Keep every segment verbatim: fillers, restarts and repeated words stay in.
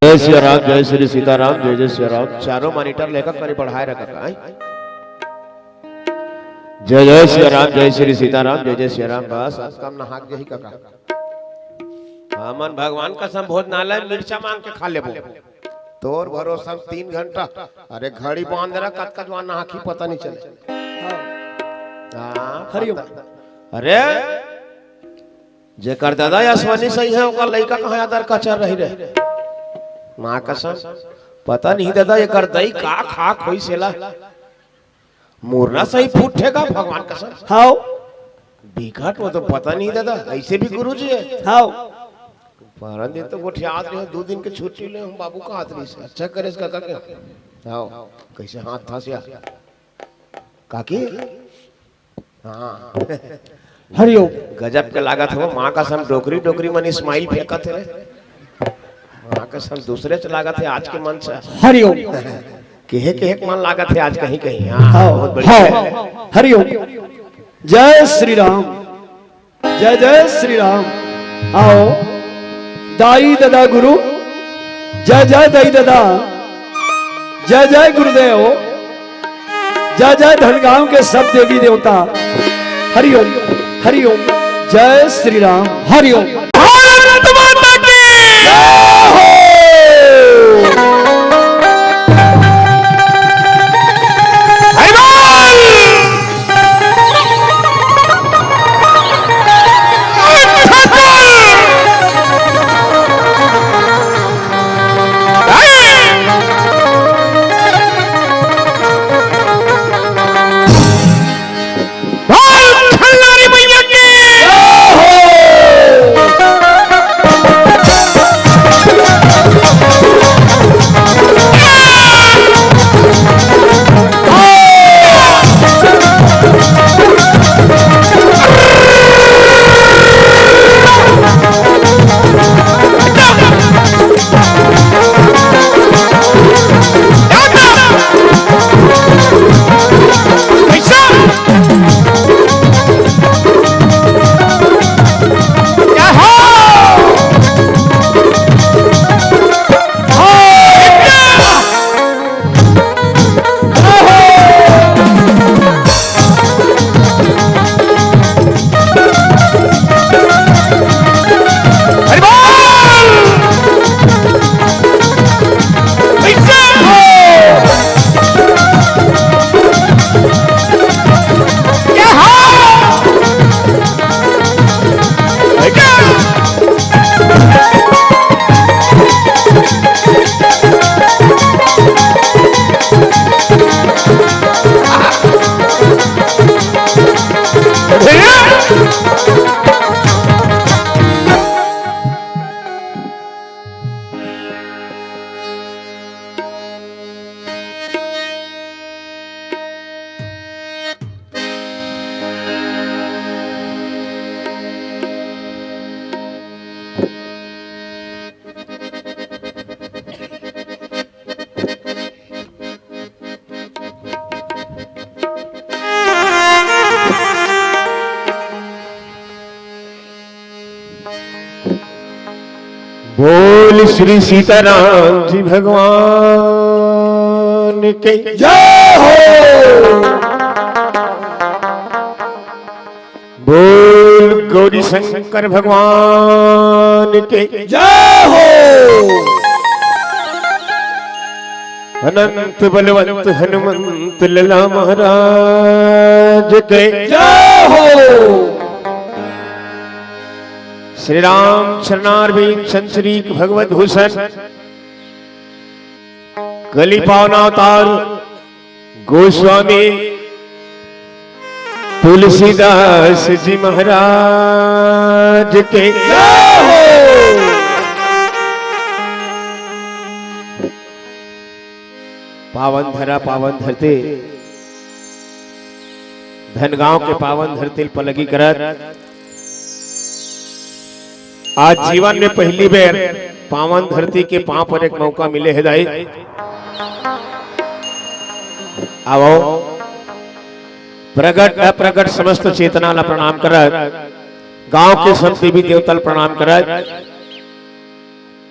जय सिया राम, जय श्री सीताराम, जय जय सिया राम। चारों मॉनिटर लेकर करी बढ़ाए रखा का, हैं? जय जय सिया राम, जय श्री सीताराम, जय जय सिया राम। बस, अब कम नहाक जही कका। हमन भगवान कसम भोजनालय मिर्चा मांग के खा लेबो। तोर भरोसा तीन घंटा, अरे घड़ी बांध रहा, कतका जुआन नहाकी पता नहीं चले। हाँ। हाँ, हरिओम। पता-, अरे जेकर दादा यशवनी सही है, ओकर लइका कहाँ आदर कचर रही रे? माँ कसम, पता नहीं दादा, एकर दई का खाक होई सेला। मुर्रा सही फूटेगा भगवान कसम। हाव। बिकट, वो तो पता नहीं दादा, ऐसे भी गुरु जी है। हाव। परन दिन तो गोठियात रहे, दो दिन के छुट्टी ले हम बाबू का हाथ रही से। अच्छा करे इसका का क्या? हाव, कैसे हाथ था से? काकी? हाँ। हरिओम। गजब के लागत हो, माँ कसम डोकरी डोकरी मन स्माइल फेंकत हे रे। माँ कसम दूसरे च लागत हे आज के मन से। हरिओम। केहे केहे के मन लागत हे आज कहीं कहीं। हाँ, हाँ, बहुत बढ़िया। हाँ। हरिओम। जय श्री राम, जय जय श्री राम। आओ दाई ददा गुरु, जय जय दाई ददा, जय जय गुरुदेव, जय जय धनगांव के सब देवी देवता। हरिओम, हरिओम, जय श्री राम। हरिओम। भारत माता की जय हो। हरि बोल। बोल खल्लारी मैया की। बोल श्री सीताराम जी भगवान के जय हो। बोल गौरी शंकर भगवान के जय हो। अनंत बलवंत हनुमंत लला महाराज के जय हो। श्री राम चरणारविंद संचरिक भगवत भूषण कली पावनावतार गोस्वामी तुलसीदास जी महाराज के जय हो। पावन धरा पावन धरती, धनगांव के पावन धरती ल पलगी करत आज जीवन में पहली बेर पावन धरती के पांव पर एक मौका मिले हे दाई। आवो, प्रगट अप्रगट समस्त चेतना ला प्रणाम करत, गांव के सब देवी देवता ला प्रणाम करत,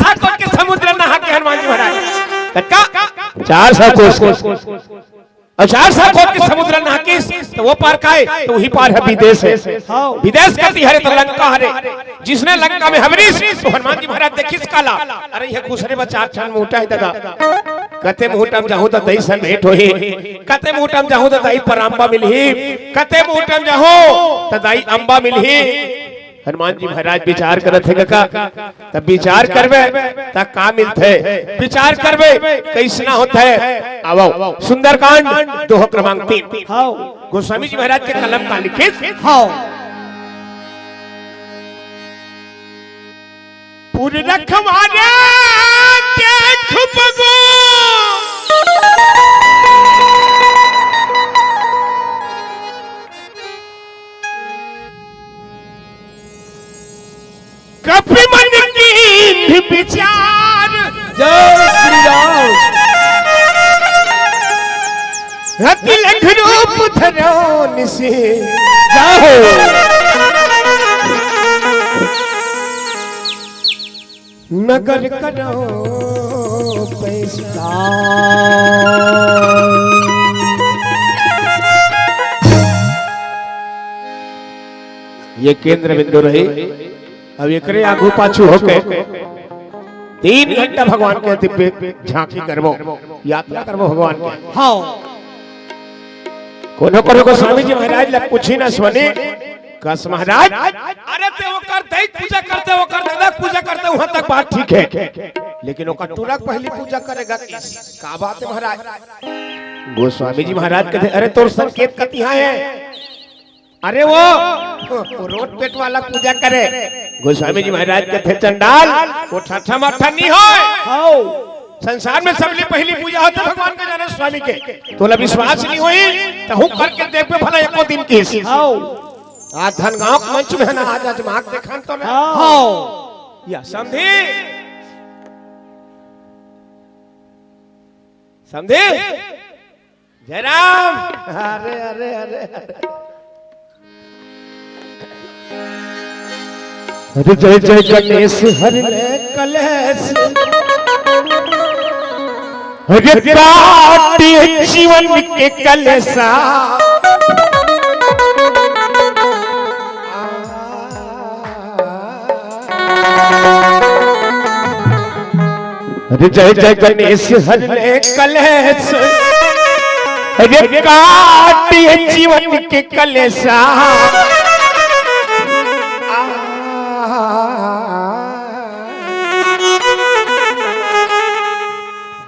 सौ कोस के समुद्र नहा के हनुमान जी महाराज। कतका? चार सौ कोस। अउ चार सौ कोस के समुद्र नहा के तो वो पार काय, तो वही पार हे विदेश हे। हाँ। विदेश कति हरे तो लंका हरे। जिसने लंका में हबरिस, तो हनुमान जी महाराज देखिस काला। अरे, ये घुसरे बच्चा अच्छा मोटा हे दादा। कते मोटा म जाहूं त दई सन भेंट होही, कते मोटा म जाहूं त दई पराम्बा मिलही, कते मोटा म जाहूं त दई अम्बा मिलही। हनुमान जी महाराज विचार करत हे कका, तब विचार करबे त का मिलथे, विचार करबे कइसना होथे। आवो, सुंदरकांड दोहा क्रमांक तीन। हाँ। गोस्वामी जी महाराज के कलम का लिखित। हाँ। पुर रखवारे देख बबू। कपि मन कीन्ह विचार। जय श्री राम। अति लघु रूप धरो निसि। जय हो। नगर करो पैसा। ये केंद्र बिंदु रही। अब एकरे आगू पाछू होके तीन घंटा भगवान के दिव्य झांकी करबो, यात्रा करबो भगवान के। हाँ। कोनो कोनो गोस्वामी जी महाराज ला पूछी ना सुनी, कस महाराज, अरे ते ओकर दई पूजा करते, ओकर दादा पूजा करते, वहां तक बात ठीक हे, लेकिन ओकर टूरा के पहिली पूजा करेगा किस? का बात हे महाराज? गोस्वामी जी महाराज कथे, अरे तोर संकेत कति हे? अरे वो, वो रोट पेट वाला पूजा करे। गोस्वामी जी महाराज कथे, चंडाल, वो ठट्ठा मट्ठा नहीं होय। हाँ। संसार में सबले पहिली पूजा होथे भगवान के, जाने स्वामी के। तोला विश्वास नहीं होही, त हूं करके देखबे भला एको दिन किस। हाँ। आज धन गांव के मंच में हे ना, आज, आज माग देखान तो ना। हाँ। हाँ। या समधी, समधी। जय राम। अरे, अरे, अरे, अरे। अरे जय जय गणेश हरि ले कलेश। अरे काटे जीवन के कलेसा। अरे जय जय गणेश हरि ले कलेश, अरे काटे जीवन के कलेसा।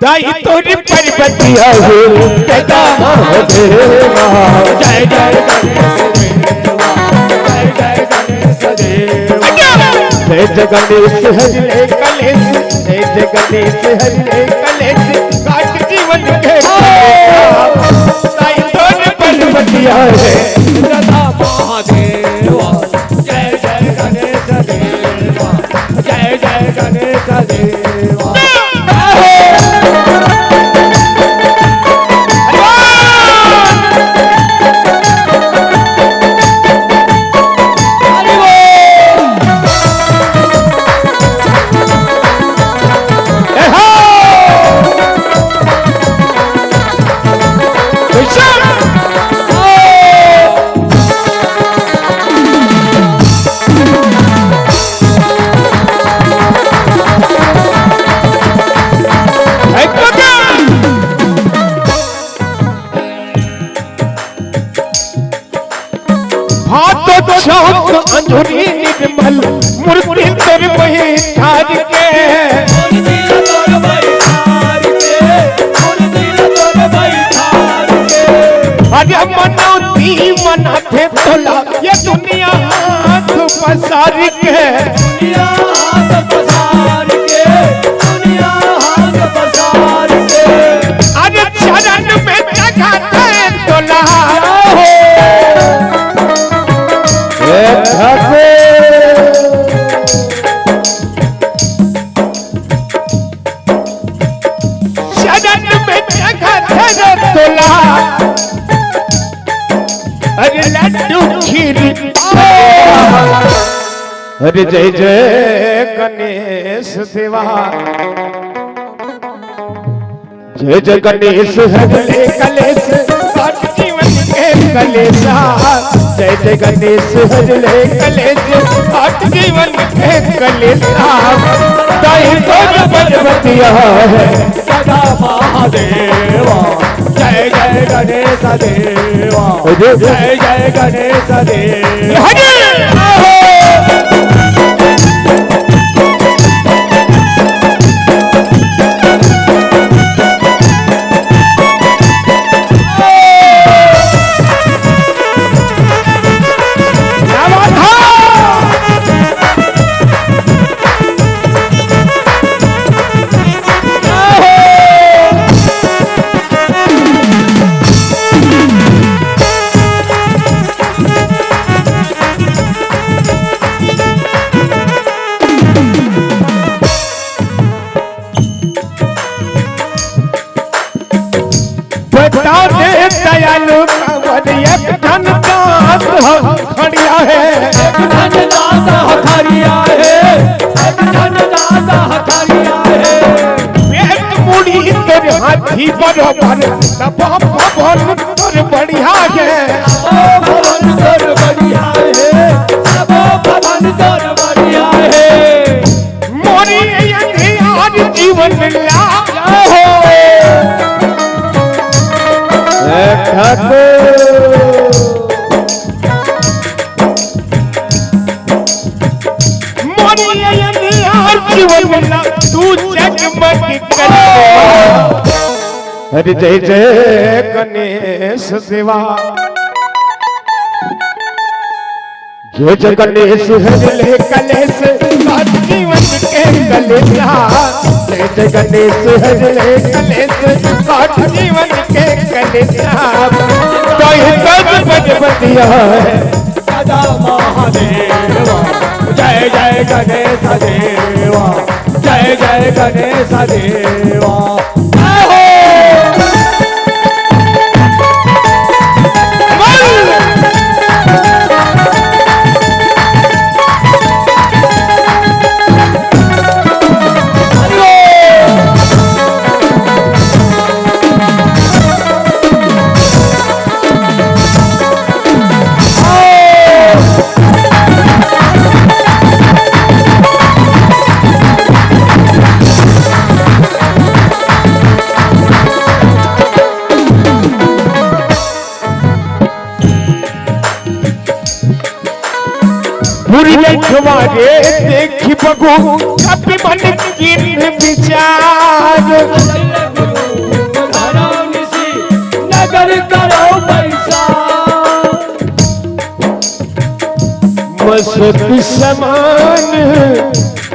दाई तोरी पर्वतिया हो, दादा महादेवा। जय जय गणेश। जय जगदीश हरि ले कलेश, जय जगदीश हरि ले कलेश, काट जीवन के कलेश, साईं तोर पर्वतिया है। सदा महादेवा, जय जय गणेश देवा, जय जय गणेश देवा। हाथ चौक अंजोरी निर्मल, मूर्ति तोर बैठार के। अरे मनौती मनाथे तोला ये दुनिया हाथ पसार के। दुनिया हाथ पसार के, दुनिया हाथ पसार के। अरे चरण में जगह दे तोला हो। हे ठाकुर। चरण में जगह दे तोला। अरे लड्डू खीर। अरे जय जय गणेश देवा। जय जय गणेश हर ले कलेश, काट जीवन के कलेशा। जय जय गणेश हर ले कलेश, काट जीवन के कलेशा। ताई तोर पर्वतिया है। सदा महादेवा, जय जय गणेश देवा, जय जय गणेश देवा। हरे। बता दे दयालु कांवर एक ठन दास ह खड़िया हे। एक ठन दास ह खड़िया हे, एक ठन दास ह खड़िया हे। पेट मुड़ी तोर हाथी बरोबर, तब भवन तोर बढ़िया हे। तब भवन तोर बढ़िया हे, तब भवन तोर बढ़िया हे। मोरी अंधियार जीवन लागा हो। हे ठाकुर। मोरी अंधियार जीवन ला तू जगमग कर। अरे जय जय गणेश देवा। जय जय गणेश हर ले कलेश, काट जीवन के कलेशा। जय जय गणेश हर ले कलेश, काट जीवन के कलेशा। तो ये कद बजबतिया है। सदा महादेवा, जय जय गणेश देवा, जय जय गणेश देवा। मुरली खवारे देखि बगु, कपि मन कीन्ह बिचार। नगर करो पैसा। मसक समान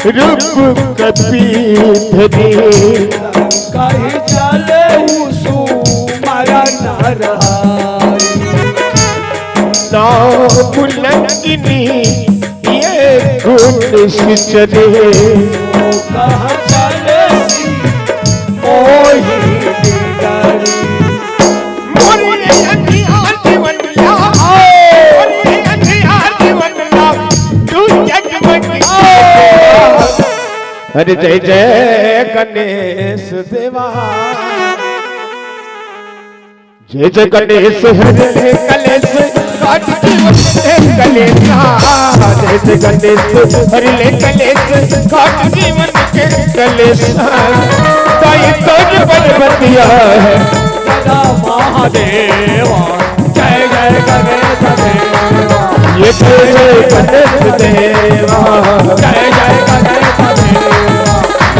रूप कपीधरी। कहि चले उसु मरन रहई। नाम लंगिनी ये गुण सिचरे। कह चले मोहि डरी। मोरे अंधियार जीवन ला, मोरे अंधियार जीवन ला, तू जगमग। अरे जय जय गणेश देवा, जय जय गणेश हरि ले कलेश, काट जीवन के कलेश। जय जय गणेश हरि ले कलेश, काट जीवन के कलेश। ताई तोर बलबतिया है। सदा महादेवा, जय जय गणेश देवा। ये जय जय गणेश देवा। जय जय गणेश देवा।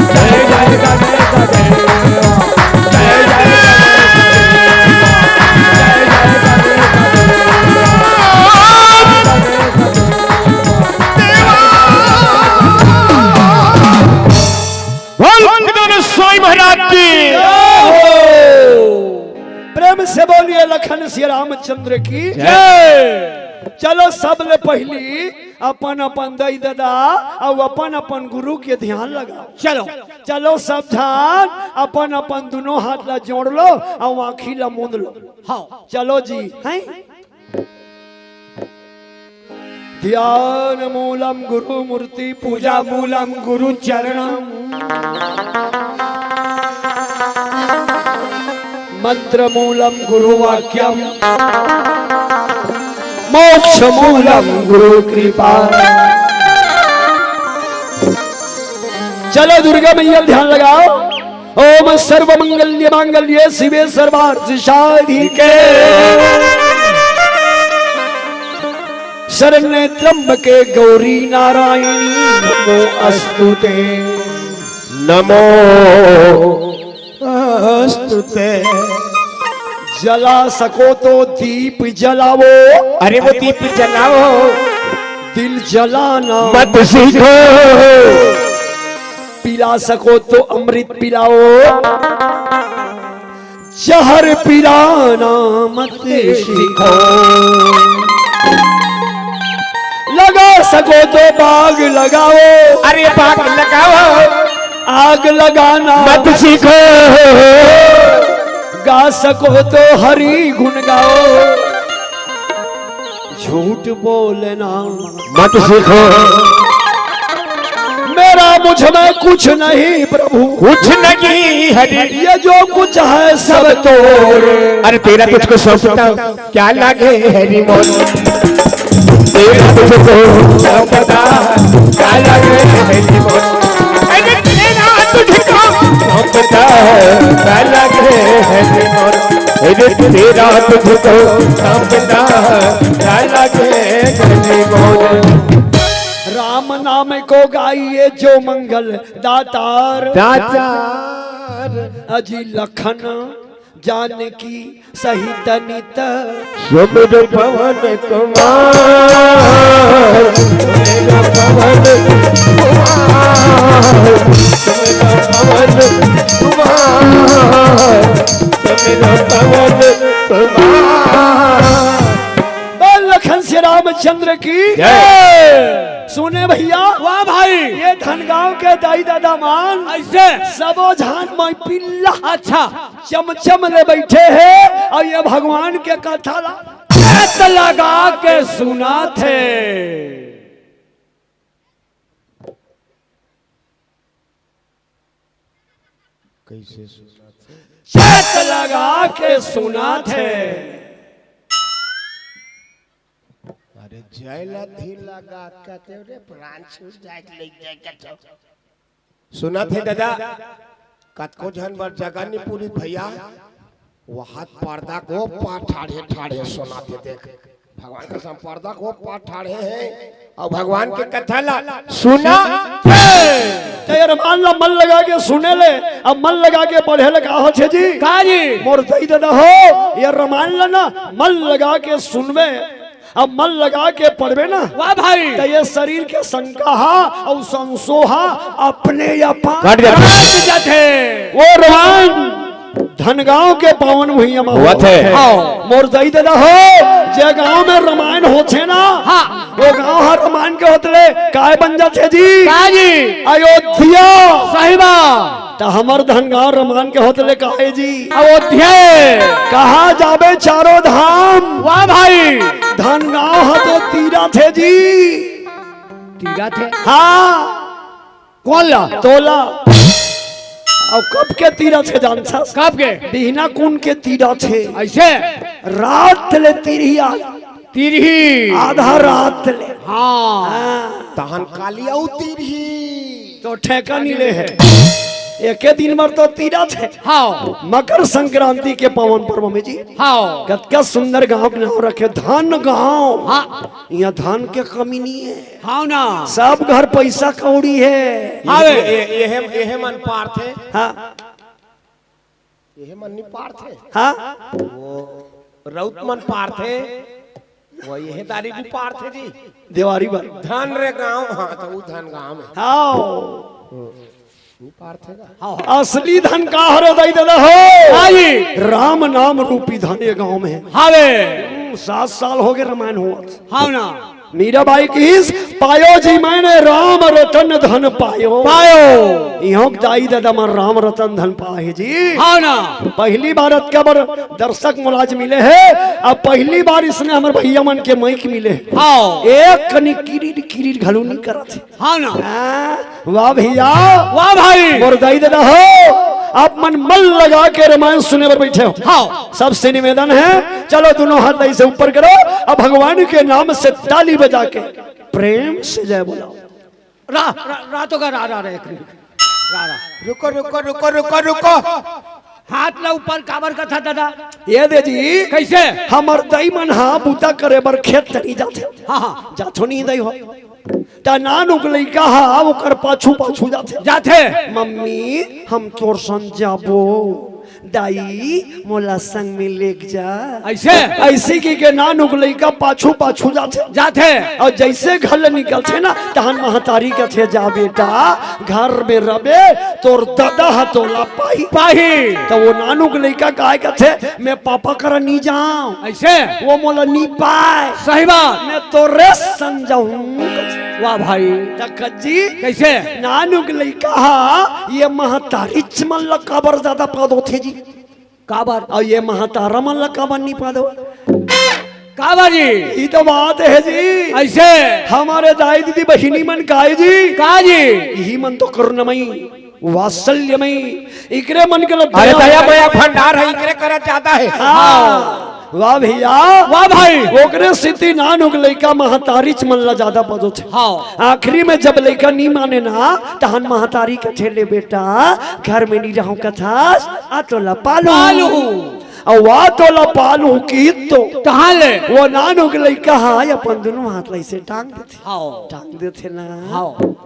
जय जय गणेश देवा। जय जय गणेश देवा। जय जय गणेश देवा। बोल गणेश स्वामी महाराज की। प्रेम से बोलिए लखन श्री रामचंद्र की जय। चलो, सबले पहिली अपन अपन दाई ददा अउ अपन अपन गुरु के ध्यान लगाओ। चलो। चलो, सब झन अपन अपन दुनों हाथ ला जोड़ लो अउ आँखी ला मूंद लो। हाँ। चलो जी, हैं? ध्यान मूलम गुरु मूर्ति, पूजा मूलम गुरु चरणम, मंत्र मूलम गुरु वाक्यम, मोक्ष मूलम गुरु कृपा। चलो दुर्गा मैया ध्यान लगाओ। ओम सर्व मंगल्य मांगल्ये शिवे सर्वार्थ साधिके शरण्ये त्र्यंबके गौरी नारायणी नमो अस्तुते। नमो अस्तुते। जला सको तो दीप जलाओ। अरे वो दीप जलाओ। दिल जलाना मत सीखो। पिला सको तो अमृत पिलाओ। जहर पिलाना मत सीखो। लगा सको तो बाग लगाओ। अरे बाग लगाओ। आग लगाना मत सीखो। गा सको तो हरि गुण गाओ। झूठ बोलना मत सीखो। मेरा मुझ में कुछ नहीं प्रभु। कुछ नहीं हरि। ये जो कुछ है सब तोरे। अरे तेरा तुझको सौंपता हूँ, क्या लागे हरि मोर। तेरा तुझको सौंपता, क्या लागे हरि मोर। अरे तेरा तुझको सौंपता, क्या लागे हरि मोर। अरे तेरा तुझको सौंपता, क्या लागे हरि मोर। राम नाम को गाइए जो मंगल दातार। दातार। अजी लखन जानकी सहित नित। सुमिर पवन कुमार, सुमिर पवन कुमार, सुमिर पवन कुमार, सुमिर पवन कुमार। बोल लखन श्री रामचंद्र की जय। सुने भैया, वाह भाई। ये धनगांव के दाई ददा मन ऐसे सबो झन माई पिल्ला अच्छा। चमचम ले बैठे हे अउ ये भगवान के कथा ला चेत लगा के सुनाथे। कैसे सुनाथे? चेत लगा के सुनाथे। अरे जय ला धीर लगा के रे, प्राण छूट जाए, ले जाए के तो। सुनाथे दादा, कतको झन बर जगह नहीं पूरी भैया, वहां पर्दा को पार ठाढ़े ठाढ़े सुनाथे। देख भगवान कसम, पर्दा को पार ठाढ़े हे अउ भगवान के कथा ला सुनाथे। त ये रमान ला मन लगा के सुने ले, अब मन लगा के पढ़े ले का होथे जी? का जी? मोर दई ददा हो, ये रमान ला ना मन लगा के सुनबे, अब मन लगा के पढ़बे ना, वाह भाई। त ये शरीर के शंका हा अउ संशो हा अपने अपन कट जाथे। कट जाथे। वो रमान धनगांव के पावन भुइयां म होवत हे। हाँ। मोर दाई ददा हो, जे गांव में रामायण होथे ना, हाँ। वो गांव हर रामायण के होत ले काय बन जाथे जी? का जी? अयोध्या। सही बात। त हमर धनगांव रामायण के होत ले काय जी? अयोध्या। कहाँ जाबे चारों धाम? वाह भाई। धनगांव ह तो तीरथ हे जी। तीरथ हे? हाँ। कोन ला? तोला। अउ कब के तीरथ हे जानथस? कब के? बिहना कुन के तीरथ हे। अइसे? रात ले तीरही आ। तीरही। आधा रात ले। हाँ। हाँ। तहन काली अउ तीरही। तो ठेका नइ ले हे। एके दिन बर तो तीरथ हे। हाँ। मकर संक्रांति के पावन पर्व में जी। हाँ। कतका सुंदर गांव के नाम रखे, धनगांव। हाँ। इहाँ धन के कमी नइ हे। हाँ ना। सब घर पैसा कौड़ी हे। हाँ बे। ये, ये, ये, ये मन पारथे। हाँ। ये मन नइ पारथे। हाँ। वो रउत मन पारथे। वो ये दारी भी पारथे जी। देवारी बर। धन रे गांव, हाँ, त वो धनगांव हे। हाँ। नइ पारथे गा। हाँ, हाँ। असली धन का हरे दाई ददा हो? हाँ जी। राम नाम रूपी धन ये गांव में हे। हाँ बे। हम्म, सात साल होगे रामायण होवत। हाँ ना। मीराबाई कहिस, "पायो जी मैंने राम रतन धन पायो।" पायो। इहों के दाई ददा मन राम रतन धन पाए जी। हाँ ना। पहली बार अतका बड़ दर्शक मोला आज मिले हे, अब पहली बार इसने हमर भैया मन के माइक मिले हे। हाँ। एक कनी किरिर किरिर घलो नइ करत हे। हाँ ना। हाँ, वाह भैया। वाह भाई। मोर दाई ददा हो, आप मन मन लगा के रामायण सुने बर बैठे हो। हाँ। सबसे निवेदन हे, चलो दोनों हाथ ऐसे ऊपर करो, अब भगवान के नाम से ताली बजा के प्रेम से जय बोलाओ। रा, रा, रा तो का रा, रा, रा, एक मिनट। रा, रा। रुको, रुको, रुको, रुको, रुको। हाथ ला ऊपर काबर कथा ददा? ये दे जी। कइसे? हमर दाई मन हा बूता करे बर खेत तरी जाथे। हाँ, हाँ। जाथो नहीं दाई हो। त नानुक लइका हा ओकर पाछू पाछू जाथे। जाथे। "मम्मी, हम तोर संग जाबो। दाई, मोला संग में लेग जा।" अइसे? अइसे कहिके नानुक लइका पाछू पाछू जाथे। जाथे। अउ जइसे घर ले निकलथे ना, तहन महतारी कथे, "जा बेटा, घर में रबे, तोर ददा ह तोला पाही।" पाही। त वो नानुक लइका काय कथे, "मैं पापा करा नइ जांव।" अइसे? "वो मोला नइ पाय।" सही बात। "मैं तोरे संग जाहूं।" वाह भाई। त कज्जी, कइसे? नानुक लइका हा ये महतारीच मन ला काबर जादा पादोथे जी? काबर? अउ ये महतारा मन ला काबर नइ पादो? काबर जी? ई तो बात हे जी। अइसे? हमर दाई दीदी बहिनी मन काय जी? का जी? इही मन तो करुणामयी, वात्सल्यमयी, इकरे मन के ला अरे दया दया मया भंडार हे, इकरे करा जादा हे। हाँ। वाह भैया। वाह भाई। ओकरे सेती नानुक लइका महतारीच मन ला जादा पादोथे। हाँ। आखिरी में जब लइका नइ माने ना, तहन महतारी कथे, "ले बेटा, घर में नइ रहंव कथस, आ तोला पालहूं।" पालहूं। अउ आ तोला पालहूं कहिस तो। तहां ले। वो नानुक लइका हा अपन दूनों हाथ ला अइसे टांग देथे। हाँ। टांग देथे ना। हाँ।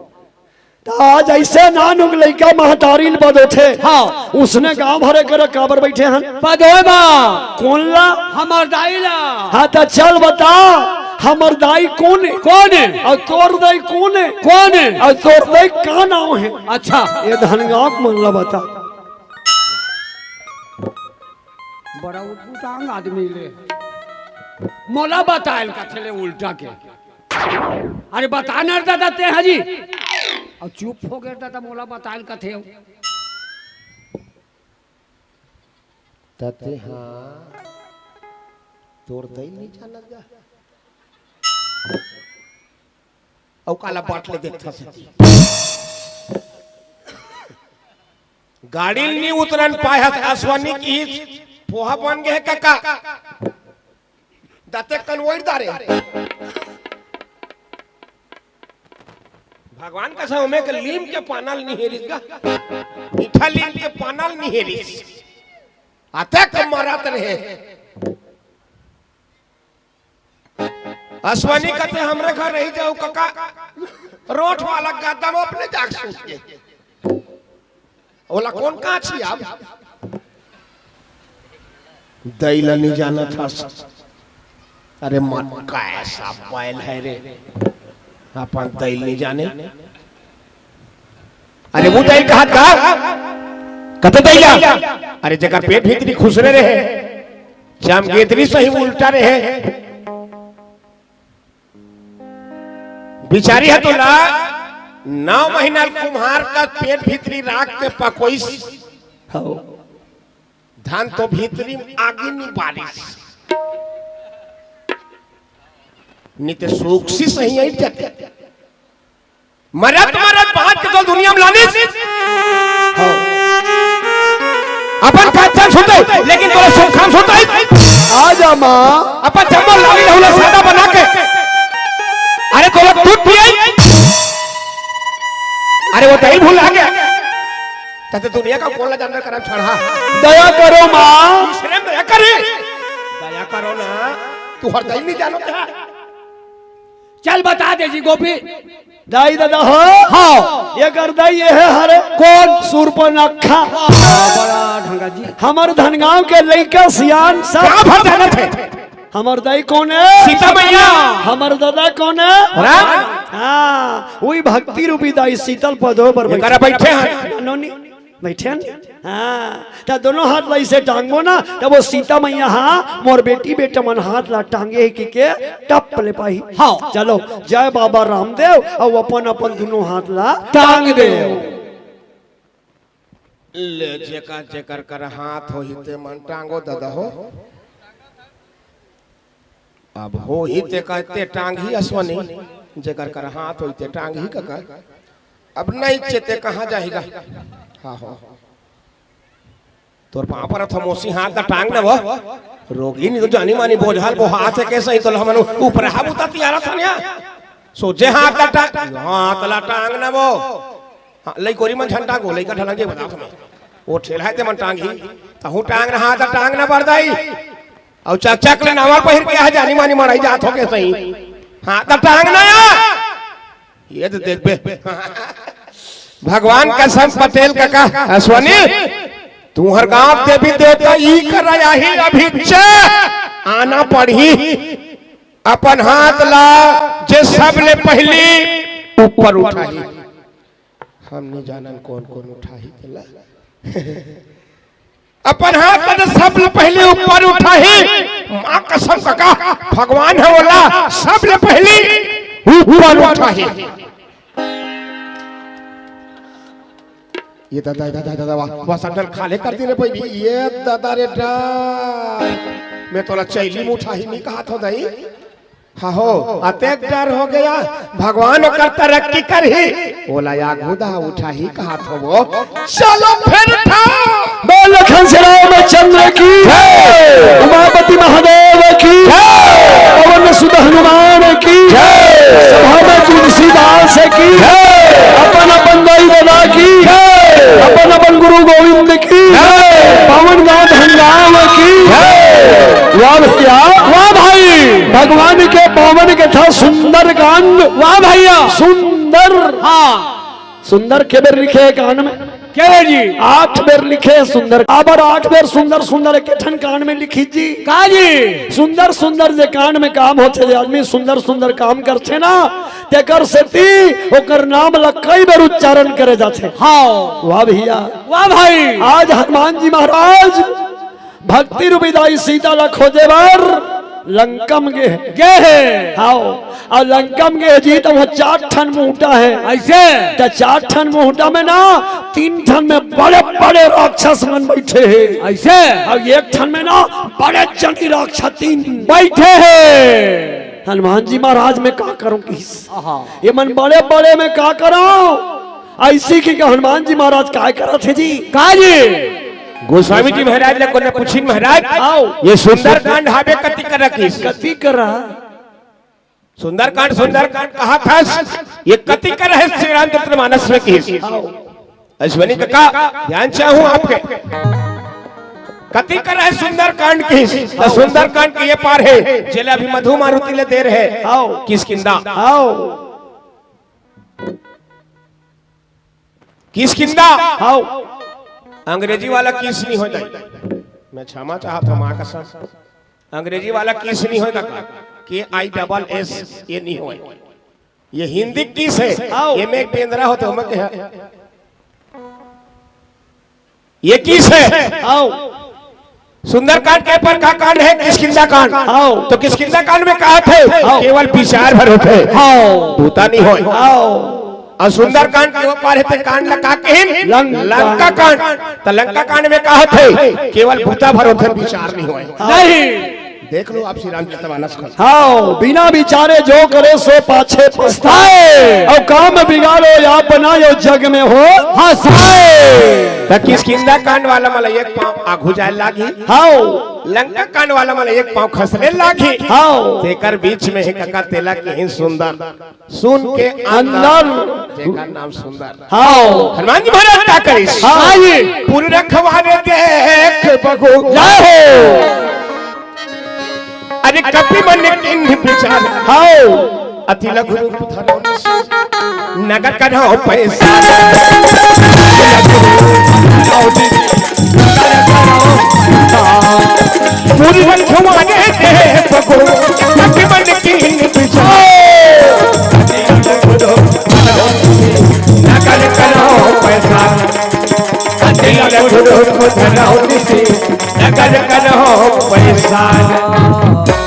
त आज अइसे नानुक लइका महतारी ल पादोथे। हाँ। उसने गांव भरे करा काबर बइठे हन? पादोय बा। कोन ला? हमर दाई ला। हाँ, त चल बता, हमर दाई कोन हे? कोन हे? अउ तोर दाई कोन हे? कोन हे? अउ तोर दाई का नांव हे? अच्छा। ये धनगांव के मन ला बता। बड़ा उटपुटांग आदमी ले। मोला बतायल कथे ले उल्टा के। अरे बता ना रे ददा ते हा जी। अउ चुप हो गे ददा, मोला बतायल कथे हो। त ते हा तोर दाई नइ जानत गा। अउ काला बाट ले देखथस जी। गाड़ी ल नइ उतरन पाय हस, अश्वनी कहिस, "पोहा बन गे हे कका।" दाते कनवोइर डारे। भगवान कसम, ओमे के लीम के पाना ल नइ हेरिस गा। मीठा लीम के पाना ल नइ हेरिस। अतेक मरत रहे। अश्वनी कथे, "हमरे घर रहि जाहू कका, रोठ वाला गद्दा म अपने जाके सूत गे।" ओला कोन काछी अब? दाई ला नइ जानत हस। अरे मन, कैसा बैल है रे, अपन दैल नहीं जाने। अरे वो दैल कहा था, कते दैला? अरे जेकर पेट भीतरी खुसरे रहे, चमगेदरी सही उल्टा रहे। बिचारी ह तोला नौ महीना कुम्हार का पेट भीतरी राख के पकोइस। हव। धान तो भीतरी आगी नहीं बारिस। नहीं ते सूख सी सही आई जाते। मरत मरत बांच के तो दुनिया में लानिस। हव। अपन कांचन सुते, लेकिन तोला सुखाम सुते। आ जा माँ। अपन जम्मो लाली रहुला सादा बना के। अरे तोला दूध पिए। अरे वो दही भुला गया। तते दुनिया का कोन ला जानवर करम छड़ा। दया करो माँ। दूसरे में दया करे। दया करो ना। तू हर दही नहीं जानो क्या? चल बता दे जी गोपी। दाई ददा हो। हाँ। एकर दाई ये है हरे। कोन? सूर्पनखा। बड़ा ढंगा जी। हमर धनगांव के लइका सियान सब। का भर जानत हे? हमर दाई कोन है? सीता मैया। हमर ददा कोन है? राम। हाँ, वही भक्ति रूपी दाई शीतल पदो पर एकरा बैठे। बैठे हैं। नोनी, बैठे हैं। हाँ, त दोनों हाथ ला इसे टांगबो ना, तब वो सीता मैया, हाँ, मोर बेटी बेटा मन हाथ ला टांगे हे कि के टप ले पाही। हाँ। चलो, जय बाबा रामदेव, अउ अपन अपन दोनों हाथ ला टांग देव। ले, जेकर जेकर कर हाथ होही ते मन टांगो ददा हो। अब होही ते कहते टांगही अश्वनी, जेकर कर हाथ होही ते टांगही कका। अब नहीं चेते कहाँ जाहिगा? हाँ हो। तोर पाँव पर थमोसी हाथ ला टांग न वो। रोगी नहीं तो जानी मानी बोझाल वो हाथ है कैसे ही तो हमन ऊपर हा बुता तियारा था न्या। सोचे हाथ ला टांग, हाथ ला टांग न वो। हाँ, लई कोरी मन झन टांगो, लई का ढलंगे बता तुम्हें। वो ठेला है ते मन टांगही, तहू टांग न हाथ ला टांग न बरदाई। अउ चक चक ले नावर पहिर के हा जानी मानी मड़ाई जात हो के सही। हाँ, त टांग ना या। ये तो देखबे। भगवान कसम पटेल कका, अश्वनी, तुहर गांव देवी देवता ई कर आही अभी चे आना पड़ही। अपन हाथ ला जे सब ले पहली ऊपर उठाही। हम नहीं जानन कौन कौन उठाही तेला। अपन हाथ ला तो सब ले पहले ऊपर उठाही। माँ कसम कका, भगवान है बोला, सब ले पहले ऊपर उठाही। ये दादा, दादा, दादा, वाह, वाह, सटल खाले कर दे रे भाई। ये दादा रे डर, मैं तोला चैली में उठाही नहीं कहा था दाई। हाँ हो, अतेक डर हो गया, भगवान ओकर तरक्की करही। ओला आगू दा उठाही कहा थो वो। चलो फिर उठा। बोल लखन श्री रामचंद्र की जय। उमापति महादेव की जय। पवन सुत हनुमान की जय। सभा में तुलसीदास की जय। अपन अपन दाई ददा की जय। अपन अपन गुरु गोविंद की जय। पावन गांव धनगांव की जय। वाह भैया, वाह भाई। भगवान के पावन कथा सुंदर कांड। वाह भैया। सुंदर। हाँ। सुंदर के बेर लिखे हे कांड में? के बेर जी? आठ बेर लिखे हे सुंदर। काबर आठ बेर सुंदर सुंदर एक ठन कांड में लिखिस जी? का जी? सुंदर सुंदर जे कांड में काम होथे, जे आदमी सुंदर सुंदर काम करथे ना, तेकर सेती ओकर नाम ला कई बेर उच्चारण करे जाथे। हाँ। वाह भैया। वाह भाई। आज हनुमान जी महाराज भक्ति रूपी दाई सीता ला खोजे बर लंकम गे हे। गे हे। हाँ, अउ लंकम गे हे जी, त वहाँ चार ठन मुहटा हे। अइसे? त चार ठन मुहटा में ना, तीन ठन में बड़े-बड़े राक्षस मन बइठे हे। अइसे? अउ एक ठन में ना, बड़े जनी राक्षसीन बइठे हे। हनुमान जी महाराज, मैं का करंव किहिस। आहा। ये मन बड़े-बड़े में का करंव? अइसे कि हनुमान जी महाराज काय करत हे जी? का जी? गोस्वामी जी महाराज ला कोन पूछिन महाराज, आओ। ये सुंदरकांड हावे कति कर रखिस? कति कर रहा? सुंदरकांड, सुंदरकांड कहा था, ये कति कर हे श्री रामचरित मानस में किहिस। आओ। अश्वनी कका, ध्यान चाहूं आपके। कति कर हे सुंदरकांड किहिस, त सुंदरकांड के ये पार हे, जेला अभी मधु मारुति ले दे रहे। आओ। किष्किंधा। आओ। किष्किंधा। हाव। अंग्रेजी वाला किस नहीं होता। मैं क्षमा चाहत हूँ, माँ कसम। अंग्रेजी वाला किस नहीं होता का? के आई डबल एस, ये नहीं होय। ये हिंदी किस है? आओ। ये में एक बेंदरा होते हो, मैं कहा, ये किस है? आओ। सुंदरकांड के पर का कांड है? किष्किंधा कांड। आओ। तो किष्किंधा कांड में कहा थे, आओ। केवल विचार भर होते हैं। आओ। बूता नहीं होय। आओ। और सुंदरकांड के ऊपर है ते कांड ला का कहिन? लंका। लंका कांड। तो लंका कांड में कहा थे, केवल बूता भर होते, विचार नहीं होय। नहीं। देख लो आप श्री रामचरित मानस को। हाओ, बिना विचारे जो करे सो पाछे पछताए। और काम बिगाड़ो या बनायो जग में हो हंसाए। त किष्किंधा कांड वाला मन ला एक पांव आघू जाए लागी। हाओ। लंका कांड वाला मन ला एक पांव खसरे लागी। हाओ। तेकर बीच में हे कका तेला किहिन सुंदर। सुन के अंदर। अंदर। जेकर नाम सुंदर। हाओ। हनुमान जी महाराज का करिस? हाँ। पूरी रखवारे देख बघु। जय हो। अरे कपि मन किन्ह विचार। हाओ। अति लघु रूप धरो निसि। नगर करो पैसा। पूरी रखवारे देख बघु। कपि मन किन्ह विचार। नगर करो पैसा। अति लघु रूप धरो निसि। नगर करो पैसा।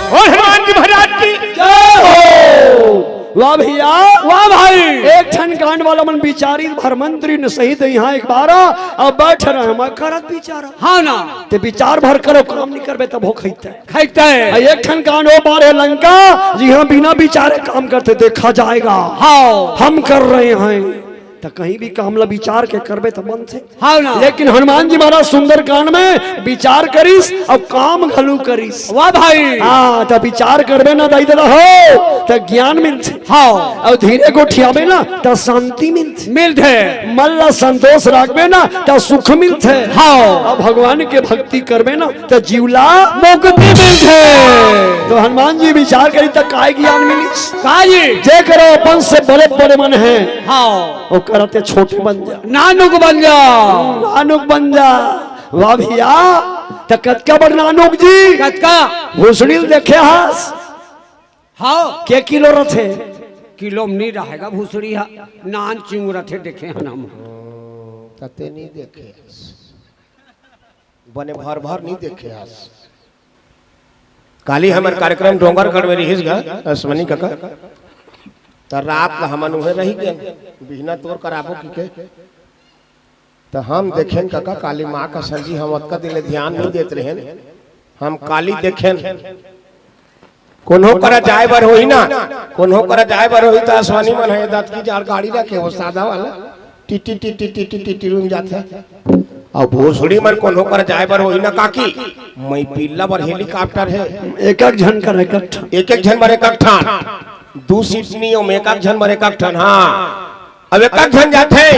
और हनुमान जी महाराज की जय हो। वाह भैया। वाह भाई। एक ठन कांड वाला मन विचारी, भर मंत्री ने सहित यहाँ एक बारा अब बैठ रहे, मैं करत विचारा। हाँ ना। ते विचार भर करो, काम नहीं करबे तब हो खैते। खैते। आ एक ठन कांड वो बार है लंका, जी हाँ, बिना विचारे काम करते देखा जाएगा। हाँ। हम कर रहे हैं। त कहीं भी काम ला विचार के करबे त बनथे। हाँ ना। लेकिन हनुमान जी महाराज सुंदरकांड में विचार करिस और काम घलू करिस। वाह भाई। हाँ, त विचार करबे ना दाई ददा हो, त ज्ञान मिलथे। हाँ। और धीरे गोठियाबे ना, त शांति मिलथे। मिलथे। मन ला संतोष रखबे ना, त सुख मिलथे। हाँ। अब भगवान के भक्ति करबे ना, त जीवला मुक्ति मिलथे। तो हनुमान जी विचार करी, त काय ज्ञान मिलिस? काय? जे करो अपन से बड़े बड़े मन है। हाँ। ओकर ते छोटे बन जा। नानुक बन जा। नानुक बन जा। वाह भैया, त कतका बड़ नानुक जी? कतका? भूसड़ी ल देखे हस? हाँ। के किलो रथे? किलो में नहीं रहेगा भूसड़ी हा। नान चिंगू रथे, देखे हन हम। तते नहीं देखे हस। बने भर भर नहीं देखे हस। काली हमर कार्यक्रम डोंगरगढ़ में रहिस गा, अश्वनी कका। त रात ला हमन उहे रहि गेन, बिहना तोर कराबो कि के। त हम देखेन कका काली माँ का सरजी, हम ओतका दिन ले ध्यान नहीं देत रहेन। हम काली देखेन, कोनो करा जाए बर होही ना, कोनो करा जाए बर होही त अश्वनी मन हे दत की जार गाड़ी रखे हो सादा वाला, टिटी टिटी टिटी टिटी रुम जाथे। अउ भोसड़ी मन कोनो करा जाए बर होही ना काकी, मई पिल्ला बर हेलीकॉप्टर हे। एक एक झन कर एक एक ठन। एक एक झन बर एक एक ठन। दू सीट नहीं, ओमे एक एक झन बर एक एक ठन। हाँ, अब एक एक झन जाथे,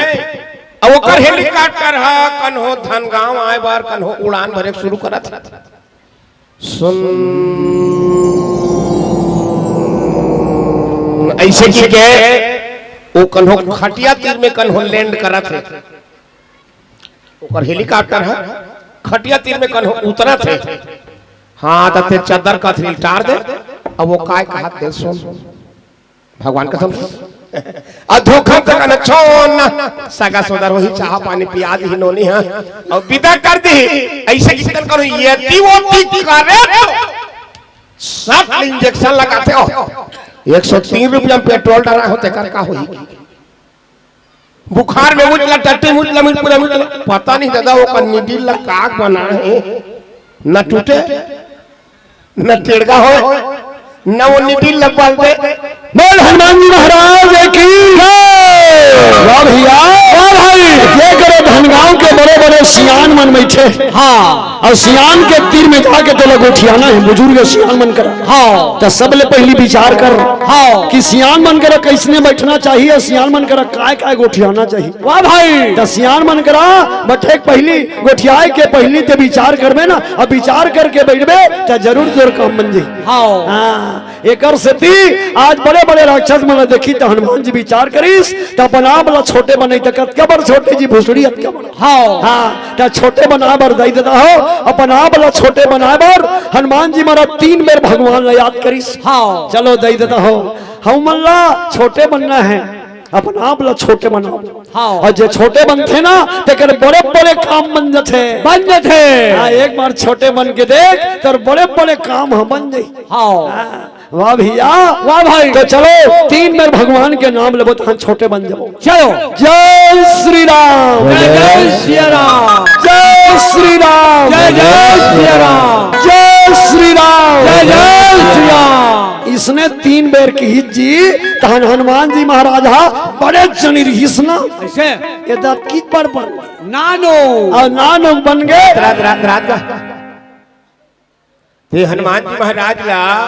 अब ओकर हेलीकॉप्टर ह कन्हो धनगांव आए बर कन्हो उड़ान भरे शुरू करत। सुन, ऐसे कि के वो कन्हो खटिया तीर में कन्हो लैंड करत हे। ओकर हेलीकॉप्टर ह खटिया तीर में कन्हो उतरत हे। हाँ, त ते चद्दर कथरी टार दे। अब वो काय कहत हे सुन। भगवान कसम। अधोखम तक न छोन। सगा सोदर वही चाह पानी पिया दी नोनी है। और विदा कर दी। ऐसे कितन करो, ये ती वो ती करे तो। सब इंजेक्शन लगाते हो। एक सौ तीन रुपया में पेट्रोल डाला होते कर का हुई। बुखार में उठला, टट्टी में उठला, मिट पूरा मिट। पता नहीं दादा, वो का निडिल ला काग बना है। न टूटे, न टेढ़ा होय, न वो निडिल ला पाल दे। बोल हनुमान जी महाराज की जय। वाह भैया, वाह भाई। ये करो धनगांव के बड़े बड़े सियान मन बैठे। हाँ। और सियान के तीर में जाके तो लगोठियाना है, बुजुर्ग सियान मन करा। हाँ। तो सबले पहली विचार कर हाँ। कि सियान मन करा कैसने बैठना चाहिए, सियान मन करा काय काय गोठियाना चाहिए। वाह भाई। तो सियान मन करा बैठे के पहली, गोठियाए के पहली ते विचार करबे ना, अब विचार करके बैठबे तो जरूर तोर काम बन जाई। हाँ। हाँ। एकर सेती आज बड़े-बड़े राक्षस मन ल देखिस त हनुमान जी विचार करिस, त अपन आप ल छोटे बनाइस, त कतका बड़ छोटे जी, भुसड़ी अतका बड़। हाँ। हाँ, त छोटे बनाए बर दाई ददा हो, अपन आप ल छोटे बनाए बर हनुमान जी महाराज तीन बेर भगवान ल याद करिस। हाँ। चलो दाई ददा हो, हमन ल छोटे बनना हे, अपन आप ल छोटे बनाओ। हाँ। अउ जे छोटे बनथे ना, तेकर बड़े-बड़े काम बन जथे। बन जथे। हाँ, एक बार छोटे बन के देख, तोर बड़े-बड़े काम ह बन जाही। हाँ। हाँ, वाह भैया। वाह भाई। त चलो, तीन बेर भगवान के नाम लेबो, तहन छोटे बन जाबो। चलो। जय श्री राम। जय जय सिया राम। जय श्री राम। जय जय सिया राम। जय श्री राम। जय जय सिया राम। इसने तीन बेर किहिस जी, तहन हनुमान जी महाराज हा बड़े जनी रिहिस ना। अइसे? ये दांत की पड़ पड़। नानो। अउ नानो बन गे। रात, रात, रात का। ते हनुमान जी महाराज ला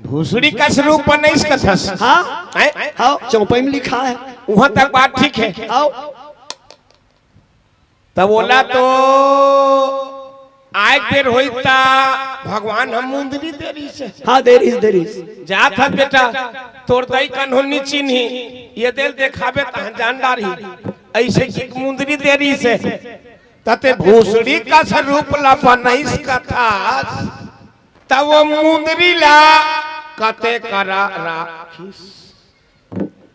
भूसड़ी कस रूप बनाइस कथस। हाँ? हैं? हाँ, चौपाई में लिखा है। उहाँ तक बात ठीक है। हाँ। तब ओला तो आय बेर होई ता भगवान हम मुंदरी दे रहिस हे। हाँ, दे रहिस, दे रहिस। जात हस बेटा, तोर दाई कन्हो नी चिन्ही, ये देल देखाबे तहन जान डारही। अइसे कि मुंदरी दे रहिस हे। त ते भूसड़ी कस रूप ला बनाइस कथस, त वो मुंदरी ला कते करा राखिस।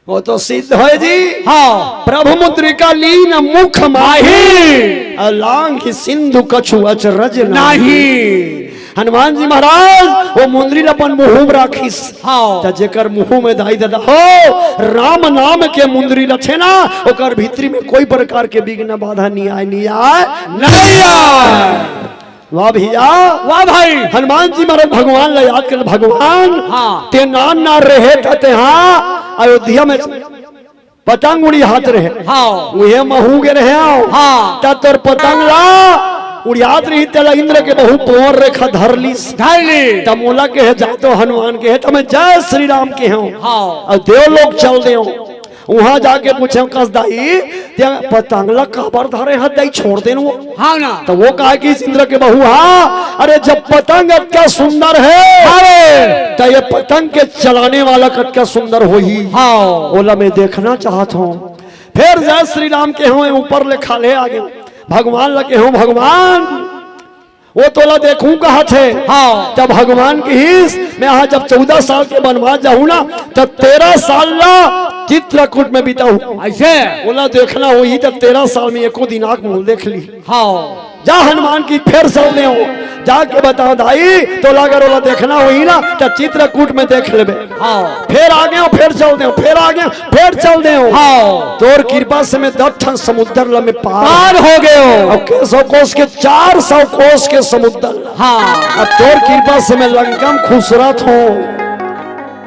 वो तो सिद्ध होय जी। हाँ। प्रभु मुद्रिका लीन मुख माही। माही। अउ लांघि सिंधु कछु अचरज नाहीं। नाहीं। हनुमान जी महाराज वो मुंदरी ल अपन मुहूं म राखिस। हाँ। त जेकर मुहूं में दाई ददा हो, राम नाम के मुंदरी रथे ना, ओकर भीतरी में कोई प्रकार के विघ्न बाधा नी आय, नी आय। नहीं आय। वाह भैया। वाह भाई। हनुमान जी महाराज भगवान ला याद कर, भगवान, हाँ। ते नान नान रहे त तेहा अयोध्या में पतंग उड़िहात रहे। हाँ। उहे महूं गे रहेंव। हाँ। त तोर पतंग ला उड़िहात रहिस, तेला इंद्र के बहू भंवर रेखा धर लिस। धर लिस। त मोला कहे जा तो हनुमान कहे, त मैं जय श्री राम कहेंव। हाँ। अउ देवलोक चल देंव। उहाँ जाके पूछेंव, कस दाई, ते पतंग ला काबर धरे हस दाई, छोड़ दे न वो। हाँ ना। त वो कहे कि इंद्र के बहू, हाँ, अरे जब पतंग अतका सुंदर हे, अरे। त ये पतंग के चलाने वाला कतका सुंदर होही। हाँ। ओला मैं देखना चाहत हंव। फेर जय श्री राम कहेंव, ऊपर ले खाल्हे आ गेंव। भगवान ला कहेंव, भगवान, वो तोला देखहूं कहत हे। हाँ। त भगवान किहिस, मैं हा जब चौदह साल के बनवास जाहूं ना, त तेरह साल ला चित्रकूट में बिताहूं। अइसे? ओला देखना होही त तेरह साल में एको दिन आंख मूंद देख ली। हाँ। जा हनुमान जी, फेर चल देंव, जाके बता दाई, तोला अगर ओला देखना होही ना, त चित्रकूट में देख लेबे। हाँ। फेर आ गेंव, फेर चल देंव, फेर आ गेंव, फेर चल देंव। हाँ। तोर कृपा से मैं दस ठन समुद्र ल मैं पार पार हो गेंव। अउ के सौ कोस के चार सौ कोस के समुद्र। हाँ। अउ तोर कृपा से मैं लंका म खुसरत हंव।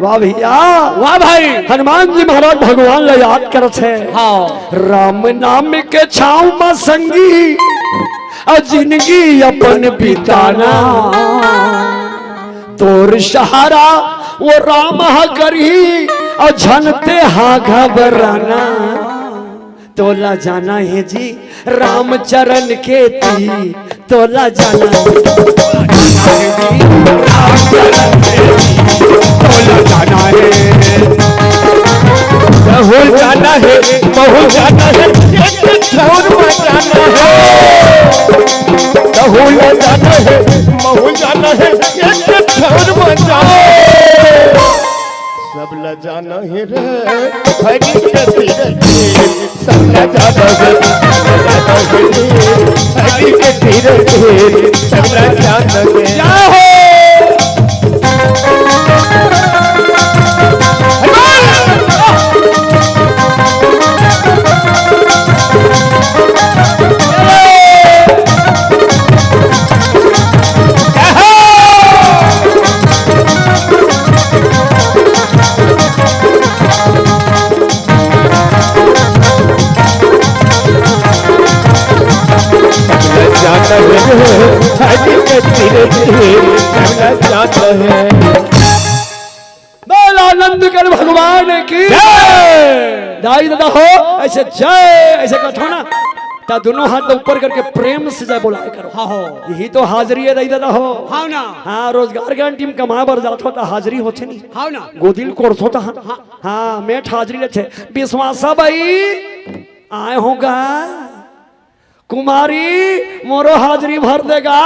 वाह भैया। वाह भाई। हनुमान जी महाराज भगवान ला याद करत हे। हाँ। राम नाम के छांव म संगी, अउ जिनगी अपन बिताना। तोर सहारा वो राम हा करही, अउ झन ते हा घबराना। तोला जाना हे जी रामचरण के तीर, तोला जाना हे। तोला जाना हे। महू जाना हे, महू जाना हे, एक ठौर में जाना हे। महू जाना हे, महू जाना हे, एक ठौर में जाना हे। सब ला जाना हे रे, हरि के तीर तीर। सब ला जाना हे, सब ला जाना हे रे, हरि के तीर तीर। सब ला जाना हे। जय हो। जाता है, हरि के तीर तीर, जाता है। बोल आनंद कर भगवान की। जय। दाई ददा हो, अइसे जय, अइसे कथो ना। त दोनों हाथ ला ऊपर करके प्रेम से जय बोलाए करो। हाँ हो। यही तो हाजिरी हे दाई ददा हो। हाँ ना। हाँ, रोजगार गारंटी में कमाए बर जाथो त हाजिरी होथे नहीं। हाँ ना। गोदी ल कोड़थो त हाँ। हाँ। हाँ, मेठ हाजिरी लेथे। विश्वासा बाई, आए हो गा? कुमारी, मोरो हाजिरी भर दे गा।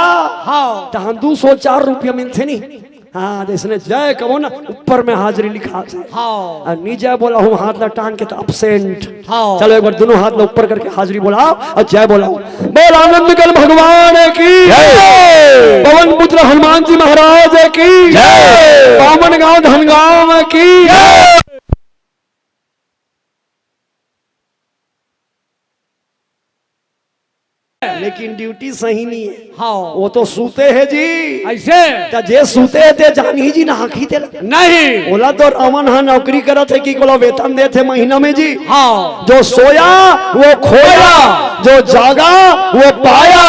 हाँ। तहन दू सौ चार रुपया मिलथे नहीं। हाँ, जइसने जय कहो ना, ऊपर में हाजिरी लिखाथे। हाँ। अउ नी जय बोलाहूँ, हाथ ला टांग के त absent। हाँ। चलो एक बार दोनों हाथ ला ऊपर करके हाजिरी बोलाओ अउ जय बोलाओ। बोल आनंद कंठ भगवान की जय। पवन पुत्र हनुमान जी महाराज की जय। बामन गांव धनगांव की जय। लेकिन ड्यूटी सही नहीं है। हाँ। वो तो सूते है जी। ऐसे? त जे सूते है ते जानी जी ना आँखी तेला। नहीं। ओला तो रावण हा नौकरी करत है कि कोला वेतन देत है महीना में जी। हाँ। जो सोया वो खोया, जो जागा वो पाया,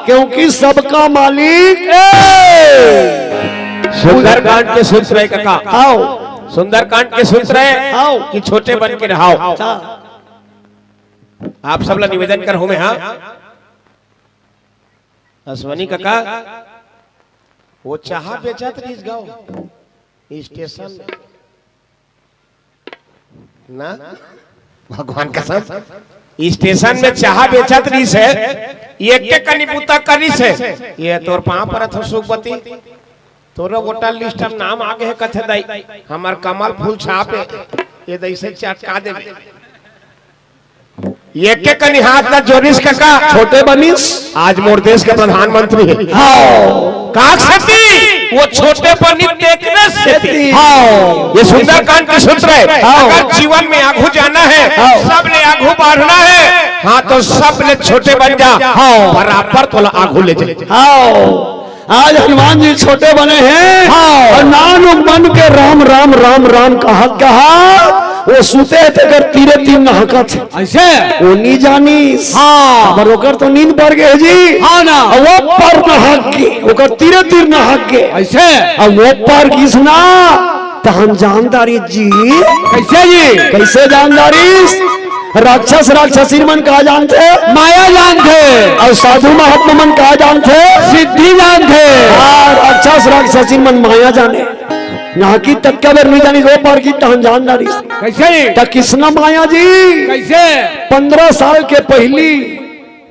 क्योंकि सबका मालिक ए! सुंदरकांड के सूत्र है काका। आओ। सुंदरकांड के सूत्र है आओ। कि छोटे बन के रहाओ। अच्छा। आप सब ला निवेदन करहूं मैं, हाँ। अश्वनी काका, वो चाहा बेचत रहिस गाँव स्टेशन में। ना, भगवान कसम, स्टेशन में चाहा बेचत रहिस हे, एक के कनी बूता करिस हे। ये तोर पाँव परत हो सुखवती, तोर वोटर लिस्ट में नाम आगे हे कथे दाई, हमर कमल फूल छापे, ये दाई से चटका देबे। ये के कनी हाथ ला जोरिस काका। छोटे बनिस। आज मोर देश के प्रधानमंत्री हे। हाँ। काक सेती? वो छोटे बनिस तेकरे सेती। हाँ। ये सुंदरकांड के सूत्र हे। हाँ। अगर जीवन में आगू जाना हे, हाँ। सबले आगू बढ़ना हे, हाँ, तो सबले छोटे बन जा। हाँ। बराबर तोला आगू ले जाए। हाँ। आज हनुमान जी छोटे बने हे हाँ। अउ नान मन के राम, राम, राम, राम कहत कहत वो सुते हे तेकर तीरे तीर नहकत हे। ऐसे? वो नी जानिस। हाँ। काबर ओकर तो नींद पर गे जी। हाँ ना। अउ वो पर नहक गे, ओकर तीरे तीर नहक गे। ऐसे? अउ वो पर गिस ना, तहन जान डारिस जी। कैसे जी? कैसे जान डारिस? राक्षस राक्षसी मन का जानथे? माया जानथे। अउ साधु महात्मा मन का जानथे? सिद्धि जानथे। हाँ, राक्षस राक्षसी मन माया जाने। नहकिस ततका बेर नी जानिस, वो पर गिस तहन जान डारिस। कैसे? त किसना माया जी? कैसे? पंद्रह साल के पहिली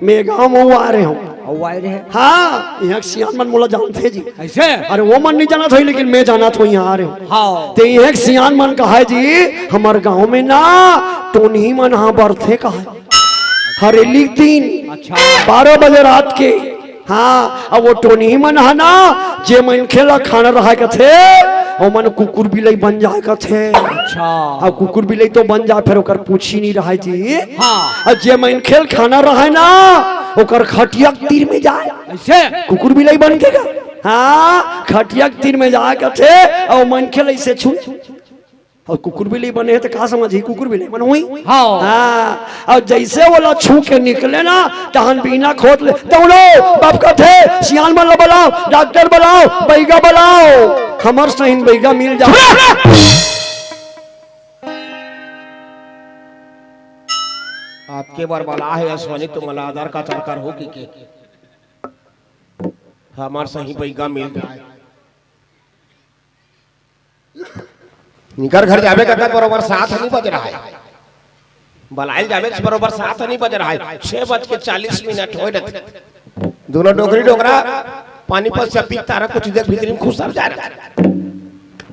मैं गाँव में आए रहे हूँ। अउ आए रहे? हाँ, इहाँ के सियान मन मोला जानथे जी। ऐसे? अरे वो मन नी जानत होही, लेकिन मैं जानत हों, इहाँ आए रहे हूँ। हाँ। ते इहाँ के सियान मन कहे जी, हमर गाँव में ना टोनही मन हा बरथे कहे। हरेली दिन अच्छा। बारह बजे रात के। हाँ, अउ वो टोनही मन हा ना, जे मनखे ला खाना रहाय कथे, वो मन कुकुर बिलई बन जाय कथे। अच्छा। अउ कुकुर बिलई तो बन जाय, फेर ओकर पूछी नी रहाय जी। हाँ। अउ जे मनखे ल खाना रहाय ना, ओकर खटिया के तीर में जाय। ऐसे? कुकुर बिलई बन के का? हाँ, खटिया के तीर में जाय कथे, अउ मनखे ल ऐसे छू। अउ कुकुर बिलई बने हे त का समझही, कुकुर बिलई बने होही। हाँ। हाँ, अउ जइसे ओला छू के निकले ना, तहन बीना खोद ले, दौड़ो, बाप कथे, सियान मन ला बलाओ, डॉक्टर बलाओ, बइगा बलाओ, हमर सहिन बइगा मिल जाय। अतके बर बलाय हे अश्वनी, तुमन ला आधार कार्ड, आधार कार्ड हो कि के? हमर सही बइगा मिल जाय। इँकर घर जाबे कका, बरोबर सात नइ बज रहाय। बलाय ल जाबे, बरोबर सात नइ बज रहाय। छह बज के चालीस मिनट होय रथे। दूनों डोकरी डोकरा पानीपत से पीत तारा कुछ देर भीतरी में खुसर जाय रथे।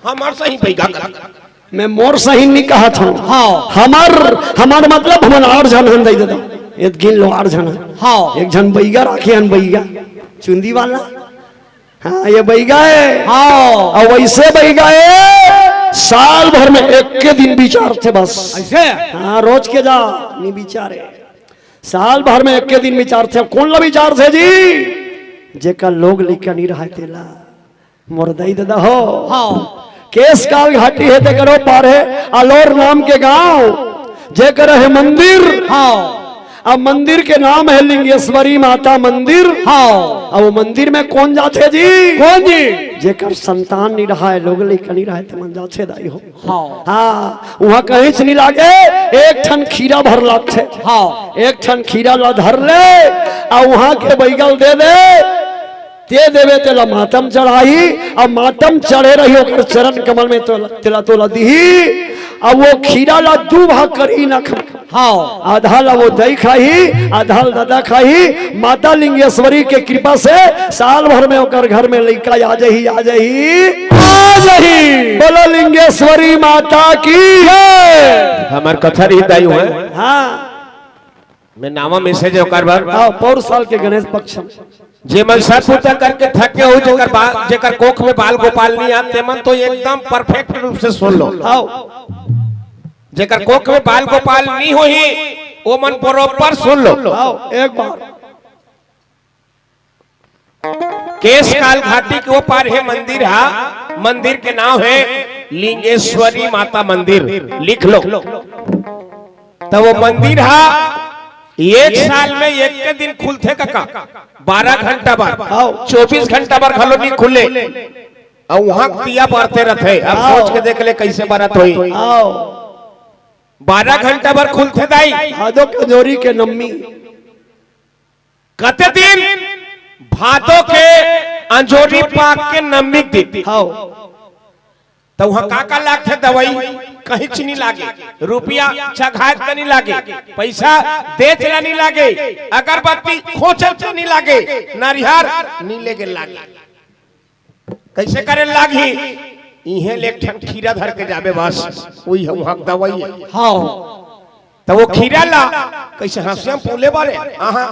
हमर सही बइगा कका। मैं मोर सही नइ कहत हँव। हाँ। हमर, हमर मतलब हमन आठ झन हन दाई ददा। एदे गिन लो आठ झन हन। हाँ। एक झन बइगा राखे हन बइगा। चुंदी वाला। हाँ, ये बइगा हे। हाँ। अउ वइसे बइगा हे, साल भर में एक्के दिन बिचारथे बस। ऐसे? हाँ, रोज के जा, नइ बिचारे। साल भर में एक्के दिन बिचारथे। कोन ला बिचारथे जी? जेकर लोग लइका नइ रहाय तेला। मोर दाई ददा हो। हाँ। केश काल घाटी हे तेकरो पार हे, अलोर नाम के गाँव, जेकर हे मंदिर। हाँ। अब मंदिर के नाम हे लिंगेश्वरी माता मंदिर। हाँ। अब वो मंदिर में कोन जाथे जी? कोन जी? जेकर संतान नइ रहय, लोग लइका नइ रहय, ते मन जाथे दाई हो। हाँ। हाँ, उहाँ कहीं से नइ लागे, एक ठन खीरा भर लागथे। हाँ। एक ठन खीरा ला धर ले, अउ उहाँ के बइगा ल दे दे, ते देबे तेला माता म चढ़ाही, अउ माता म चढ़े रही ओकर चरण कमल में तो, तेला तोला दिही, अउ वो खीरा ला दू भाग करही नख में। हाँ। आधा ला वो दाई खाही, आधा ला ददा खाही। माता लिंगेश्वरी के कृपा से साल भर में ओकर घर में लइका आ जाही, आ जाही, आ जाही। बोलो लिंगेश्वरी माता की जय। हमर कथा रही दाई हुए। हाँ। मैं नावा message हे ओकर बर। हाँ, पौर साल के गणेश पक्ष में। जे मन सत पूजा करके थक गे हो, जेकर बा-, जेकर कोख में बाल गोपाल नइ आत, ते मन तो एकदम perfect रूप से सुन लो। हाँ। जेकर कोख में बाल गोपाल नइ होही, वो मन बरोबर सुन लो। हाँ, एक बार। केशकाल घाटी के ओ पार हे मंदिर हा, मंदिर के नाम हे लिंगेश्वरी माता मंदिर, लिख लो। त वो मंदिर हा एक साल में एक के दिन खुलथे कका, बारह घंटा बर, हाँ। चौबीस घंटा बर घलो नइ खुले। अउ उहाँ दिया बरते रथे। अब हाँ। सोच के देख ले कइसे बरत होही। हाँ। बारह घंटा बर खुलथे दाई। भादो के अंजोरी के नम्मी। कते दिन? भादो के अंजोरी पाख के नम्मी के दिन। हाँ। त उहाँ का का लागथे दवाई? कहींच नइ लागे। रुपया चघाय के नइ लागे, पइसा देत ला नइ लागे, अगरबत्ती खोंचत ला नइ लागे, नरिहर नइ लेगे लागे। कइसे करे लागही? इहें ले एक ठन खीरा धर के जाबे बस, उही ह उहाँ के दवाई हे। हाँ। त वो खीरा ला कइसे हँसिया म पूले बारे? आहा,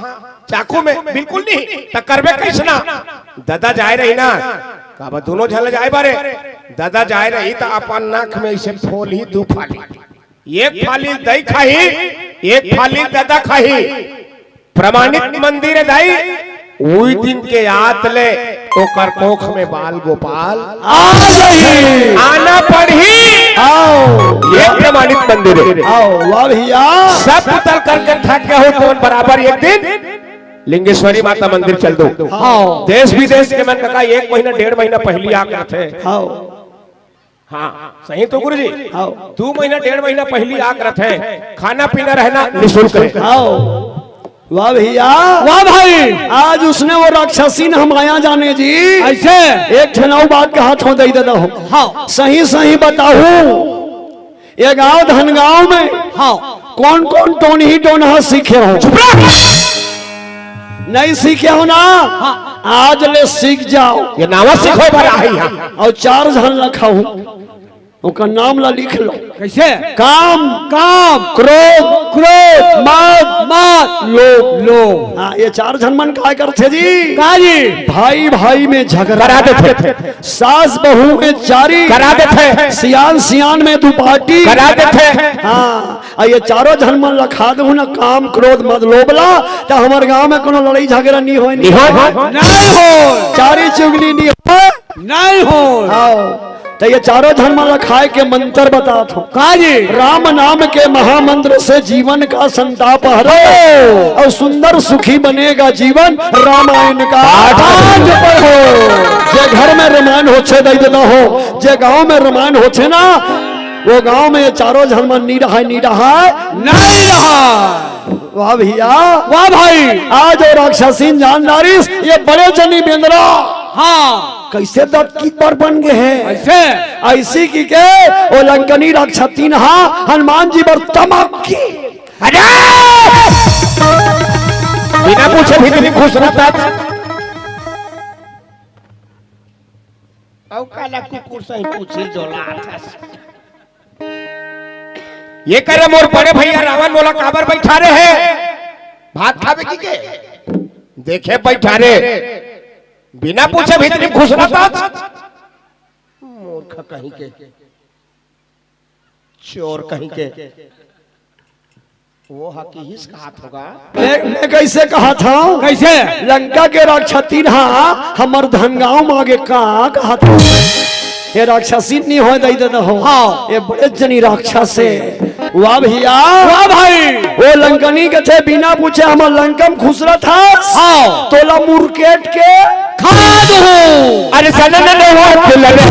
चाकू में बिल्कुल नहीं। त करबे कइसना? ददा जाय रही ना, काबर दूनों झन ल जाय बारे। ददा जाय रही त अपन नख में अइसे फोलही दू फाली, एक फाली दाई खाही, एक फाली ददा खाही। प्रमाणित मंदिर हे दाई, उही दिन के आत ले ओकर कोख में बाल गोपाल आ जाही। आना पड़ही। आओ। ये प्रमाणित मंदिर हे। आओ, वाह भइया। सब उतर करके थक गए हो तो बराबर एक दिन लिंगेश्वरी माता मंदिर चल दो। हाँ। देश विदेश के मन कका एक महीना डेढ़ महीना पहिली आके रथे। हाँ। हाँ, सही तो गुरुजी। हाँ। दू महीना, डेढ़ महीना पहिली आके रथे, खाना पीना रहना निशुल्क हे। हाँ। वाह भइया। वाह भाई। आज उसने वो राक्षसीन ह माया जाने जी। अइसे? एक ठन अउ बात कहत हों, दई ददा हो। हाँ। सही सही बताहू, ये गांव धनगांव में हाँ। कोन कोन टोनही टोनहा सीखे हो? चुप रह। नइ सीखे हो ना? हाँ। आज ले सीख जाव। ये नावा सीखो बर आही हम। अउ चार झन ल खाहू। ओकर नाम ला लिख लो। कइसे? काम, काम, क्रोध, क्रोध, मद, मद, लोभ, लोभ। हाँ, ये चार झन मन काय करथे जी? का जी? भाई भाई में झगरा करा देथे। सास बहू में चारी करा देथे। सियान सियान में दुपाटी करा देथे। हाँ, अउ ये चारों झन मन ला खा देहू ना, काम, क्रोध, मद, लोभ ला, त हमर गांव में कोनो लड़ाई झगरा नइ होय, नइ होय। नइ होय। चारी चुगली नइ होय। नइ होय। आओ, त ये चारों झन मन ला खाय के मंत्र बतात हों। का जी? राम नाम के महामंत्र से जीवन का संताप हरो। ओ। अउ सुंदर सुखी बनेगा जीवन रामायण का पाठ पाठ पढ़ो। जे घर में रामायण होथे, दई ददा हो, जे गांव में रामायण होथे ना, वो गांव में ये चारों झन मन नइ रहय, नइ रहय। नइ रहय। वाह भइया। वाह भाई। आज वो राक्षसीन जान डारिस, ये बड़े जनी बेंदरा। हाँ। कइसे दतकीत बर बन गे हे? कइसे? अइसी कहिके वो लंकनी राक्षसीन हा हनुमान जी बर तमक की। अरे! बिना पूछे भीतरी घुसरत हस। अउ काला कुकुर सही पूछी डोलात हस। ये करे मोर बड़े भइया रावण मोला काबर बइठारे हे? भात खाबे कहिके? देखे बइठारे। बिना पूछे भीतरी घुसरत हस। मूर्ख कहीं के। चोर कहीं के। वो हा किहिस कहत होगा। मैं, मैं कइसे कहत हंव? कइसे? लंका के राक्षसीन हा हमर धनगांव म आगे का कहत हंव? ये राक्षसीन नइ होय, दई ददा हो। हाँ। ये बड़े जनी राक्षस हे। वाह भैया। वाह भाई। वो लंकनी कथे, बिना पूछे हमर लंका म खुसरत हस। हाँ। तोला मुरकेट के खा दूँ। अरे सनन ने बात लगे,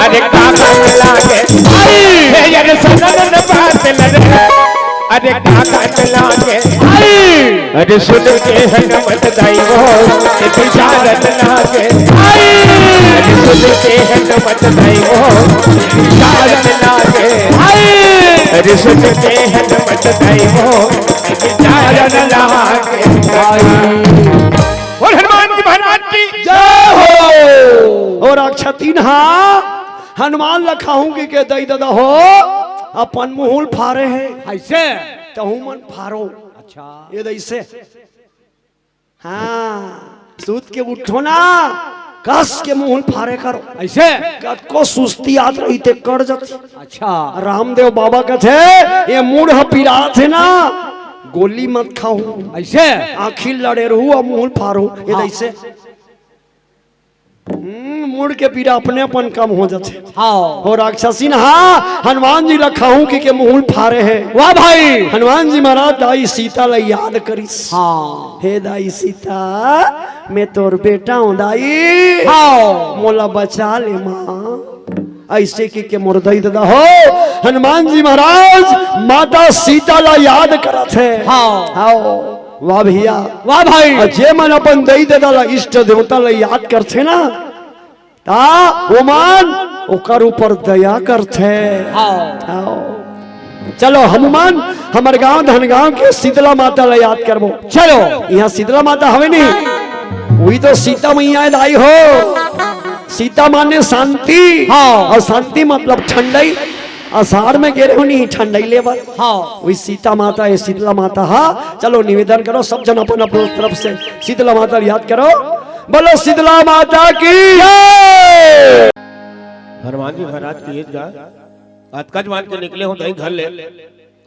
अरे का बात लागे। आई। हे अरे सनन ने बात लगे, अरे का बात लागे। आई। अरे सुन के हनुमत दाई वो, एक विचारत लागे। आई। अरे सुन के हनुमत दाई वो, एक विचारत लागे। आई। अरे सुन के हनुमत दाई वो, एक विचारत लागे। आई। बोल हनुमान जी महाराज की जय हो। और अक्षतिन हा हनुमान ल खाहूं कहिके दई ददा हो, अपन मुहूं ल फारे हे। अइसे? तहूं मन फारो। अच्छा। ये दई से। हाँ, सूत के उठो ना, कस के मुहूं ल फारे करो। अइसे? कतको सुस्ती आत रही ते कर जात। अच्छा। रामदेव बाबा कथे, ये मुड़ ह पिरात हे ना, गोली मत खाहू। अइसे? आँखी लड़े रहू अउ मुहूं ल फारो। ये हाँ। दई से। हम्म, मुड़ के पीरा अपने अपन कम हो जाथे। हाँ। हो राक्षसिन हा हनुमान जी ल खाहूं कहिके मुहूं ल फारे हे। वाह भाई। हनुमान जी महाराज दाई सीता ल याद करिस। हाँ। हे दाई सीता, मैं तोर बेटा हूं दाई। हाँ। मोला बचा ले माँ। अइसे कहिके मोर दई ददा हो, हनुमान जी महाराज माता सीता ल याद करत हे। हाँ। हाँ। वाह भैया। वाह भाई। अउ जे मन अपन दई ददा ल, इष्ट देवता ल याद करथे ना, ता ओमन ओकर ऊपर दया करथे। हाँ। हाँ। चलो हनुमान, हमर गांव धनगांव के शीतला माता ल याद करबो। चलो। इहां शीतला माता हवे नहीं, उही तो सीता मैया दाई हो। सीता माने शांति। हाँ। अउ शांति मतलब ठंडई। अषाढ़ में गे रहेव नहीं ठंडई लेबर। हाँ। उही सीता माता हे, शीतला माता। हाँ, चलो निवेदन करो सब जन अपन अपन तरफ से शीतला माता ल याद करो। बोलो शीतला माता की जय। हनुमान जी महाराज की जय। अतका जवान के निकले हो दाई घर ले,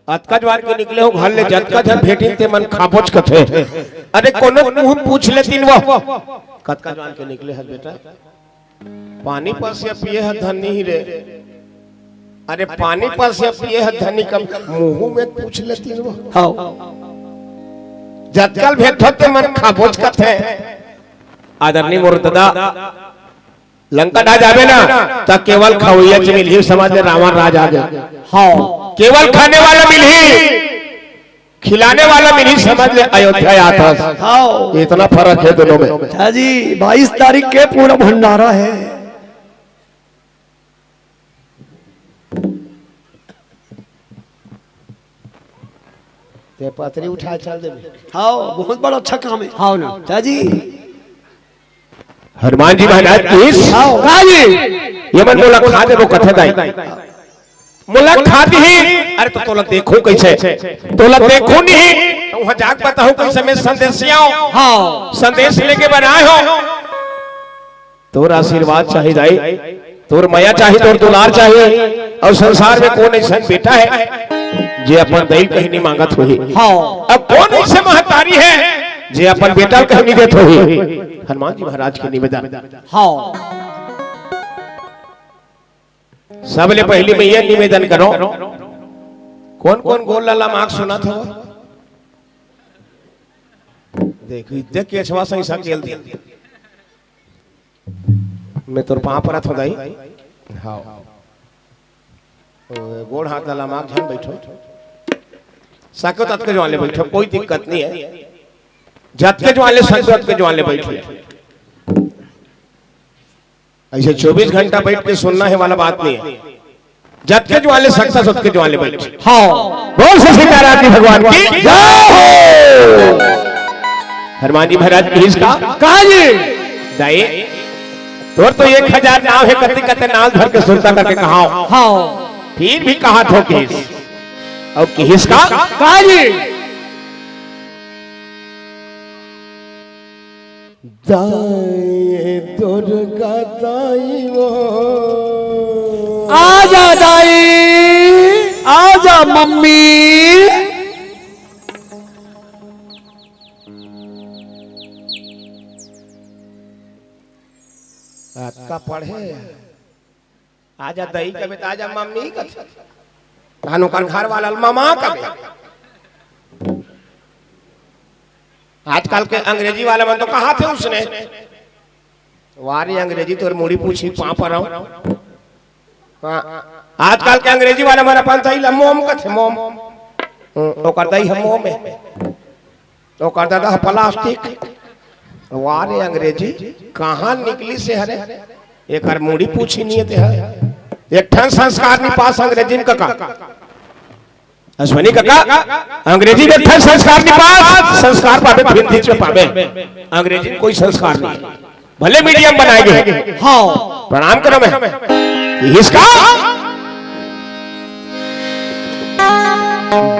अतका जवान के निकले हो घर ले, जतका झन भेटिन ते मन खाबोच कथे। अरे कोनो मुंह पूछ लेतिन वो। कतका जवान के निकले हस बेटा? पानी पसिया पिए ह धनी ही रे। अरे पानी पसिया पिए ह धनी कम, मुंह में पूछ लेतिन वो। हाँ। जतका ल भेटो ते मन खाबोच कथे। आदरणीय मोर ददा, लंका डहा जाबे ना, त केवल खवइया च मिलही, समझ ले रावण राज आ गे। हाँ। केवल खाने वाला मिलही, खिलाने वाला मिलही, समझ ले अयोध्या आत हस। हाँ। इतना फरक हे दोनों में। अच्छा जी, बाईस तारीख के पूरा भंडारा हे। ते पतरी उठाय चल देबे। हाँ, बहुत बड़ा अच्छा काम हे। हाँ ना। अच्छा जी। हनुमान जी महाराज की। हाँ। का जी? ये मन मोला खा देबो कथे दाई। मोला खा दिही। अरे तो तोला देखहूं कइसे? तोला देखहूं नहीं। तो उहां जाके बताहूं कइसे मैं संदेसिया हूं। हाँ। संदेस लेके बर आय हों। तोर आशीर्वाद चाही दाई, तोर मया चाही, तोर दुलार चाही। अउ संसार में कोन अइसन बेटा हे, जे अपन दई कहीं नहीं मांगत होही? हाँ। अउ कोन अइसे महतारी हे, जे अपन बेटा ल कहीं नहीं देत होही? हनुमान जी महाराज के निवेदन। हाँ। सबले पहिली मैं ये निवेदन करों, कोन कोन गोड़ ला लमाके सुनत हो? देख, देख के अछवा सही सा खेल दिया। मैं तोर पांव परत हों दाई। हाँ। ओ, गोड़ हाथ ला लमाके झन बइठो। सको ततके जुवार ले बइठो, कोई दिक्कत नहीं हे। जतके जुवार ले सको ततके जुवार ले बइठो। अइसे चौबीस घंटा बइठ के सुनना हे वाला बात नहीं हे। जतके जुवार ले सकथस, ओतके जुवार ले बइठ। हाँ। बोल सच्चे दरबार भगवान की जय हो। हनुमान जी महाराज कहिस का? कहा जी? दाई, तोर तो एक हजार नांव हे, कते कते नांव धर के सुरता करके कहाओ। हाँ। फिर भी कहाथों कहिस। अउ कहिस का? कहा जी? दाई दुर्गा दाई वो। आजा दाई, आजा मम्मी। अतका पढ़े। आजा दाई कबे त आजा मम्मी कथे। तहन ओकर घर वाला ल मामा कबे। आजकल के अंग्रेजी वाला मन तो कहाथे उसने, "वाह रे अंग्रेजी, तोर मुड़ी पूछी पाँव परव।" हाँ, आजकल के अंग्रेजी वाला मन अपन दाई ल मोम कथे, मोम। हम्म, ओकर दाई ह मोम हे, ओकर ददा ह प्लास्टिक। "वाह रे अंग्रेजी, कहाँ निकलिस हे रे, एकर मुड़ी पूछी नइ हे तेहा।" एक ठन संस्कार नइ पास अंग्रेजी म कका। अश्विनी कका, अंग्रेजी म एक ठन संस्कार नइ पास, संस्कार पाबे त हिंदी म पाबे, अंग्रेजी म कोई संस्कार नइ। भले मीडियम बनाए गे। हाँ। प्रणाम करो मैं। इसका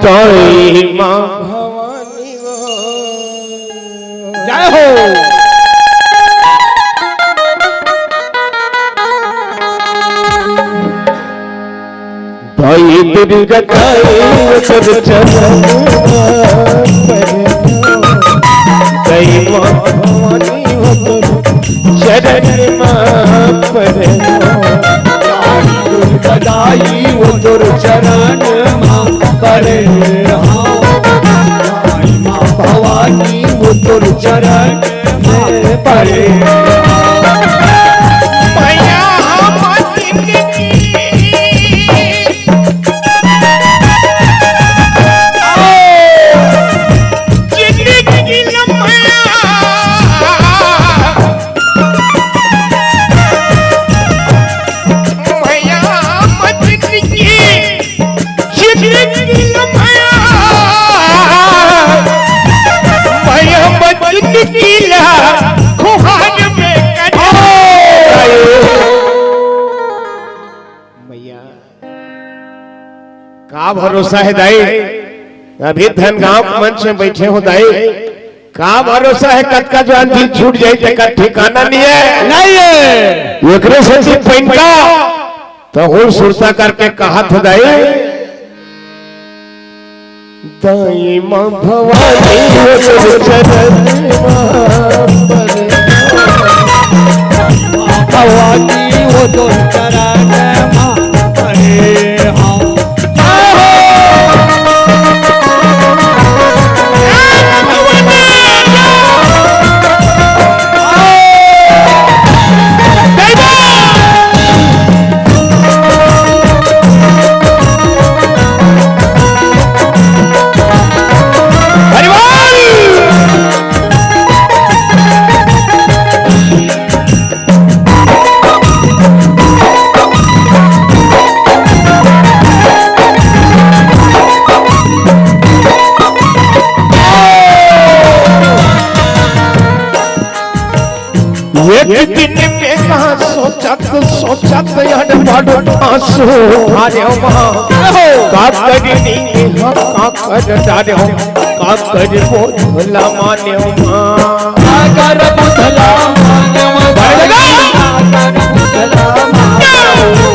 दाई माँ भवानी वो। जय हो। दाई दुर्गा दाई वो तोर चरण मा परना। दाई माँ भवानी वो तोर चरण मा परना। दाई दुर्गा दाई वो तोर चरण मा परना। दाई माँ भवानी वो तोर चरण मा परना। मैया हमर जिंदगी मैया। का भरोसा हे दाई, अभी धन गांव के मंच में बैठे हो दाई, का भरोसा हे कतका जवान दिल छूट जाई, तेकर ठिकाना नइ हे। नइ हे। एकरे सेती पहिनका त हुल सुरता करके कहत हो दाई, दाई माँ भवानी वो तोर चरण मा परना। भवानी वो तोर चरण मा परना। एक दिन में कहाँ सोचत सोचत यार बड़ आंसू धारे माँ। का करी नी हम का कर डारे हो, का करी वो भला माने माँ। का कर वो भला माने माँ। का कर वो भला माने माँ।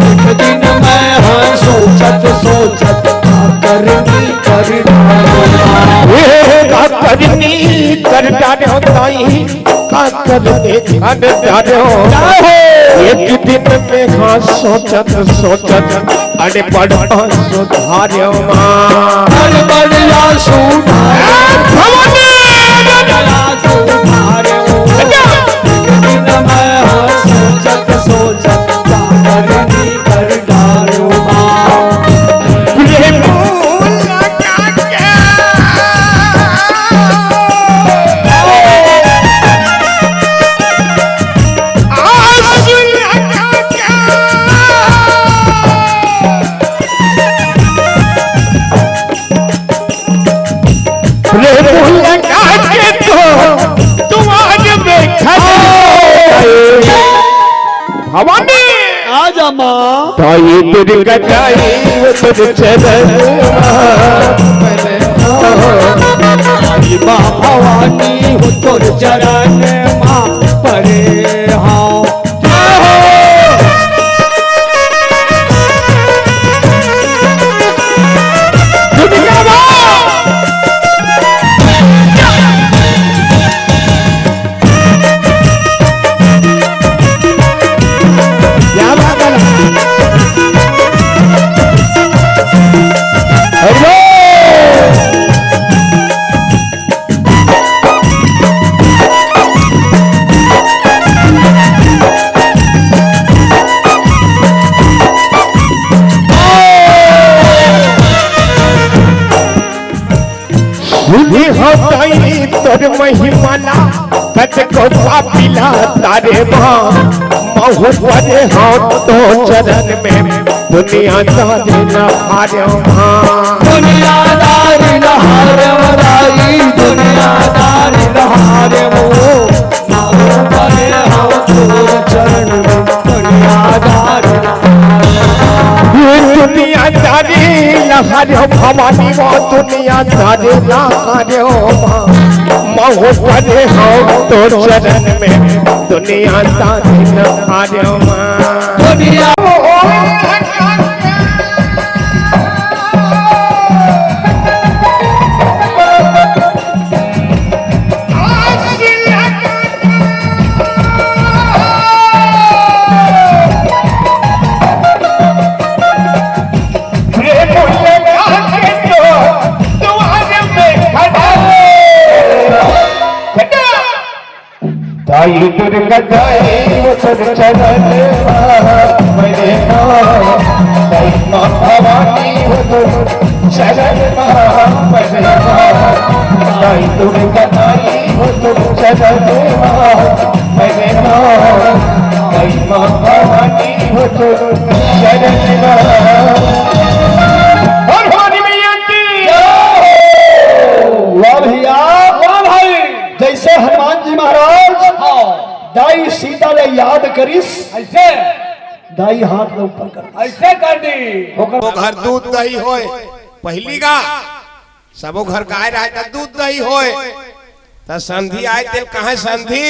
एक दिन मैं हाँ सोचत सोचत का करनी कर डारे हो। ए का करनी कर डारे हो ताई। का कर दे, कर डारे हो। एक दिन में हाँ सोचत सोचत अरे बड़ सुधार्यो माँ। बड़ बड़ आंसू भवानी। बड़ आंसू ढारे हो। एक दिन मैं हाँ सोचत सोचत का करनी कर डारे हो माँ। प्रेम लगा के। भवानी। आजा माँ। ताई दुर्गा ताई वो तोर चरण मा परे। ताई माँ भवानी वो तोर चरण मा परे। हाँ। भूले हँव दाई तोर महिमा ला, कतको पापी ला तारे माँ। महूँ परे हँव तोर चरण में, दुनियादारी ला हारेंव माँ। दुनियादारी ला हारेंव दाई, दुनियादारी ला हारेंव। महूँ परे हँव तोर चरण में, दुनियादारी ला हारेंव। ये दुनियादारी ला हारेंव भवानी वो, दुनियादारी ला हारेंव माँ। महूँ परे हँव तोर चरण में, दुनियादारी ला हारेंव माँ। दुनिया दाई दुर्गा दाई वो तोर चरण मा परे हँव, दाई माँ भवानी वो तोर चरण मा परे हँव, दाई दुर्गा दाई वो तोर चरण मा परे हँव, दाई माँ भवानी वो तोर चरण मा। और भवानी मैया की वाह भैया, वाह भाई। जैसे हनुमान जी महाराज हाँ। दाई सीता ला याद करिस, ऐसे दाई हाथ ला ऊपर कर दिस। ऐसे कर दी। ओकर वो घर दूध दही होय, पहिली गा सबो घर गाय रहय त दूध दही होय, त समधी आय तेला कहय समधी,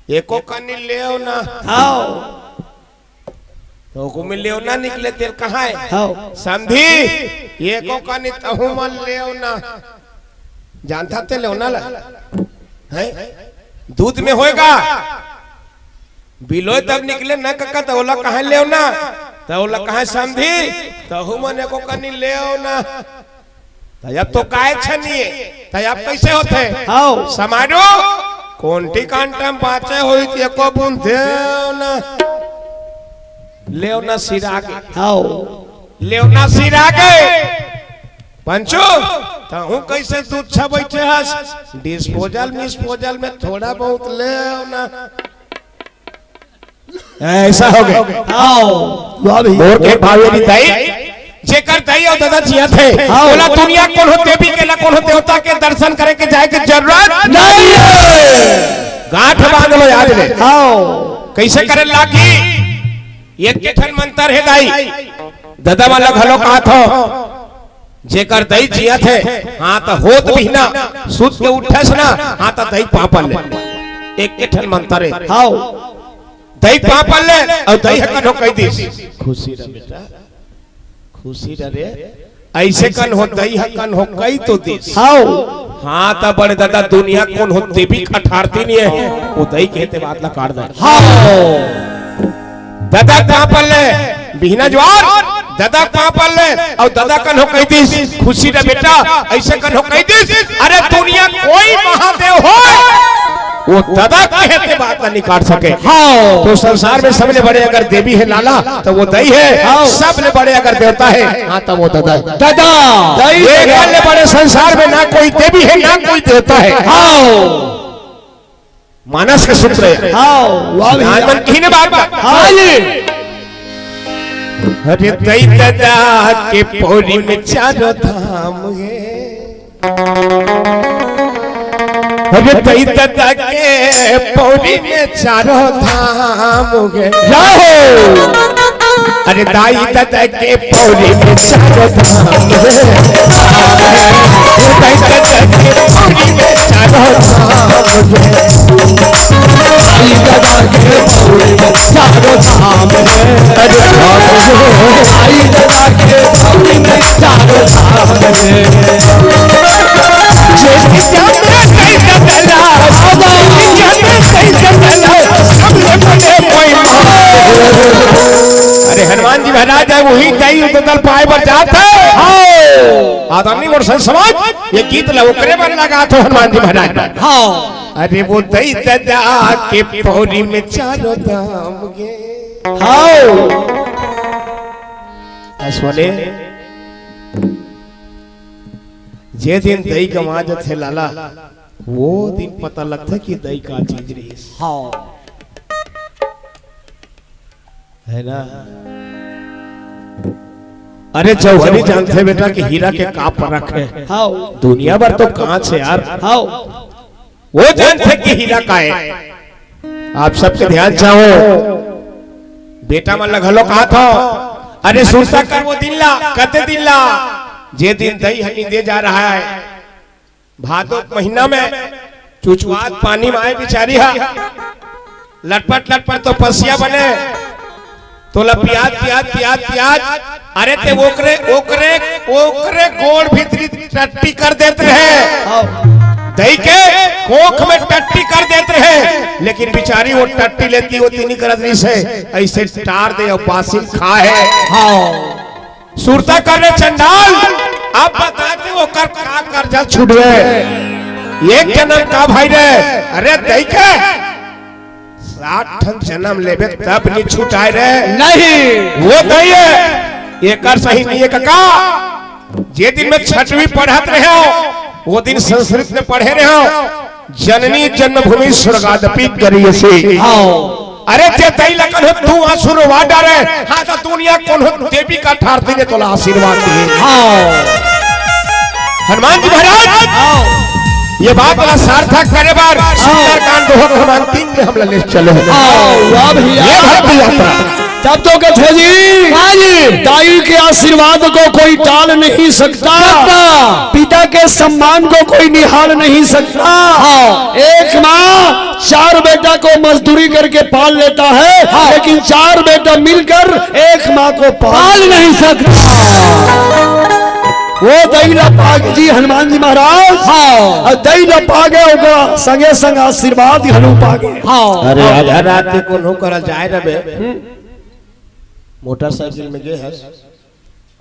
एको कनी लेव ना। हाँ। त ओकर में लेव ना निकले तेला कहय। हाँ। समधी, एको कनी तहूँ मन लेव ना। जानथस तें लेव ना ला? हैं? दूध में होय गा। बिलोय तब निकले ना कका, त ओला कहय लेव ना। त ओला कहय समधी, तहूँ मन एको कनी लेव ना। त अब तो काय छनिए, त अब कइसे होथे? हाँ। समारू, कोंटी कांटा म बाँचे होही त एको बूंद देव ना। लेव ना सिरा गे। हाँ। लेव ना सिरा गे। पंचू, तहूँ कइसे तुच्छा बइठे हस? डिस्पोजल मिस्पोजल में थोड़ा बहुत लेव ना। ऐसा हो गे। आओ, वाह भैया। मोर के भाव ये दाई, जेकर दाई अउ ददा जियत हे, हाँ। ओला दुनिया कोनो देवी के ना कोनो देवता के दर्शन करे के जाय के जरूरत नहीं हे। गांठ बांध लो याद ले। हाँ। कइसे करे लागही? एक ठन मंतर हे दाई, ददा मन ला घलो कहत हँव, जेकर दाई जियत हे, हाँ, त होत बिहना सुत के उठस ना, हाँ, त दाई पाँव पल्ले। एक ठन मंतर हे। हाँ। दाई पाँव पल्ले, अउ दाई ह कन्हो कहि दिस, "खुशी रह बेटा, खुशी रह रे।" अइसे कन्हो दाई ह कन्हो कहि तो दिस। हाँ। हाँ, त बड़े ददा दुनिया कोनो देवी कठारती नइ हे, ओ दाई कहे ते बात ला काट दे। हाँ। ददा पाँव पल्ले, बिहना जुवार, ददा पाँव पल्ले, अउ ददा कन्हो कहि दिस, "खुशी रह बेटा," अइसे कन्हो कहि दिस, अरे दुनिया कोई महादेव होय, ओ ददा कहे ते बात ला नइ काट सके। हाँ। तो संसार में सबले बड़े अगर देवी हे लाला, त ओ दाई हे। हाँ। सबले बड़े अगर देवता हे, हाँ, त ओ ददा हे। ददा। दाई ये ददा। सबले बड़े संसार में ना कोई देवी हे, ना कोई देवता हे। हाँ। मानस के सूत्र हे। हाँ, वाह भैया। नानमन किहिन बात बा। हाँ जी। अरे दाई ददा के पौरी में चारों धाम हे। अरे दाई ददा के पौरी में चारों धाम हे। जय हो। अरे दाई ददा के पौरी में चारों धाम हे। दाई ददा के पौरी में चारों धाम हे। दाई ददा के पौरी में चारों धाम हे। अरे धाम हे। दाई ददा के पौरी में चारों धाम हे। अरे हनुमान जी महाराज आए, वही दाई ददा ल पाए बर जात हे। हाँ। आदरणीय मोर संत समाज, ये गीत ला ओकरे बर लगात हँव हनुमान जी महाराज। हाँ। अरे वो दाई ददा के पौरी में चारों धाम हे। हाँ। असवने जे दिन दई गंवा जथे लाला, वो दिन पता लगथे कि दई का चीज रहिस। हाँ। है ना? अरे, जौहरी जानथे बेटा कि हीरा के का परख हे। हाँ। दुनिया भर तो कांच हे यार। हाँ। वो जानथे कि हीरा का हे। आप सबके ध्यान चाहूं, बेटा मन ल घलो कहत हंव, अरे सुरता कर वो दिन ला, कते दिन ला, जे दिन दई ह निंदे जा रहा है। भादो के महीना में चुचुआत पानी में आए बिचारी हा, लटपट लटपट तो पसिया बने, तोला पियात पियात पियात पियात, अरे ते ओकरे ओकरे ओकरे गोड़ भीतरी टट्टी कर देत रहे। दई के कोख में टट्टी कर देत रहे, लेकिन बिचारी वो टट्टी लेती वो तीनी करत रहिस हे, ऐसे टार दे अउ बासिन खाए। हाँ। सुरता कर रे चंडाल, अब बता दे ओकर का कर्जा छुटवे। एक जनम का भाई रे, अरे दई के साठ ठन जनम लेबे तब नी छुटाय रे। नहीं। वो दई हे, एकर सही नहीं हे कका। जे दिन में छठवीं पढ़त रहे हो, वो दिन संस्कृत में पढ़े रहे हो, जननी जन्मभूमि स्वर्गादपि गरीयसी। हाँ। अरे जे दई ल कन हो तू आशीर्वाद डारे, हाँ तो दुनिया कोनो देवी का ठार दिन तोला आशीर्वाद दिही। हाँ। हनुमान जी महाराज, हाँ। ये बात ला सार्थक करे बर सुंदरकांड दोहा क्रमांक तीन में हमला ले चले। हाँ, वाह भैया। ये भक्ति यात्रा। तब तो कथे जी, हाँ जी। दाई के आशीर्वाद को कोई टाल नहीं सकता। सकता। पिता के सम्मान को कोई निहाल नहीं सकता। हाँ। एक माँ चार बेटा को मजदूरी करके पाल लेता है, हाँ। लेकिन चार बेटा मिलकर एक माँ को पाल पाल नहीं सकता। वो दई ला पागे जी हनुमान जी महाराज। हाँ। अउ दई ला पागे ओकर संगे संग आशीर्वाद घलो पागे। हाँ। अरे आधा रात के कोनो करा जाए रहे, मोटरसाइकिल में गे हस,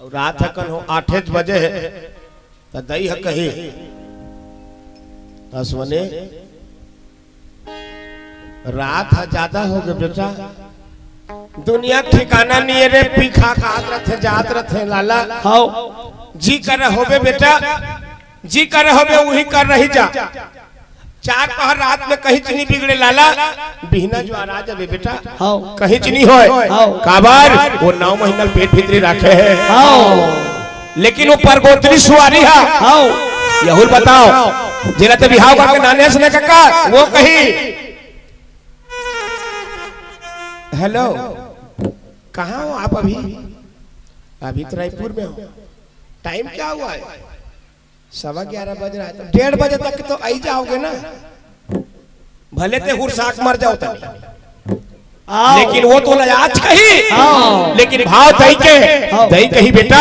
अउ रात ह कन हो आठेच बजे हे, त दई ह कही, "असवने, रात ह जादा होगे बेटा, दुनिया के ठिकाना नहीं हे रे, पी खा के आत रथे, जात रथे लाला।" हाँ। जी करे होबे बेटा, जी करे होबे, उही कर रही जा। चार पहर रात में कहीं च नहीं बिगड़े लाला, बिहना जुआर आ जाबे बेटा, हाँ। कहीं च नहीं होय। हाँ। काबर? वो नौ महीना पेट भीतरी राखे हे। हाँ। लेकिन वो परगोतरी सुवारी हा। हाँ। यहूर बताओ, जेला ते बिहाव करके नाने हस न कका, वो कही, "हेलो, कहाँ हो आप अभी?" "अभी तो रायपुर में हो।" "टाइम क्या हुआ है?" "सवा ग्यारह बज रहा है।" "तो डेढ़ बजे तक तो आई जाओगे ना, भले ते हुरसाक मर जाओ तनी।" आओ। लेकिन वो तो आज कही, हाँ। लेकिन भाव दई के, हाँ। दई कही, "बेटा,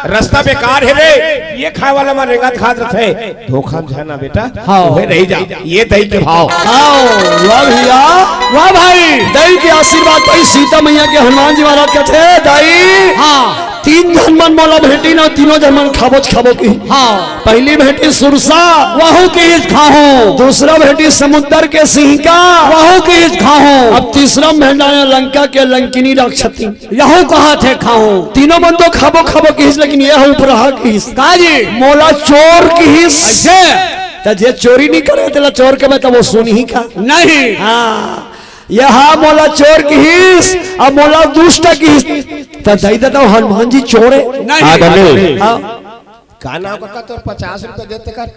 रास्ता बेकार हे रे, ये खाए वाला मन रेंगत खात रथे, धोखा में जाना बेटा, हाँ। उहे रही जा।" ये दई के भाव। हाँ, वाह भैया, वाह भाई। दई के आशीर्वाद पाई सीता मैया के, हनुमान जी महाराज कथे, "दई, हाँ। तीन झन मन मोला भेंटिन अउ तीनों झन मन खाबोच खाबो की।" हाँ। पहली भेंटी सुरसा, वहू किहिस खाहूं। दूसरा भेंटी समुद्र के सिंह का, वहू किहिस खाहूं। अब तीसरा भेंटा हे लंका के लंकिनी राक्षसी, यहू कहत हे खाहूं। तीनों मन तो खाबो खाबो किहिस, लेकिन ये ह उपराहा किहिस। का जी? "मोला चोर किहिस।" अइसे? त जे चोरी नहीं करे, तेला चोर के बता, वो सुनही का? नहीं। हाँ, ये ह मोला चोर किहिस, अब मोला दुष्ट किहिस। त दई दे तो हनुमान जी चोर हे। नहीं। आदमी। हाँ। का नाम कका तोर? पचास रुपया देते कर।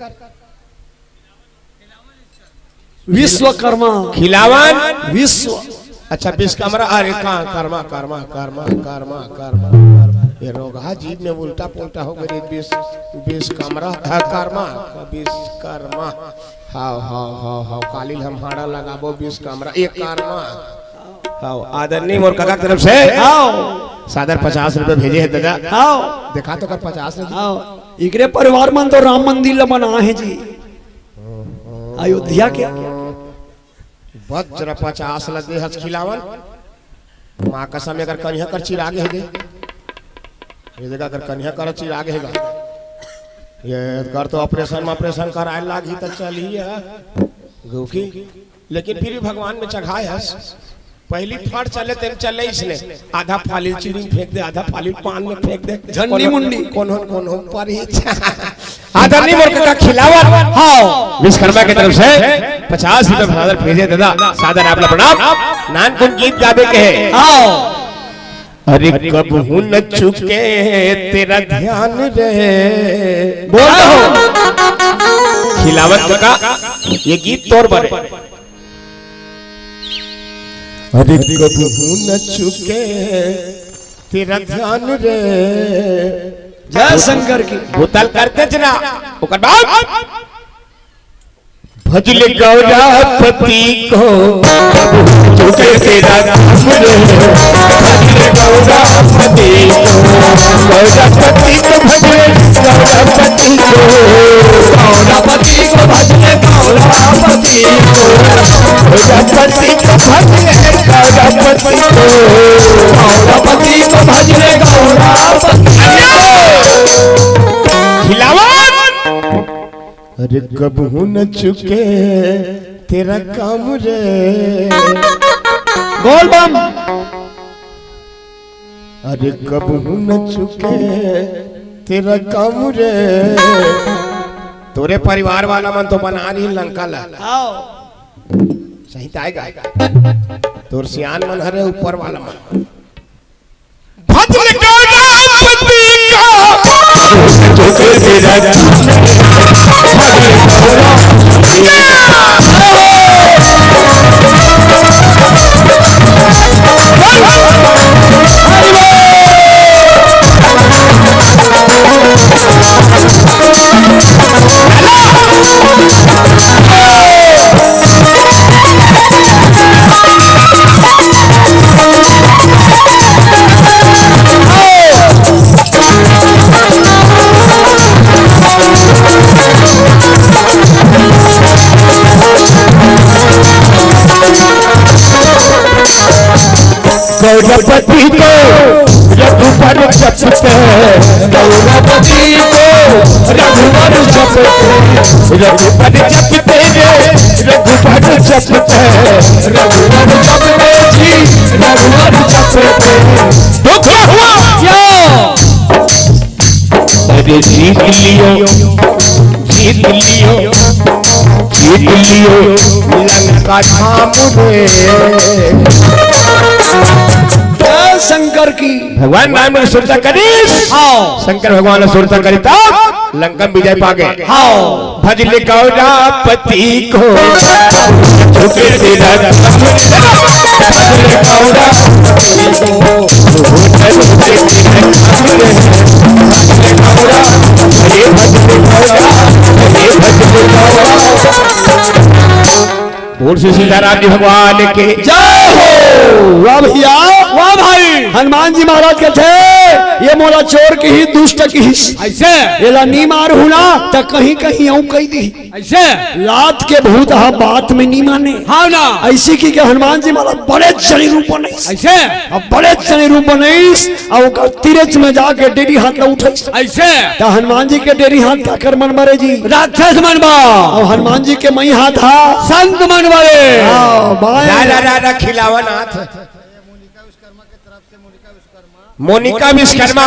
विश्वकर्मा। खिलावन। विश्व। अच्छा, विश्वकर्मा, अरे का, कर्मा, कर्मा, कर्मा, कर्मा, कर्मा, कर्मा। ये रोगहा जीभ में उल्टा पुल्टा हो गई, विश्व, विश्वकर्मा, हाँ, कर्मा, विश्वकर्मा। हाव, हाव, हाव, हाव, काली ल हम हाड़ा लगाबो, विश्वकर्मा, ये कर्मा। हाव, आदरणीय मोर कका के तरफ से हाव। सादर पचास रुपया भेजे हे दादा। हाव। देखा तो कर पचास रुपया। हाव। इकरे परिवार मन तो राम मंदिर ल बनाए हे जी। अयोध्या के। बज्र पचास ल दे हस खिलावन। माँ कसम, एकर कनिहा कर चिरागे हे गे। ये देखा, एकर कनिहा कर चिरागे हे गा। ये कर तो ऑपरेशन में ऑपरेशन कराए लागही त चलही है। गौकी। लेकिन फिर भी भगवान में चघाए हस। पहली फट चले, तेन चले इसने। आधा फाली चीनी में फेंक दे, आधा फाली पान में फेंक दे। झंडी कोनो, मुंडी। कोनो, कोनो ऊपर ही। आदरणीय मोर कका खिलावन, हाँ। विश्वकर्मा के तरफ से पचास रुपया सादर भेजे दादा, सादर आपला प्रणाम। नानकुन गीत गाबे के हे। हाँ। अरे कबहू न चुके तेरा ध्यान रे। बोल रहा हूँ। खिलावन कका, ये गीत तोर बर हे। अरे कबहू न चुके तेरा ध्यान रे। जय शंकर की। बोतल करते जना, ओकर बाद भजले गौरापति को, चुके तेरा ध्यान रे। भजले गौरापति को, गौरापति को भजले, गौरापति को, गौरापति को भजले, गौरापति को, गौरापति को भजले, गौरापति को, गौरापति को भजले, गौरापति को। खिलावन। अरे कबहू न चुके तेरा काम रे। बोल बम। अरे कबहू न चुके तेरा काम रे। तोरे परिवार वाला मन तो बना रही लंका ला। आओ। सही ताय गा। तोर सियान मन हरे ऊपर वाला मन। भजले गौरापति को। गौरपति को रघुबर जपते, गौरपति को रघुबर जपते, रघुबर जपते रे, रघुबर जपते, रघुबर जपते जी, रघुबर जपते। तो क्या हुआ? क्या? अरे जीत लियो, जीत लियो, जीत लियो लंका धाम रे। जय शंकर की। भगवान राम ने सुरता करिस। हाँ। शंकर भगवान ने सुरता करी तब लंका में विजय पागे। हाँ। भजले गौरापति को। बोल श्री सीताराम जी भगवान के जय हो। वाह भैया, वाह भाई। हनुमान जी महाराज के थे, ये मोला चोर की ही, दुष्ट की ही। ऐसे? एला नी मारहूं ना, त कहीं कहीं अउ कही दी। ऐसे? लात के भूत ह बात में नी माने। हाँ ना। ऐसी की के हनुमान जी महाराज बड़े जनी रूप बनाइस। ऐसे? अब बड़े जनी रूप बनाइस, अब ओकर तीरथ में जाके डेरी हाथ ला उठाइस। ऐसे? त हनुमान जी के डेरी हाथ का कर मन बरे जी? राक्षस मन बा। अब हनुमान जी के मई हाथ हा संत मन बरे। हाँ, बाएं। रा, रा, रा, रा, खिलावन हाथ। मोनिका विश्वकर्मा।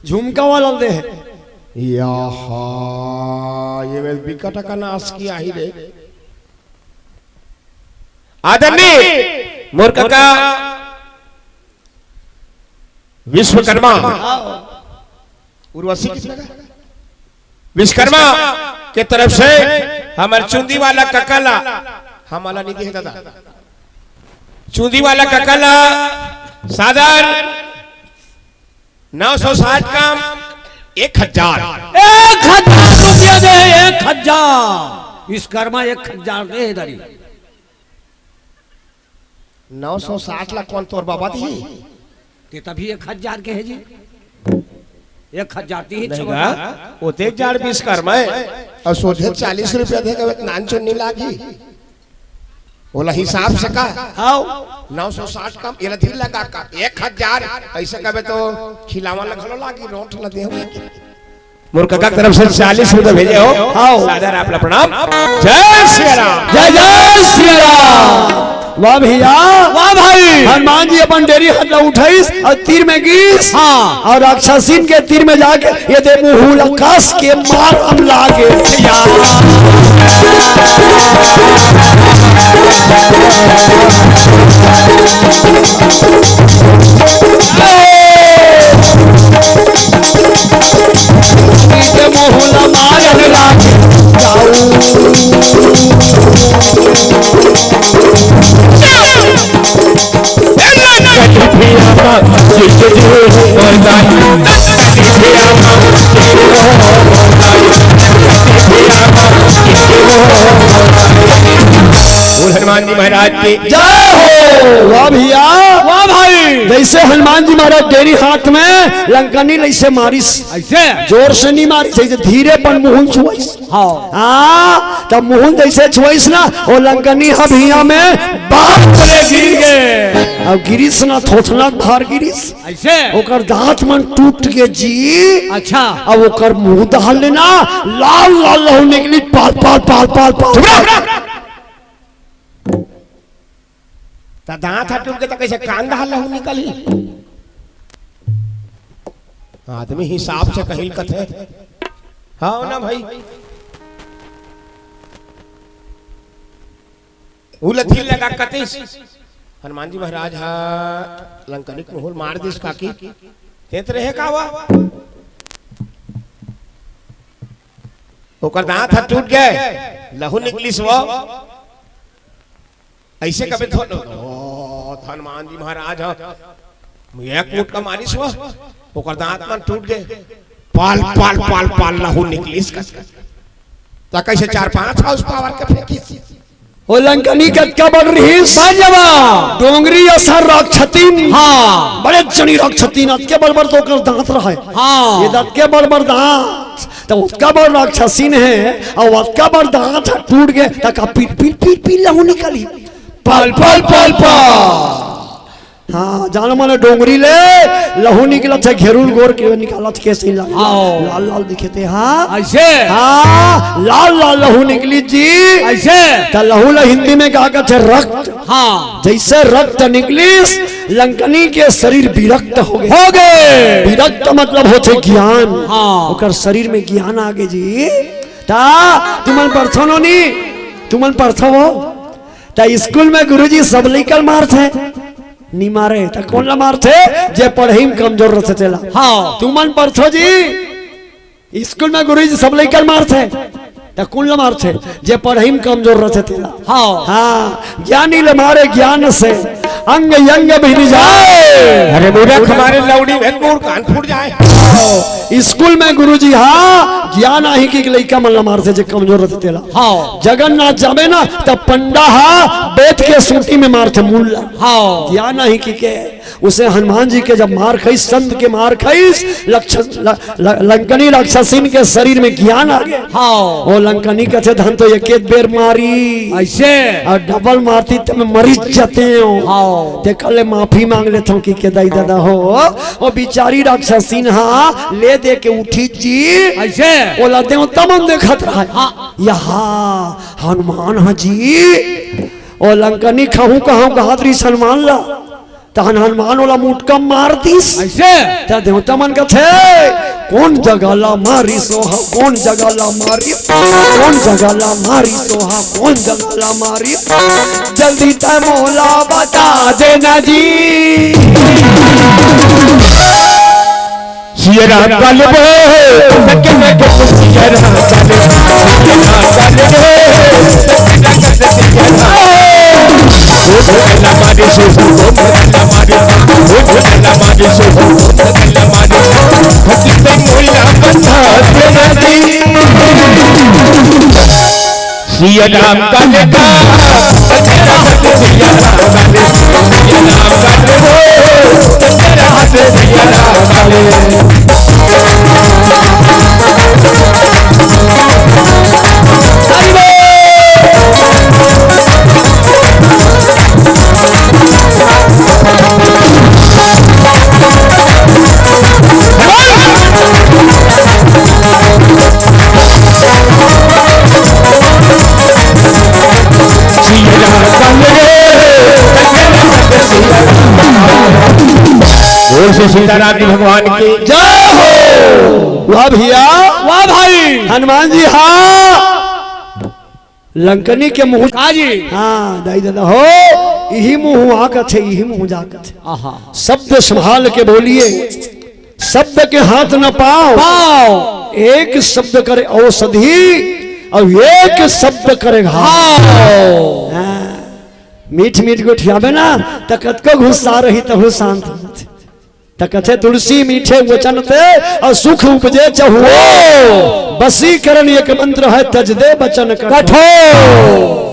झुमका वाला दे हे। याहा, ये वे बिकट का नाश किया ही रे। आदरणीय मोर कका विश्वकर्मा। उर्वशी कितना का? विश्वकर्मा के तरफ से हमर चुंदी वाला कका ला, हमला नहीं दिए दादा। चुंदी वाला कका ला सादर नौ सौ साठ का एक हजार। एक हजार रुपया दे, एक हजार। विश्वकर्मा एक हजार दे हे दारी। नौ सौ साठ ला कौन तोर बाबा दी? ते तभी एक हजार के हे जी। एक हजार ती ही नहीं छवा गा, का? ओते एक हजार विश्वकर्मा हे। अउ सोझे चालीस रुपया दे के नान चुन्नी लागी। ओला हिसाब से का? हाव। नौ सौ साठ कम, एला धीर लगा का? एक हजार। ऐसे कबे तो खिलावन ला घलो लागी, रोट ला देहूं। मोर कका के तरफ से चालीस रुपया भेजे हो। हाव। सादर आपला प्रणाम। जय सिया राम। जय जय सिया राम। वाह भैया। वाह भाई। हनुमान जी अपन डेरी हाथ ला उठाइस अउ तीर में गिस। हाँ। अउ राक्षसिन के तीर में जाके ये दे मुहूं ला कस के मारन लागे। बोल हनुमान जी महाराज की जय हो। वाह भैया। वाह भाई। जैसे हनुमान जी महाराज डेरी हाथ में लंकनी ल अइसे मारिस। अइसे? जोर से नहीं मारिस, अइसे धीरे पन मुहूं छुआइस। हाँ। हाँ, तब मुहूं जइसे छुआइस ना, ओ लंकनी ह भुइयां में बाप रे गिर गे। अब गिरिस ना, थोथना भार गिरिस। अइसे? ओकर दांत मन टूट गे जी। अच्छा। अब ओकर मुंह डहर ले ना लाल लाल लहू निकलिस, पाल पाल पाल पाल पाल। चुप रह। त दांत ह टूट गे त कइसे कान डहर लहू निकलही? आदमी हिसाब से कहिल कथे। हव ना भाई? उलथिल लगा कतिस। हनुमान जी महाराज ह लंकनी के मुहूं ल मार दिस काकी। तें त रहे का वा? ओकर दांत ह टूट गे, लहू निकलिस वो। अइसे कबे थो-, ओ, हनुमान जी महाराज ह एक मुटका मारिस वो, ओकर दांत मन टूट गे। पाल, पाल, पाल, पाल लहू निकलिस कस। त कइसे चार पांच हाउस पावर के फेंकिस। ओ लंकनी कतका बड़ रिहिस? बड़ जबा। डोंगरी असन राक्षसिन। हाँ। बड़े जनी राक्षसिन, अतके बड़ बड़ तो ओकर दांत रहय। हाँ। ये अतके बड़ बड़ दांत, त ओतका बड़ राक्षसिन हे, अउ ओतका बड़ दांत ह टूट गे, त का पील, पील, पील, पील लहू निकलही? पल, पल, पल, पल। हाँ, जानो माने डोंगरी ले लहू निकलत हे, घेरुल गोर के निकालत के सही लाल, हाँ। लाल, लाल दिखे ते, हाँ। अइसे? हाँ, लाल, लाल लहू निकलिस जी। अइसे? त लहू ला हिंदी में का कथे? रक्त। हाँ। जइसे रक्त निकलिस, लंकनी के शरीर विरक्त हो गे। हो गे। विरक्त मतलब होथे ज्ञान। हाँ। ओकर शरीर में ज्ञान आ गे जी। त तुमन पढ़थव नो नी? तुमन पढ़थव हो? त स्कूल में गुरुजी सब लइका ल मारथे? नी मारे। त कोन ला मारथे? जे पढ़ई म कमजोर रथे तेला। हाँ। तुमन पढ़थव जी? स्कूल में गुरुजी सब लइका ल मारथे, त कोन ल मारथे? जे पढ़ई म कमजोर रथे तेला। हाँ। हाँ, ज्ञानी ल मारे ज्ञान से, अंग अंग भिन जाए। अरे मूर्ख, मारे लौड़ी में मूड़ कान फूट जाए। स्कूल में गुरुजी, हाँ, ज्ञान आही कि लइका मन ल मारथे, जे कमजोर रथे तेला। हाँ। जगन्नाथ जाबे ना, त पंडा हा बेत के सूंटी में मारथे मुल्ला। हाँ। ज्ञान आही कि के उसे हनुमान जी के जब मार खाइस, संत के मार खाइस, लक्ष-, ल-, ल-, लंकनी राक्षसिन के शरीर में ज्ञान आ गे। हाँ। ओ लंकनी कथे, धन तो एक एक बेर मारी। अइसे? अउ डबल मारती त मैं मरिच जतेंव। हाँ। तेकर ले माफी मांग लेथंव कि के दाई ददा हो। ओ बिचारी राक्षसिन हा ले दे के उठिस जी। अइसे? ओला देवता मन देखत रहय। हाँ। यहा हनुमान हा जी। ओ लंकनी खहूं कहूं कहत रहिस हनुमान ला। तहन हनुमान ओला मुटका मार दिस। अइसे? त देवता मन कथे, "कोन जगह ला मारिस ओहा, कोन जगह ला मारिस, कोन जगह ला मारिस ओहा, कोन जगह ला मारिस? जल्दी तैं मोला बता देना जी।" सिया राम का लेबो, सके में के सिया राम का लेबो, सिया राम का लेबो, सके में के सिया राम। ओ भोला मारे सो, ओ भोला मारे सो, ओ भोला मारे सो, ओ भोला मारे सो। हंसी पे मोला बता देना जी। सिया राम का लेबो, सिया राम का लेबो, सिया राम का लेबो, सिया राम का लेबो। श्री सीताराम जी भगवान की जय हो। वाह भैया, वाह भाई। हनुमान जी, हाँ, लंकनी के मुंह, हाँ जी। हाँ दाई दादा हो, इही मुंह आकत हे, इही मुंह जाकत हे। आहा। शब्द संभाल के बोलिए, शब्द के हाथ न पाओ। पाओ। एक शब्द करे औषधि, अउ एक शब्द करे घाव। घाव। हाँ। मीठ मीठ गोठियाबे ना, त कतको गुस्सा रही, तहू शांत हो जाथे। त कथे, "तुलसी मीठे वचन ते, अउ सुख उपजे चहुओ। वशीकरण एक मंत्र है, तज दे वचन कठोर।" कठोर।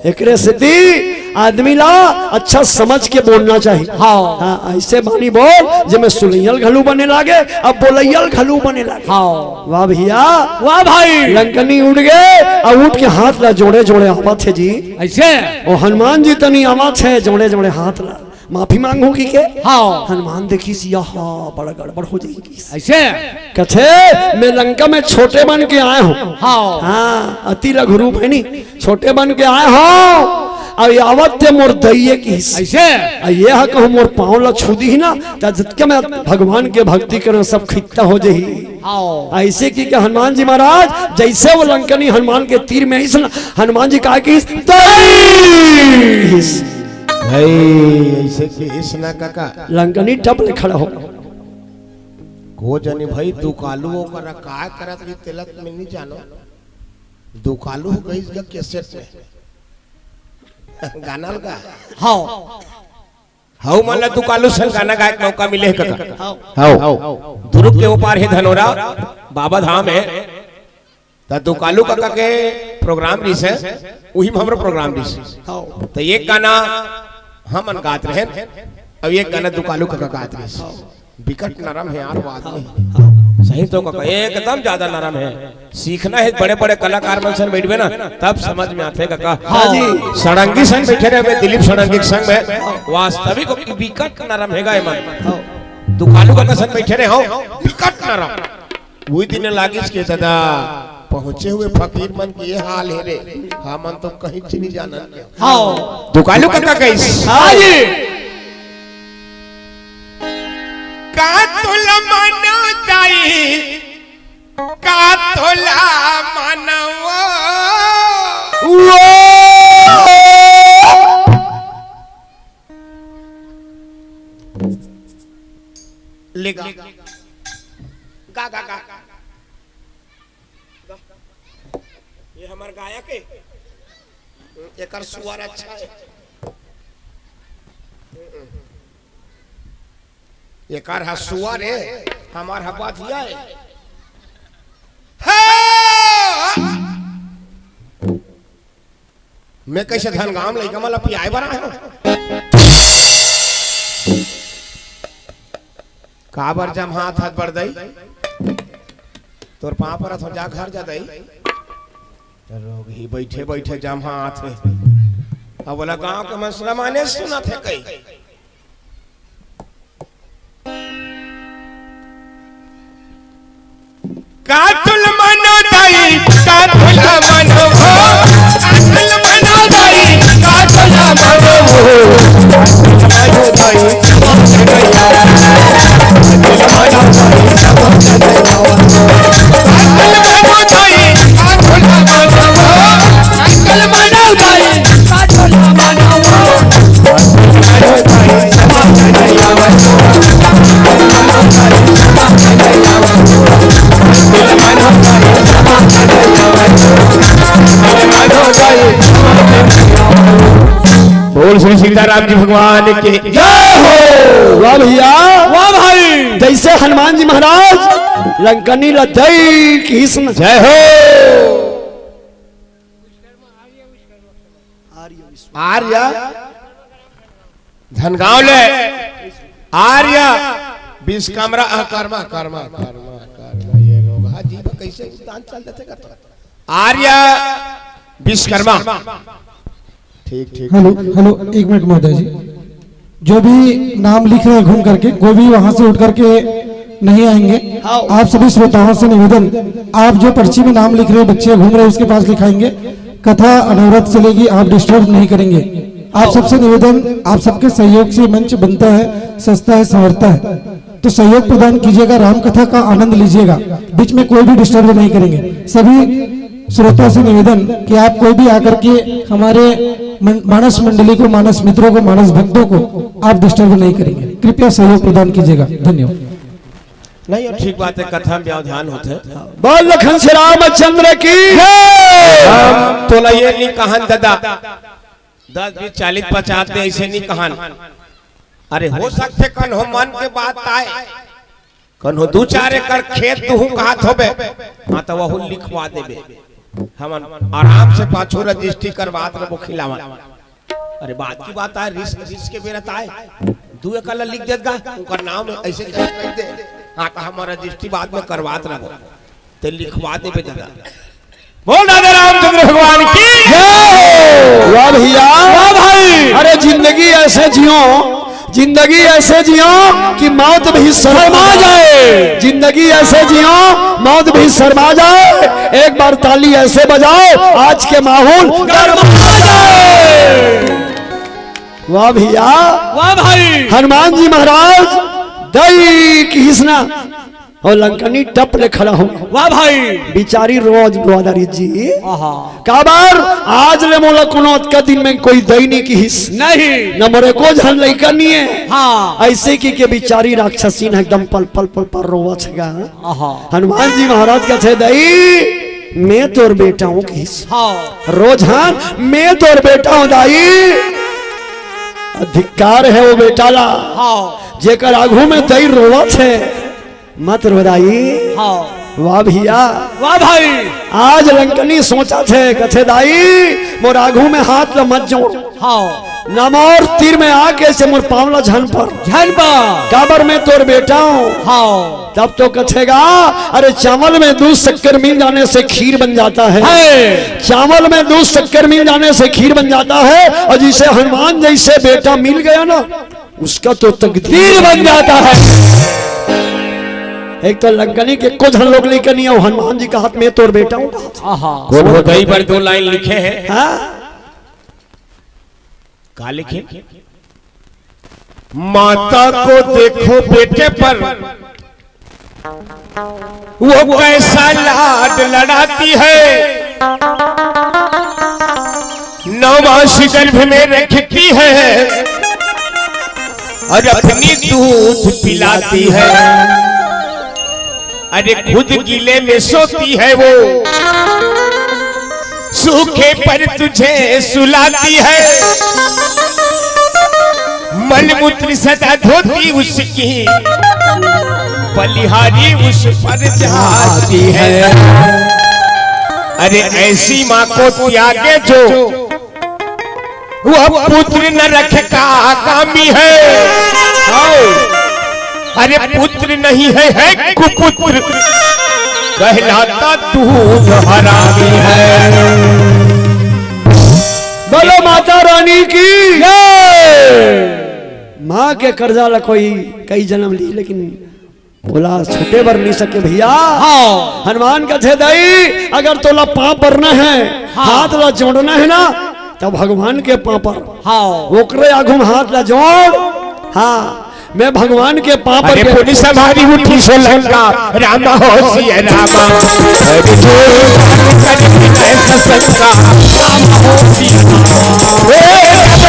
एकरे सेती आदमी ला अच्छा समझ के बोलना चाहिए। हाँ। हाँ, ऐसे बानी बोल, जेमे सुनइयल घलू बने लागे, अब बोलइयल घलू बने लागे। हाँ। वाह भैया। वाह भाई। लंकनी उठ गे, अउ उठ के हाथ ला जोड़े जोड़े आवत हे जी। ऐसे? ओ हनुमान जी तनी आवत हे, जोड़े जोड़े हाथ ला। माफी मांगहूं कहिके। हाँ। हनुमान देखिस, यहा बड़ा गड़बड़ हो जाही कहिस। ऐसे? कथे, "मैं लंका में छोटे बन के आए हंव।" हाँ। हाँ, अति लघु रूप हे नी, "छोटे बन के आए हंव, अउ आवत ते मोर दई ए कहिस।" ऐसे? अउ ये हा कहूं मोर पांव ला छू दिही ना, त जतके मैं भगवान के भक्ति करेंव, सब खित्ता हो जाही। हाँ। ऐसे कहिके हनुमान जी महाराज, जइसे ओ लंकनी हनुमान के तीर में आइस ना, हनुमान जी का कहिस, "दई।" भाई, ऐसे कहिस ना काका। लंकनी टप ले खड़ा हो। को जानी भाई, दुकालू ओकर का करत रही, तेला त मैं नहीं जानंव। दुकालू हो गइस गा कैसेट में। गाना लगा। हाँ। हऊ मन ला दुकालू संग गाना गाए के मौका मिले हे काका। हाँ। हऊ। दुरुग के ओ पार हे धनोरा, बाबा धाम हे। त दुकालू काका के प्रोग्राम रिहिस हे, उही में हमरो प्रोग्राम रिहिस हे। हाँ। त एक गाना हमन गात रहेन, अउ एक गाना दुकालू काका गात रिहिस हे। हाँ। बिकट नरम हे यार वो आदमी। हाँ। सही तो काका, एकदम ज्यादा नरम हे। सीखना हे बड़े-बड़े कलाकार मन संग बइठबे ना, तब समझ में आथे काका। हाँ जी। षडंगी संग बइठे रहे, दिलीप षडंगी के संग में, वास्तविक बिकट नरम हे गा एमन। हाँ। दुकालू काका संग बइठे रहे हंव, बिकट नरम। उही दिन लागिस के दादा पहुंचे हुए फकीर मन के ये हाल हे रे, हमन तो कहीं च नहीं जानन। हाँ। दुकालू काका कहिस। हाँ जी। का तोला मानो दाई, का तोला मानो वो। ले गा। गा, गा, गा। ये हमर गायक हे। एकर सुअर अच्छा हे। एकर ह सुअर हे, हमर ह बधिया हे। हाँ! मैं कइसे धनगांव लइका मन ला पियाए बर आए हंव? काबर जम्हात हस बड़दई? तोर पांव परत हंव, जा घर जा दई। रोगही बइठे बइठे जम्हात हे। अब ओला गांव के मन सुना माने सुनत हे कई। का तोला मानो दाई, का तोला मानो हो, का तोला मानो दाई, का तोला मानो हो। बोल श्री सीताराम जी भगवान की जय हो। वाह भैया, वाह भाई। जइसे हनुमान जी महाराज लंकनी ला दई कहिस न। जय हो। आर्य धनगांव ले आर्य विश्वकर्मा, अ, कर्मा, कर्मा, कर्मा, कर्मा, ये लोग, हाँ जी, वो कैसे उतान चल देते करते? आर्य विश्वकर्मा। ठीक, ठीक, हेलो, ठीक। हेलो, एक मिनट महोदय जी, जो भी नाम लिख रहे हैं घूम करके, कोई भी वहां से उठ करके नहीं आएंगे। हाँ। आप सभी श्रोताओं से निवेदन, आप जो पर्ची में नाम लिख रहे हैं, बच्चे घूम रहे हैं, उसके पास लिखाएंगे। कथा अनवरत चलेगी, आप डिस्टर्ब नहीं करेंगे। आप सबसे निवेदन, आप सबके सहयोग से मंच बनता है, सजता है, संवरता है। तो सहयोग प्रदान कीजिएगा, राम कथा का आनंद लीजिएगा, बीच में कोई भी डिस्टर्ब नहीं करेंगे। सभी श्रोता से निवेदन कि आप कोई भी आकर के हमारे मन-, मानस मंडली को, मानस मित्रों को, मानस भक्तों को आप डिस्टर्ब नहीं करेंगे। कृपया सहयोग प्रदान कीजिएगा। धन्यवाद। नहीं, ठीक बात है, कथा में व्यवधान होते हैं। बोल लखन श्री रामचंद्र की। हम तोला ये नहीं कहन दादा, दस बीस चालीस पचास दे, ऐसे नहीं कहन। अरे हो सकथे कन्हो मन के बात आए, कन्हो दू चार एकड़ खेत तुहू कहत होबे, हाँ तो वहू लिखवा देबे। हमन आराम से पाछू रजिस्ट्री करवात रहो खिलावन। अरे बात की बात आए, रिस्क, रिस्क के बेरा त आए, दू एकड़ ला लिख देत गा, उनकर नाम ऐसे लिख दे। हाँ तो हमर रजिस्ट्री बाद में करवात रहो, ते लिखवा देबे दादा। बोल दादा रामचंद्र भगवान की। जय हो। वाह भैया। वाह भाई। अरे जिंदगी ऐसे जियो, जिंदगी ऐसे जियो कि मौत भी शर्मा शर्मा जाए। जाए। जिंदगी ऐसे जियो, मौत भी शर्मा जाए। एक बार ताली ऐसे बजाओ, आज के माहौल गरमा जाए। वाह भैया। वाह भाई। हनुमान जी महाराज दई किहिस ना, अउ लंकनी टप ले खड़ा हो। वाह भाई। बिचारी रोज गोदारी जी। आहा। काबर आज ले मोला कोनो अतका दिन में कोई दई नहीं किहिस। नहीं। न मोरे को झन लइका नहीं है। हाँ। ऐसे कि के बिचारी राक्षसीन एकदम पल पल पल पल रोवत हेगा। आहा। हनुमान जी महाराज कथे, "दई, मैं तोर बेटा हूँ," किहिस। हाँ। रोज, "हाँ, मैं तोर बेटा हूँ, दाई।" अधिकार है वो बेटा ला। हाँ। जेकर आगू में दई रोवत हे, मत रो दाई। हाँ। वाह भैया। वाह भाई। आज लंकनी सोचथे, कथे, "दाई, मोर आगू में हाथ ला मत जोड़।" हाँ। ना मोर तीर में आके से मोर पाँव ला झन पर। झन पर। काबर मैं तोर बेटा हूँ। हाँ। तब तो कथेगा, "अरे चावल में दूध शक्कर मिल जाने से खीर बन जाता है।" है। चावल में दूध शक्कर मिल जाने से खीर बन जाता है, और जिसे हनुमान जैसे बेटा मिल गया ना, उसका तो तकदीर बन जाता है। एक तो लंकनी के कुछ हम लोग लेकर नहीं आओ, हनुमान जी का हाथ में तोर बेटा हूँ। आहा। कौन हो दई पर दो लाइन लिखे हैं? हाँ? का लिखे? माता को देखो बेटे पर, वो कैसा लाड लड़ाती है। नौ मास गर्भ में रखती है और अपनी दूध पिलाती है। अरे खुद गीले में सोती है वो, सूखे पर तुझे सुलाती है। मलमूत्र सदा धोती उसकी, बलिहारी उस पर जाती है। अरे ऐसी माँ को त्यागे जो, वह पुत्र न रख का कामी है। आओ। अरे पुत्र नहीं है, है कुपुत्र, कहलाता दूध हरामी है। बोलो माता रानी की जय। माँ के कर्जा ला कोई कई जन्म ली, लेकिन ओला छूटे बर नहीं सके भैया। हाँ। हनुमान कथे, "दई, अगर तोला पाँव परना है, हाँ। हाथ ला जोड़ना है ना, तब भगवान के पाँव पर।" हाँ। ओकरे आगू में हाथ ला जोड़। हाँ, मैं भगवान के पाँव पर अरे के पुलिस हमारी उठी सो लंका, रामा हो सिया रामा। अरे जो कर भी है शंका, रामा हो सिया रामा। ए,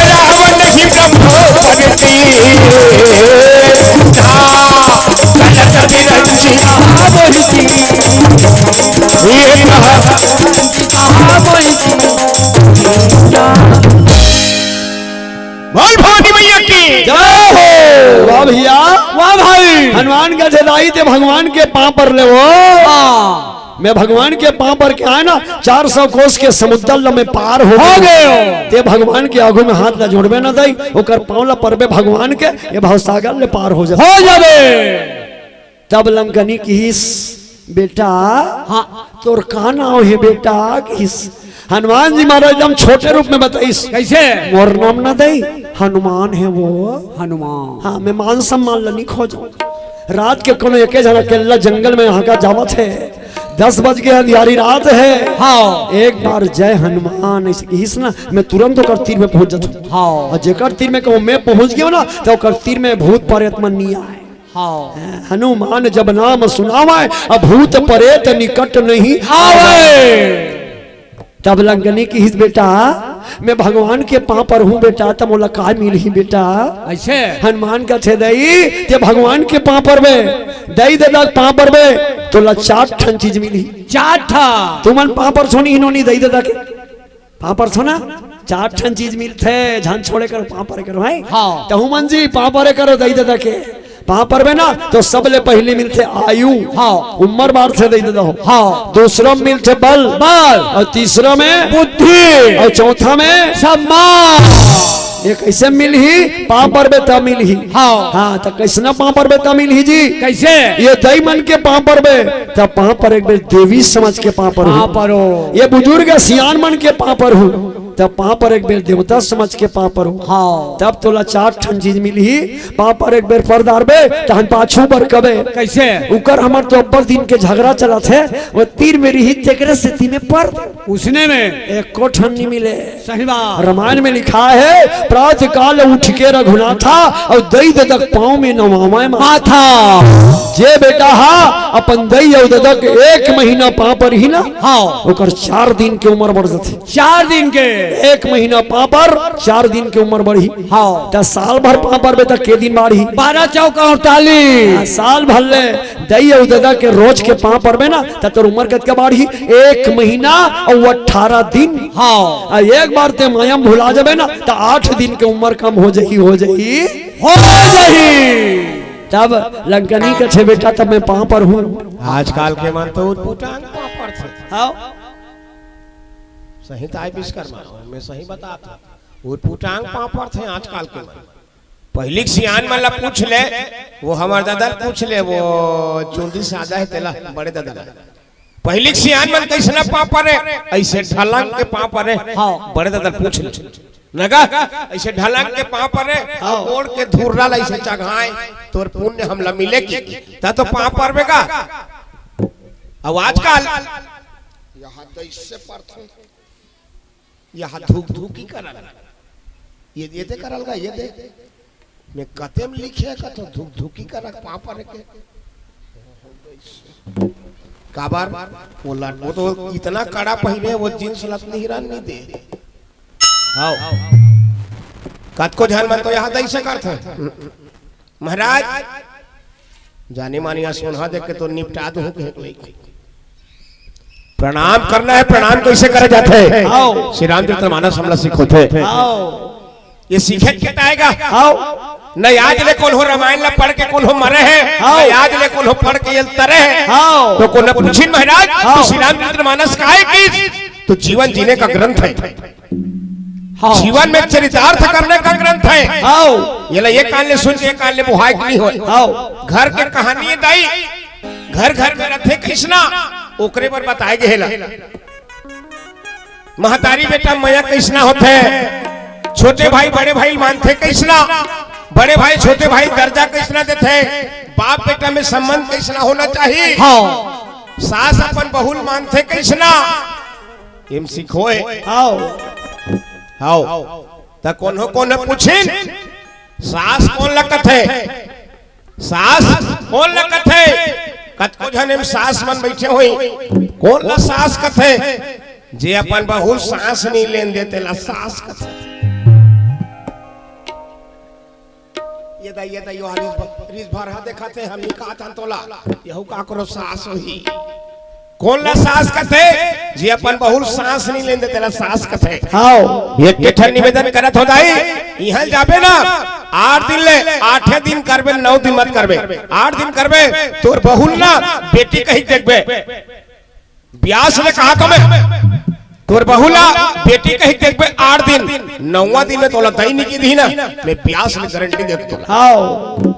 राम नहीं कम हो भगती। बोल भवानी मैया की जय हो। वाह भैया। वाह भाई। हनुमान का जदाई ते भगवान के पाँव पर ले वो। हाँ। मैं भगवान के पाँव पर के आए ना, चार सौ कोस के समुद्र ल मैं पार हो हो गए। गए हो। ते भगवान के आगू में हाथ ला जोड़बे ना दई, ओकर पाँव ला परबे भगवान के, ये भवसागर ले पार हो जाबे। हो जाबे। तब लंकनी किहिस, "बेटा, हाँ। तोर का नाम है बेटा?" किहिस। हनुमान जी महाराज एकदम छोटे रूप में बताइस। कैसे? "मोर नाम ना दई, हनुमान है वो।" हनुमान। हाँ, मैं मान सम्मान ला नहीं खोजो। रात के कोनो एके झन अकेला जंगल में यहाँ का जावत है, दस बज के अंधियारी रात है। हाँ। एक बार जय हनुमान ऐसे किहिस ना, मैं तुरंत ओकर तीर में पहुंच जाता हूँ। हाँ। और जेकर तीर में कहूँ मैं पहुंच गया ना, तो ओकर तीर में भूत प्रेत मन नहीं आए। हाँ। हनुमान जब नाम सुनावै, अब भूत परेत निकट नहीं आवै। तब लंकनी किहिस, बेटा, मैं भगवान के पाँव परहूँ बेटा, त मोला का मिलही बेटा? अइसे? हनुमान कथे, दई, ते भगवान के पाँव परबे, दई ददा के पाँव परबे, तोला चार ठन चीज मिलही। चार ठा? तुमन पाँव परथो नी, इन्हों नी दई ददा के पाँव परथो ना, चार ठन चीज मिलथे, झन छोड़े करो, पाँव परे करो, हैं? हाँ। तहू मन जी, पाँव परे करो, दई ददा के। पाँव परबे ना, तो सबले पहिली मिलथे आयु। हाँ। उम्र बाढ़थे, दई ददा हो। हाँ। दूसरा में मिलथे बल। बल। अउ तीसरा में बुद्धि। अउ चौथा में सम्मान। ये कइसे मिलही? पाँव परबे त मिलही। हाँ। हाँ, त कइसना पाँव परबे त मिलही जी? कइसे? ये दई मन के पाँव परबे, त पाँव परे के बेर देवी समझ के पाँव परहू। पाँव परो। ये बुजुर्ग सियान मन के पाँव परहू, त पाँव परे के बेर देवता समझ के पाँव परहू। हाँ। तब तोला चार ठन चीज मिलही। पाँव परे के बेर पर डारबे, तहन पाछू बरकबे। कइसे? उकर हमर तो अब्बड़ दिन के झगड़ा चलत हे, वो तीर में रही, तेकरे सेती में पर दे। उसने में? एको ठन नी मिले। सही बात। रामायण में लिखा हे, "प्रात काल उठ के रघुनाथा, अउ दई ददा के पाँव में नवावै माथा।" जे बेटा हा अपन दई अउ ददा के एक महीना पाँव परही ना, हाँ। ओकर चार दिन के उम्र बढ़ जाथे। चार दिन के? एक महीना पाँव पर, चार दिन के उम्र बढ़ही। हाँ। त साल भर पाँव परबे त के दिन बाढ़ही? बारह चौका अड़तालीस। हाँ, साल भर ले दई अउ ददा के रोज के पाँव परबे ना, त तोर उम्र कतका बाढ़ही? एक महीना अउ अठारह दिन। हाँ। आ एक बार ते माया म भुला जाबे ना, त आठ दिन के उम्र कम हो जाही, हो जाही। हो जाही। तब लंकनी कथे, बेटा, तब मैं पाँव परहूँ। आजकल के मन तो उटपुटांग पाँव परथे। हाँ। सही ताई विश्वकर्मा, मैं सही बताथों। उटपुटांग पाँव परथे आजकल के मन। पहिली के सियान मन ला पूछ ले, वो हमर ददा ल पूछ ले, वो चुंदी सादा हे तेला, बड़े ददा ला। पहिली के सियान मन कइसना पाँव परे, अइसे ढलंग के पाँव परे। हाँ। बड़े ददा ल पूछ ले। नगा, अइसे ढलंग के पाँव परे, हाँ। गोड़ के धुर्रा ला अइसे चघाए, तोर पुण्य हमला मिले की, त तो पाँव परबे गा। अउ आजकल यहाँ तो इससे परथों। यहाँ धुकधुकी करल। ये, ये दे करल गा, ये दे। मैं कते म लिखे कथों धुकधुकी करक पाँव परे के। काबर? वो लट-, वो तो इतना कड़ा पहिरे, वो जींस लत नहीं रहन नहीं दे। हाँ। कतको झन मन तो यहाँ दई से करथे। महाराज, जानी मानी सोनहा देख के तो निपटा दो के। प्रणाम करना हे, प्रणाम कइसे करे जाथे? आओ। श्री रामचरित मानस हमला सिखोथे। आओ। ये सीखे के ताय गा? आओ। न आज ले कोनो रामायण ला पढ़ के कोनो मरे हे, आओ। न आज ले कोनो पढ़ के ये तरे हे। आओ। तो कोनो पूछिन महाराज, आओ। तो श्री रामचरित मानस काय हे कि तो जीवन जीने का ग्रंथ हे। हाँ। जीवन में चरितार्थ करने का ग्रंथ हे। हाँ। ये ला ये कान ले सुन के, ये कान ले बुहाय के नहीं होय। हाँ। घर के कहानी हे दाई, घर घर में रथे कइसना, ओकरे बर बताए गे हे ला। महतारी बेटा मया कइसना होथे, छोटे भाई बड़े भाई मानथे कइसना, बड़े भाई छोटे भाई दर्जा कइसना देथे, बाप बेटा में संबंध कइसना होना चाहिए। हाँ। सास अपन बहू ल मानथे कइसना, एम सिखोए। आओ। आओ। त कोनो कोनो पूछिन, सास कोन ल कथे? सास कोन ल कथे? कतको झन एम सास मन बइठे होही, कोन ल सास कथे? जे अपन बहू ल सांस नइ लेन दे, तेला सास कथे। ये दा, ये दा, यो रिस भ-, रिस भर हा देखत हे, हम नइ कहत हन तोला, यहू काकरो सास होही। कोन ला सास कथे? जे अपन बहू ल सांस नइ लेन दे, तेला सास कथे। हाव। एक ठन निवेदन करत हों दाई, इहाँ जाबे ना, आठ दिन ले, आठे दिन करबे, नौ दिन मत करबे, आठ दिन करबे, तोर बहू ल ना बेटी कहिके देखबे। ब्यास ले कहा तो मैं, तोर बहू ला बेटी कहिके देखबे आठ दिन, नौवां दिन में तोला दई नइ कहि दिही ना, मैं ब्यास ले गारंटी देथों तोला। हाव।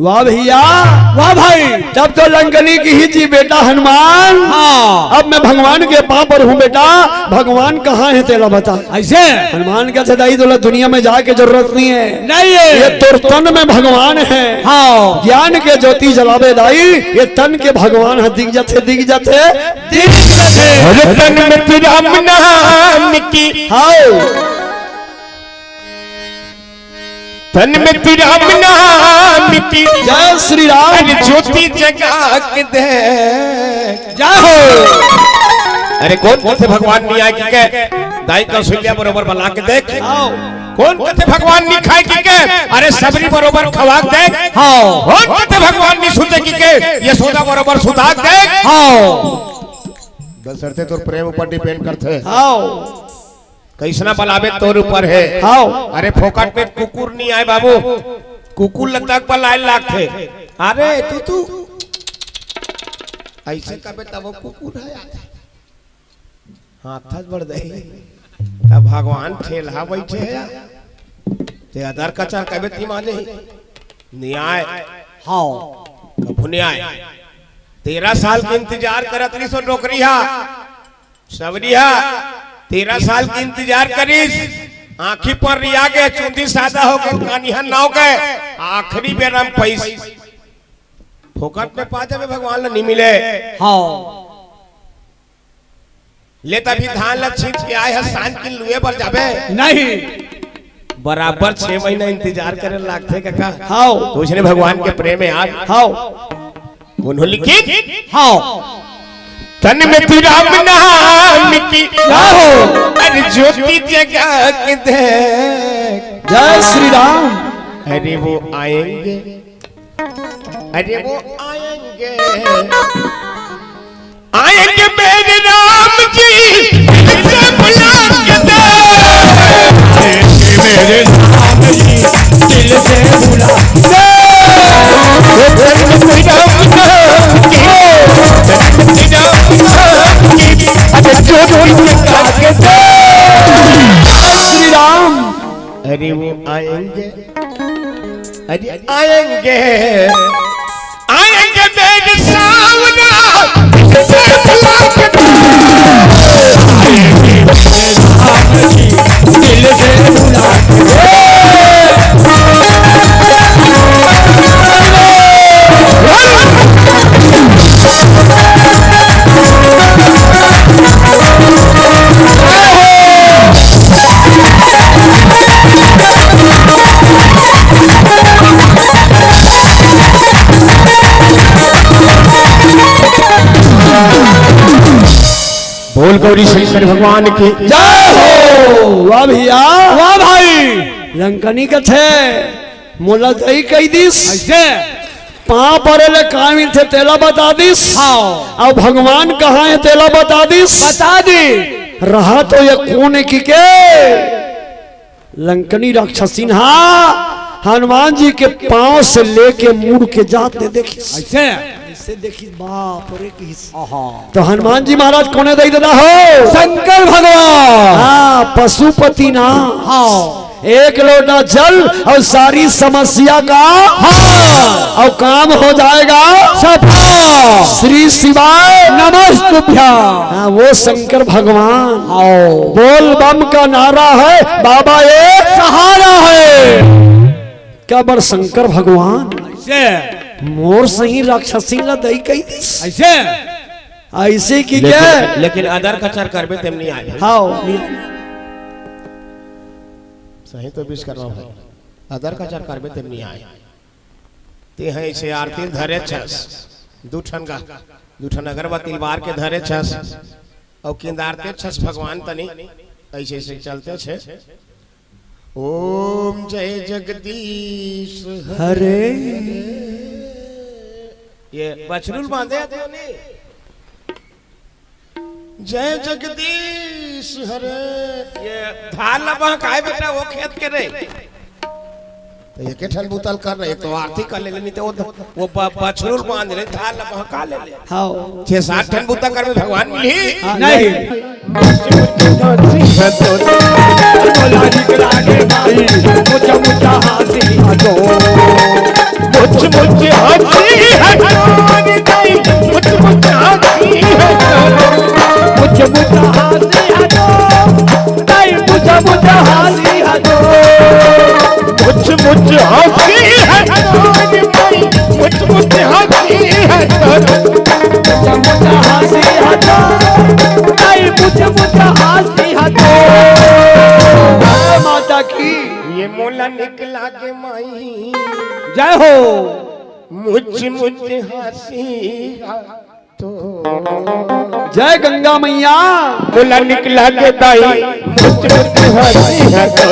वाह भइया। वाह भाई। तब तो लंकनी किहिस जी, बेटा हनुमान, हाँ। अब मैं भगवान के पाँव परहूँ बेटा, भगवान कहाँ हे तेला बता। अइसे? हनुमान कथे दाई तोला दुनिया में जाए के जरूरत नइ हे। नइ हे। ये तोर तन में भगवान हे। हाँ। ज्ञान के ज्योति जलाबे दाई, ये तन के भगवान ह दिख जाथे, दिख जाथे, दिख जाथे। हर तन में तू राम नाम की। हाव। तन में तू राम नाम की जय श्री राम। अरे ज्योति जगा के दे। जय हो। अरे कोन कथे भगवान नइ आय कहिके दाई कौशल्या बरोबर बला के देख। आओ। कोन कथे भगवान नइ खाय कहिके, अरे सबरी बरोबर खवा के देख। हाँ। कोन कथे भगवान नइ सुते कहिके, यशोदा बरोबर सुता के देख। हाँ। दशरथे तोर प्रेम ऊपर depend करथे। हाँ। कइसना बलाबे तोर ऊपर हे। हाँ। अरे फोकट में कुकुर नइ आय बाबू, कुकुर ल तक बलाय लागथे। अरे तू, तू अइसे कबे तब कुकुर हे आथे। हाथच बढ़ दे। तब भगवान ठेलहा बइठे हे। ते अदर कचर कबे ती माने। न्याय। हाँ। कभू न्याय। तेरह साल के इंतजार करत रहिस ओ डोकरी हा। सबरी हा। तेरह साल के इंतजार करिस। आँखी पर रिया गे, चुंदी सादा हो गे, कानिहा नाव गे। आखिरी बेरा म पइस। फोकट में पा जाबे भगवान ल नइ मिले। हाँ। ले त अभी धान ल छींच के आय हस, सांझ के लुए बर जाबे। नहीं। बराबर छह महीना इंतजार करे लागथे कका। हाव। तो उसने भगवान के प्रेम हे आज। हाव। उन्होंने लिखी। हाव। तन में तू राम नाम की। हाव। अरे ज्योति जगा के दे। जय श्री राम। अरे वो आएंगे। अरे वो आएंगे, आएंगे मेरे राम जी, दिल से बुला के दे। मेरे राम जी, दिल से बुला के दे। मेरे राम जी, अरे जो दिल से बुला के दे। श्री राम। अरे वो आएंगे, अरे आएंगे, आएंगे मेरे सावरा, दिल से बुला के दे। दिल से बुला के दे। बोल गौरी शंकर भगवान की। जय हो। वाह भैया। वाह भाई। लंकनी कथे, मोला दई कहि दिस। अइसे? पाँव परे ले का मिलथे तेला बता दिस। हाँ। अउ भगवान कहाँ हे तेला बता दिस। बता दी। रहा तो ये कोन हे कहिके। लंकनी राक्षसिन हा हनुमान जी के पाँव से लेके मुड़ के जात ले देखिस। अइसे? अइसे देखिस, बाप रे, कहिस। आहा। तो हनुमान जी महाराज कोने दई ददा हो? शंकर भगवान। हाँ, पशुपति ना। हाँ। एक लोटा जल अउ सारी समस्या का हाँ। अउ काम हो जाएगा सफल। श्री शिवाय नमस्तुभ्यं। हाँ, वो शंकर भगवान। आओ। बोल बम का नारा हे, बाबा एक सहारा हे। का बर शंकर भगवान से मोर सही राक्षसी ला दई कहि दिस। अइसे? अइसे कहिके लेकिन, लेकिन अदर कचर करबे तेम नइ आय। हाँ। सही तो विश्वकर्मा भाई, अदर कचर करबे तेम नइ आय। ते ह अइसे आरती धरे छस, दू ठन गा, दू ठन अगरबत्ती बार के धरे छस, अउ किंदारते छस भगवान तनी, अइसे अइसे चलते छे। ओम जय जगदीश हरे। ये बछरू ल बांधे हे तो नहीं? जय जगदीश हरे। ये धान ला बहकाय बेटा, वो खेत के नहीं। तो एके ठन बुता ल कर रहे, एक तो आरती कर ले, नहीं तो वो, वो ब-, बछरू ल बांध ले, धान ला बहका ले। हाँ। छह सात ठन बुता करबे भगवान मिलही। हाँ, नहीं। नहीं। मुछ मुछ हंसी हटो। मुछ मुछ हंसी हंसी है तो। मुछ मुछ हंसी है तो। मुछ मुछ हंसी है तो। मुछ मुछ हंसी है तो। नहीं, मुछ मुछ हंसी है तो। जय माता की। ये मोला निकला के माँ जय हो। मुच मुच हंसी तो जय गंगा मैया। मोला निकला के दाई मुच मुच हंसी तो।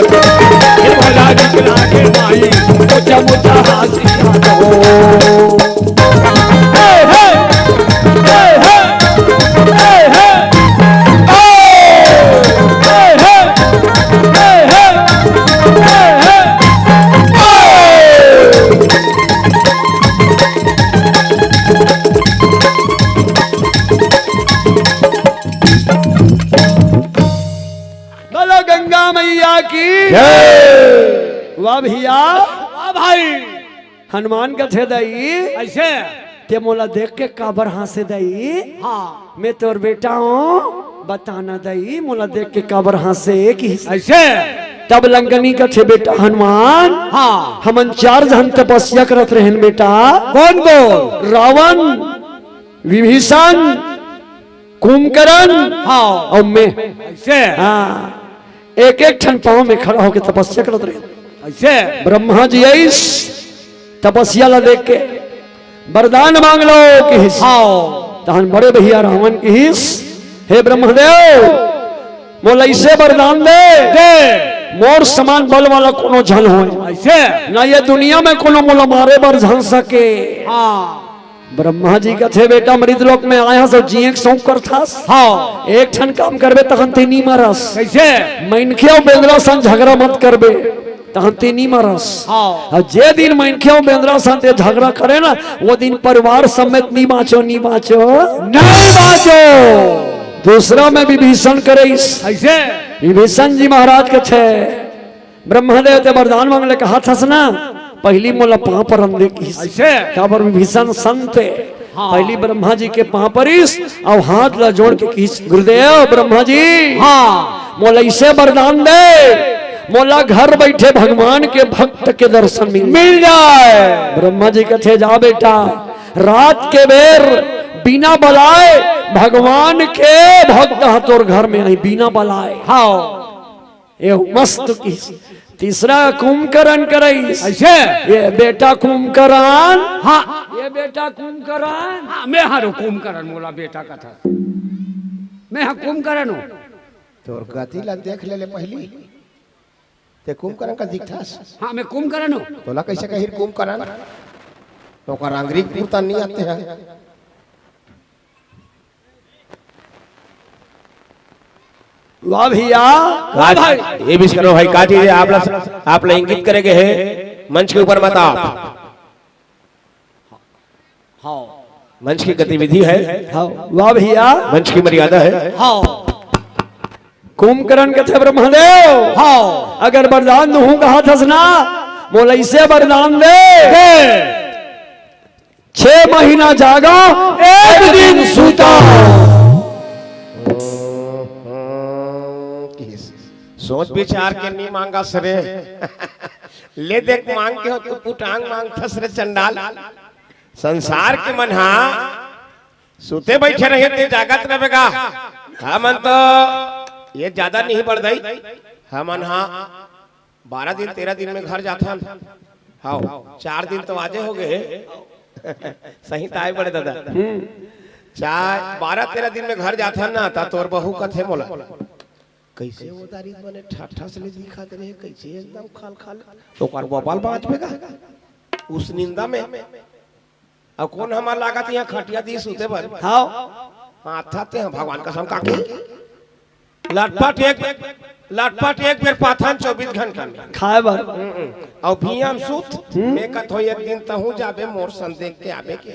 मोला निकला के दाई मुच मुच हंसी तो। हे, हे, हे, हे, हे, हे। ओ, हे, हे, हे, हे, हे, हे। बोलो गंगा मैया की। जय। वाह भैया। वाह भाई। हनुमान कथे दई, ऐसे? ते मोला देख के काबर हांसे दई? हाँ। मैं तोर बेटा हूँ, बताना दई, मोला देख के काबर हांसे किहिस। ऐसे? तब लंकनी कथे, बेटा हनुमान, हाँ। हमन चार झन तपस्या करत रहेन बेटा। कौन कौन? रावण, विभीषण, कुंभकर्ण, हाँ। अउ मैं। ऐसे? हाँ, एक एक ठन पांव में खड़ा होके तपस्या करत रहेन। ऐसे? ब्रह्मा जी आइस, तपस्या ला देख के वरदान मांग लो किहिस। हाँ। तहन बड़े भैया रावण किहिस, हे ब्रह्मदेव, मोला ऐसे वरदान दे, दे। मोर समान बल वाला कोनो झन होय। ऐसे? ना ये दुनिया में कोनो मोला मारे बर झन सके। हाँ। ब्रह्मा जी कथे, बेटा, मृत लोक में आय हस, जिए के शौक करथस। हाँ। एक ठन काम करबे, तहन ते नी मरस। कैसे? मनखे अउ बेंदरा सन झगड़ा मत करबे, तहन ते नी मरस। हाँ। अउ जे दिन मनखे अउ बेंदरा सन ते झगड़ा करे ना, वो दिन परिवार समेत नी बाँचो, नी बाँचो। नहीं बाँचो। दूसरा में विभीषण करिस। ऐसे? विभीषण जी महाराज कथे, ब्रह्मदेव ते वरदान मांगे ल कहत हस ना, पहिली मोला पांव परन दे किहिस। ऐसे? काबर विभीषण संत हे। हाँ। पहिली ब्रह्मा जी के पांव परिस अउ हाथ ला जोड़ के किहिस, गुरुदेव ब्रह्मा जी, हाँ। मोला ऐसे वरदान दे, मोला घर बैठे भगवान के भक्त के दर्शन मिल मिल जाए। ब्रह्मा जी कथे, जा बेटा, रात के बेर बिना बलाए भगवान के भक्त ह तोर घर में आही, बिना बलाए। हाँ। ये मस्त किहिस। तीसरा कुंभकर्ण करिस। ऐसे? ये बेटा कुंभकर्ण। हाँ। ये बेटा कुंभकर्ण। हाँ, मैं हरो कुंभकर्ण, मोला बेटा कथा। मैं हा कुंभकर्ण हूँ। तोर गति ला देख ले, ले पहिली। ते कुंभकर्ण का दिखथस? हाँ, मैं कुंभकर्ण हूँ। तोला कैसे कही कुंभकर्ण? तो का रंगरी पुरता नहीं आते हैं। वाह भैया। वाह भाई। ये भी करो भाई, का चीज है? आप ला, आप ला इंगित करे गे हे, मंच के ऊपर मत आप। हाँ। मंच की गतिविधि है। हाँ, वाह भैया। मंच की मर्यादा है। हाँ। कुंभकर्ण कथे, ब्रह्मदेव, हाँ। अगर वरदान दूहूं कहत हस ना, मोला ऐसे वरदान दे। दे। छह महीना जागा, एक दिन सूता। सोच विचार के नहीं मांगा सरे। ले देख, मांग के हो तो पुटांग मांगथस रे चंडाल। संसार के मन हा सुते बैठे रहे ते जागत रहे गा। हमन तो ये ज्यादा नहीं बढ़ दई। हमन हा बारह दिन, तेरह दिन में घर जाथन। हाँ, चार दिन तो आजे हो गए। सही ताय बड़े दादा। चार, बारह, तेरह दिन में घर जाथन ना, ता तोर बहू कथे मोला, कैसे वो दारी मने ठठस ले दिखत रहे, कैसे एकदम खाल खाल। तो ओकर बबल बाँच बेगा। उस निंदा में। अब कौन हमार लागत यहाँ खटिया दी सुते बर? हाँ। हाँ, था ते हैं भगवान कसम काकी। लटपट एक, लटपट एक बेर पाथन चौबीस घंटा में। खाए बर। हम्म, हम्म। और भीम सूत, हम्म। मैं कथो एक दिन तहूँ जाबे मोर सन देख के आबे के।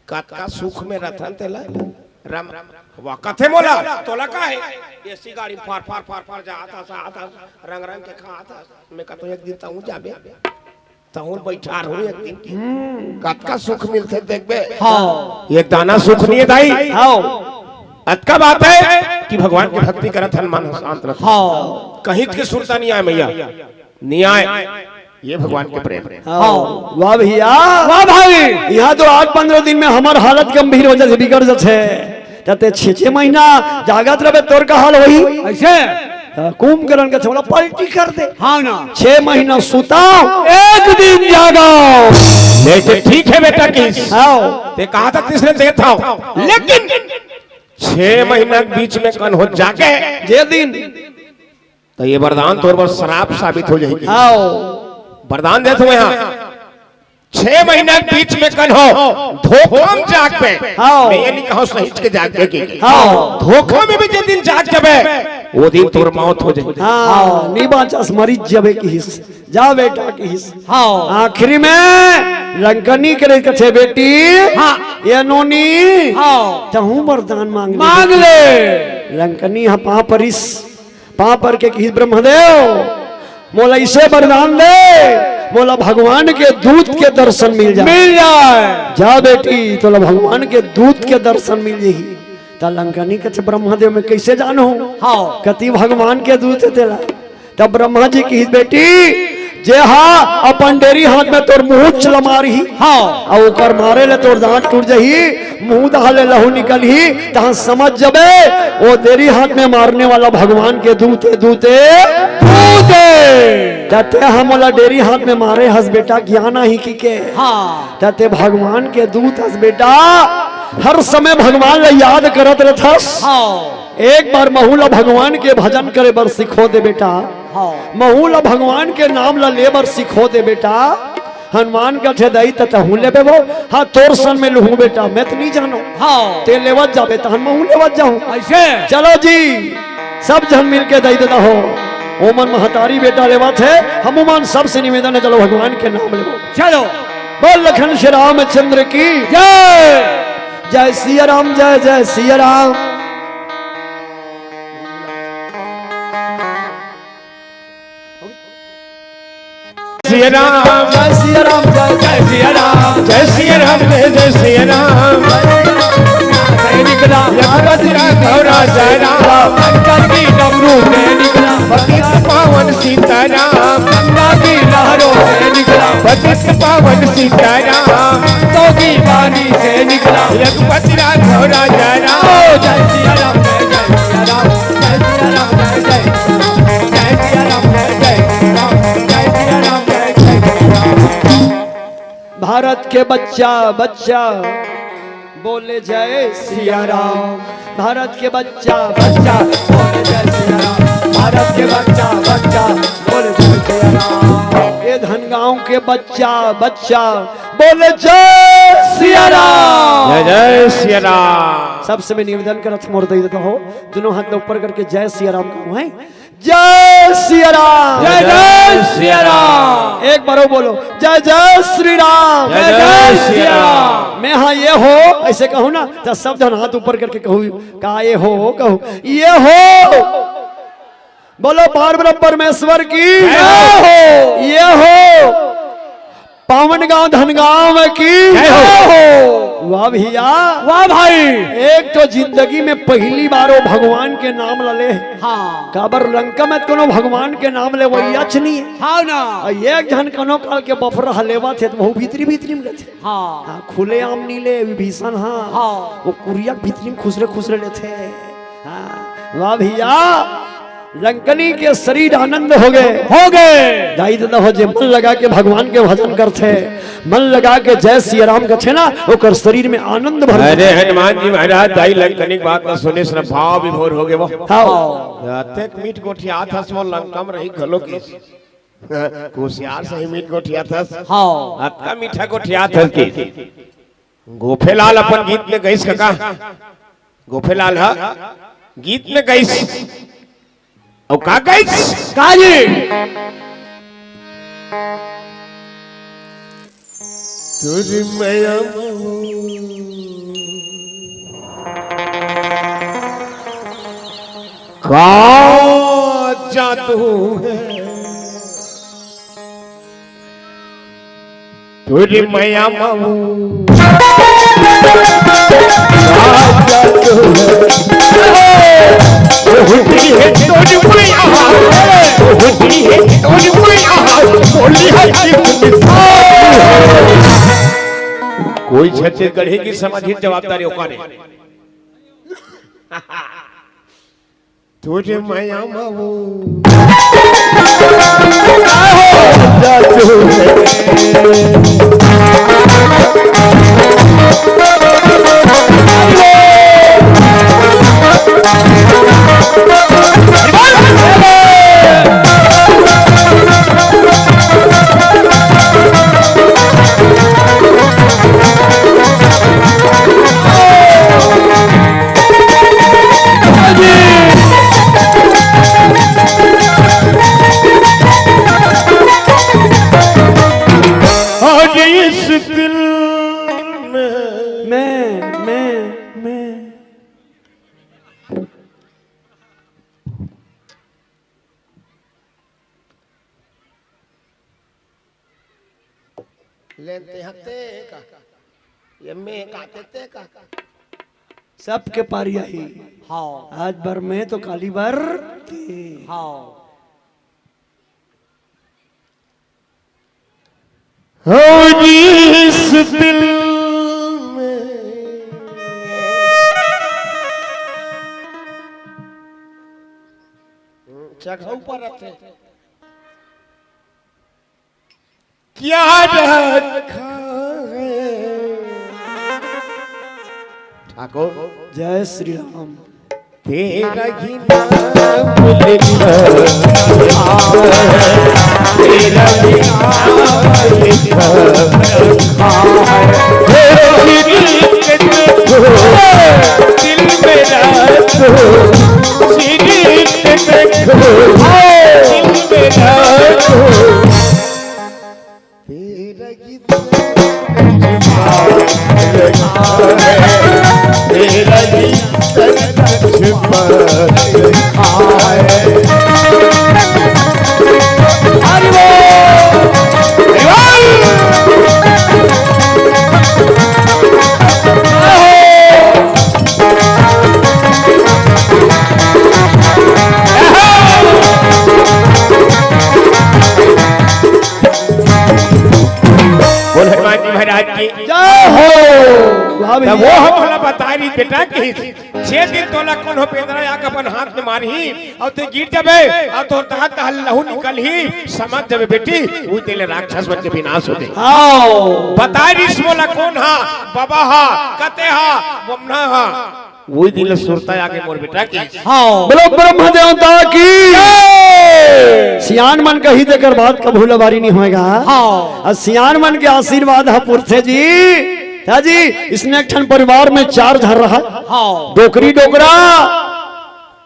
कतका सुख में रथन तेला। राम, वाह, कथे मोला, तोला का है? एसी गाड़ी फार, फार, फार, फार जात हस, आत हस, रंग, रंग के खात हस। मैं कथो एक दिन तहूँ जाबे। तहूँ बैठा रहूँ एक दिन की। हम्म। कतका सुख मिलथे देखबे। हाँ। एक दाना सुख नहीं है दाई। हाँ। अतका बात है कि भगवान की भक्ति करत हन मन शांत रहत। हाँ। कहीं के सुरता नहीं आए मैया। नहीं आए। ये भगवान के प्रेम। हाँ। वाह भैया। वाह भाई। यहाँ तो आठ पंद्रह दिन में हमार हालत गंभीर हो जाथे, बिगड़ जाथे। तते छह, छह महीना जागत रहे तोर का हाल होही। ऐसे? कुंभकर्ण कथे, "मोला पलटी कर दे।" हाँ ना। छह महीना सुताओ, एक दिन जागाओ। ले ते ठीक है बेटा किस। आओ। ते कहा था तीसरे देत हव। लेकिन छह महीना के बीच में कन हो जागे। जे दिन। तो ये वरदान तोर बर श्राप साबित हो जाएगी। आओ। वरदान देत हँव यहाँ। छह महीना के बीच में कन हो, धोखा में जागबे। हाँ। मैं ये नहीं कहूँ सहिच के जागबे के। हाँ। धोखा में भी जे दिन जाग जाबे, वो दिन तोर मौत हो जाए। हाँ, नी बाँचस, मरिच जाबे किहिस। जा बेटा किहिस। हाँ। आखिरी में लंकनी करे कथे, "बेटी, हाँ। ये नोनी, हाँ। तहूँ वरदान मांग ले।" मांग ले। लंकनी ह पाँव परिस। पाँव पर के किहिस, "ब्रह्मदेव, मोला इसे वरदान दे, मोला भगवान के दूत के दर्शन मिल जाए।" मिल जाए। जा बेटी, तोला भगवान के दूत के दर्शन मिल जाही। त लंकनी कथे, "ब्रह्मदेव, मैं कैसे जानहूँ?" हाँ। कति भगवान के दूत हे तेला। तब ब्रह्मा जी किहिस, "बेटी, जे हा अपन डेरी हाथ में तोर मुहूँच ल मारही, हाँ। अउ ओकर मारे ले तोर दाँत टूट जाही, मुंह डहर ले लहू निकलही, तहाँ समझ जबे, वो डेरी हाथ में मारने वाला भगवान के दूत हे, दूत हे, दूत हे।" त ते हा मोला डेरी हाथ में मारे हस बेटा, ज्ञान आही कि के। हाँ। त ते भगवान के दूत हस बेटा, हर समय भगवान ल याद करत रथस। हाँ। एक बार महू ल भगवान के भजन करे बर सिखो दे बेटा। हाँ। महू ल भगवान के नाम ल ले बर सिखो दे बेटा। हनुमान कथे, "दाई, त तहूँ लेबे वो?" "हाँ, तोर सन में लुहूँ बेटा, मैं त नहीं जानो।" हाँ। "ते लेवत जाबे, तहन महू लेवत जाहूँ।" ऐसे? चलो जी, सब झन मिल के दई देता हो। ओमन महतारी बेटा लेवत हे, हमू मन सबसे निवेदन हे, चलो भगवान के नाम लेवो। चलो। बोल लखन श्री रामचंद्र की जय। जय सिया राम, जय जय सिया राम। सिया राम, जय सिया राम, जय जय सिया राम, जय सिया राम, जय जय सिया राम। जय निकला, जगत का गौरा जय राम, शंकर की डमरू जय निकला, पतित पावन सीताराम, गंगा की लहरों से निकला, पतित पावन सीताराम, तो की वाणी से निकला, रघुपति राघव राजा राम। जय सिया राम, जय जय सिया राम, जय सिया राम, जय जय, जय सिया राम, जय जय राम, जय सिया राम, जय जय राम। भारत के बच्चा, बच्चा, बोले जय सिया राम। भारत के बच्चा, बच्चा, बोले जय सिया राम। भारत के बच्चा, बच्चा, बोले जय सिया राम। ये धनगांव के बच्चा, बच्चा, बोले जय सिया राम। जय जय सिया राम। सबसे मैं निवेदन करत हूँ, मोर दई देता हो, दोनों हाथ ऊपर करके जय सिया राम कहूँ, हैं? जय सिया राम। जय जय सिया राम। एक बार और बोलो, जय जय श्री राम। जय जय सिया राम। मैं हाँ ये हो, ऐसे कहूँ ना, तो सब जन हाथ ऊपर करके कहू, का ये हो, कहू, ये हो। बोलो पार ब्रह्म परमेश्वर की जय हो। ये हो। पावन गांव धनगांव की जय हो। वाह भैया। वाह भाई। एक तो जिंदगी में पहली बार वो भगवान के नाम ला ले। हाँ। काबर लंका में कोनो भगवान के नाम ले वही अच नहीं है। हाँ ना। और एक झन कोनो काल के बफर हलेवा थे तो वो भीतरी भीतरी में लेथे। हाँ। हाँ, खुले आम नी ले विभीषण, हाँ। हाँ। वो कुरिया के भीतरी में खुसरे खुसरे लेथे। हाँ। वाह भैया। लंकनी के शरीर आनंद हो गए। हो गए। दाई ददा हो जे मन लगा के भगवान के भजन करथे, मन लगा के जय सिया राम कथे ना, ओकर शरीर में आनंद भर अरे हनुमान जी महाराज, दाई लंकनी के बात ला सुने से भाव विभोर हो गए वो। हाँ। अतेक मीठ गोठियात हस वो लंका में रही घलो की। कुसियार सही मीठ गोठियात हस। हाँ। अतका मीठा गोठियात हस की। गोफेलाल अपन गीत में गइस कका। गोफेलाल ह गीत में गइस। अउ का गइस? का जी? तुझ मया मऊ का जादू है। तुझ मया मऊ का जादू है। होती है तुझ मया, होती है तुझ मया, बोली है कितनी सारी। कोई छत्तीसगढ़ी की समझित जवाबदारी ओकारे। तुझे मया मऊ। आज इस दिल में मैं, मैं, मैं। लेते हते का, ये मैं का तेते का। सबके पारी आही। हाँ। आज बर मैं तो काली बर ते। हाँ। हो जिस दिल में। चघऊ पर रखे। क्या रखा है? ठाकुर। जय श्री राम। तेरा ही नाम लिखा है, तेरा ही नाम लिखा है। तेरे दिल के देखो, दिल मेरा तो, तेरे दिल के देखो, दिल मेरा तो। तेरा ही दर्द छुपा रखा है, तेरा ही दर्द छुपा रखा है। हरि बोल। हरि बोल। बोल हनुमान जी महाराज की। जय हो। वाह भैया। तब वो हम भला बता रही बेटा कि छह दिन तोला कोनो बेंदरा आके अपन हाथ में मारही अउ ते गिर जबे अउ तोर दांत हल लहू निकलही, समझ जबे बेटी, उ तेले राक्षस मन के विनाश हो जाही। हाँ। बता रही मोला कोन हा, बाबा हा, कते हा, बमना हा। वही दिन ले सुरता आगे मोर बेटा की। हाँ। बोलो ब्रह्म देवता की। जय। सियान मन कही तेकर बात कभू लबारी नहीं होएगा। हाँ। अउ सियान मन के आशीर्वाद ह पुरथे जी। हाँ जी, इसने एक ठन परिवार में चार झन रहा। हाँ। डोकरी डोकरा,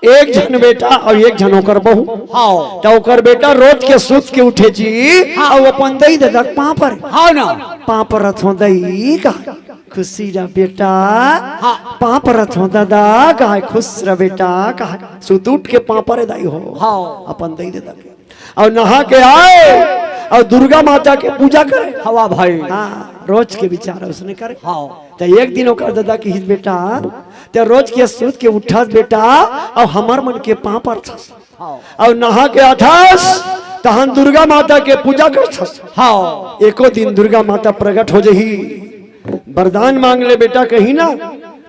एक झन बेटा अउ एक झन ओकर बहू। हाँ। त ओकर बेटा रोज के सुत के उठे जी, हाँ। अउ अपन दई ददा के पाँव पर। हाँ ना। पाँव परत हों दई का। खुशी रह बेटा। हाँ। पाँव परत हों ददा, कहे खुश रह बेटा, कहे सुत उठ के पाँव परे दाई हो। हाँ। अपन दई ददा के। अउ नहा के आए, अउ दुर्गा माता के पूजा करे। हवा भाई। हाँ, रोज के विचार उसने करे। हाँ। त एक दिन ओकर ददा किहिस बेटा, ते रोज के सुत के उठस बेटा, अउ हमर मन के पाँव परथस। हाँ। अउ नहा के आथस, तहन दुर्गा माता के पूजा करथस। हाँ। एको दिन दुर्गा माता प्रगट हो जही, वरदान मांग ले बेटा कही ना,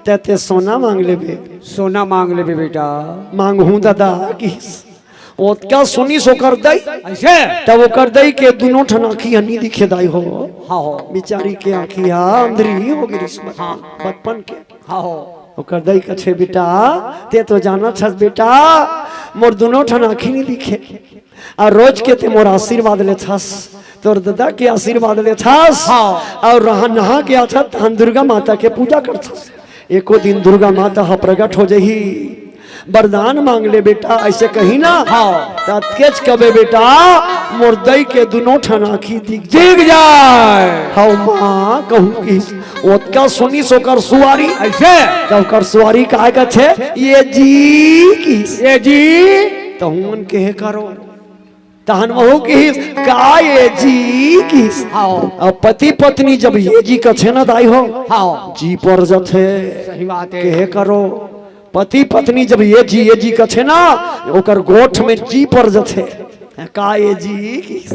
ते, ते सोना मांग लेबे। सोना मांग लेबे बेटा। मांगहूं ददा किहिस। ओतका सुनिस ओकर दई। अइसे? तब ओकर दई के दुनों ठन आँखी ह नी दिखे दाई हो। हाँ हो। बिचारी के आँखी ह अंधरी हो गिस। हाँ। बचपन के। हाँ हो। ओकर दई कथे बेटा, ते तो जानत हस बेटा, मोर दुनों ठन आँखी नी दिखे। अउ रोज के ते मोर आशीर्वाद लेथस, तोर ददा के आशीर्वाद लेथस। हाँ। अउ रहा नहा के आथस, तहन दुर्गा माता के पूजा करथस। एको दिन दुर्गा माता ह प्रगट हो जही, वरदान मांग ले बेटा, अइसे कही ना। हाँ। त अतकेच कबे बेटा, मोर दई के दुनों ठन आँखी दिख जाए। हव माँ, कहूँ किहिस, ओतका सुनिस ओकर सुवारी। अइसे? त ओकर सुवारी काय कथे, ए जी किहिस। ए जी। त हुमन केहे करो। तहन वहू किहिस, का ए जी किहिस। हाँ। अब पति पत्नी जब ए जी कथे ना दाई हो, हाँ। जी पर जथे। सही बात हे। केहे करो, पति पत्नी जब ए जी, ए जी कथे ना, ओकर गोठ में जी पर जथे। का ए जी किहिस।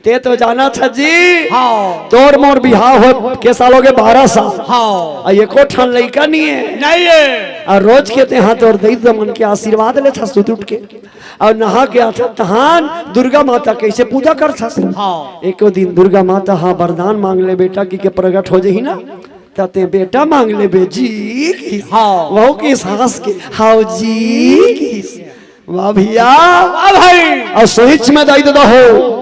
ते तो जानथस जी। हाँ। तोर मोर बिहाव हो के साल होगे, बारह साल। हाँ। अउ एको ठन लइका नइ हे। नइ हे। अउ रोज के तेहा तोर दई ददा मन के आशीर्वाद लेथस सुत उठ के। अउ नहा के आथस तहान दुर्गा माता कइसे पूजा करथस। हाँ। एको दिन दुर्गा माता ह बरदान मांग ले बेटा कहिके प्रगट हो जही ना, त ते बेटा मांग लेबे जी किहिस। हाँ। वहू किहिस हंस के, हव जी किहिस। वाह भइया। वाह भाई। अउ सहीच में दई ददा हो,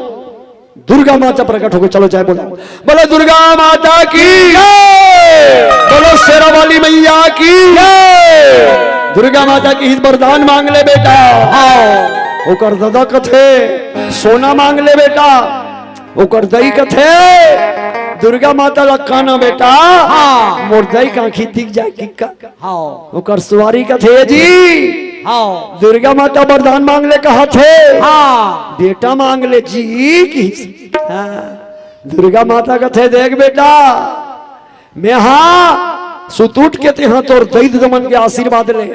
दुर्गा माता प्रगट होगे। चलो जय बोलो, बोलो दुर्गा माता की जय। बोलो शेरा वाली मैया की जय। दुर्गा माता किहिस बरदान मांग ले बेटा। हाँ। ओकर ददा कथे सोना मांग ले बेटा। ओकर दई कथे दुर्गा माता ला कह ना बेटा, हाँ। मोर दई के आंखी दिख जाय कहिके। हाँ। ओकर सुवारी कथे जी। हाँ। दुर्गा माता बरदान मांग ले कहथे। हाँ। बेटा मांग ले जी किहिस। हाँ। दुर्गा माता कथे देख बेटा, में हा सुत उठ के तेहा तोर दई ददा मन के आशीर्वाद ले,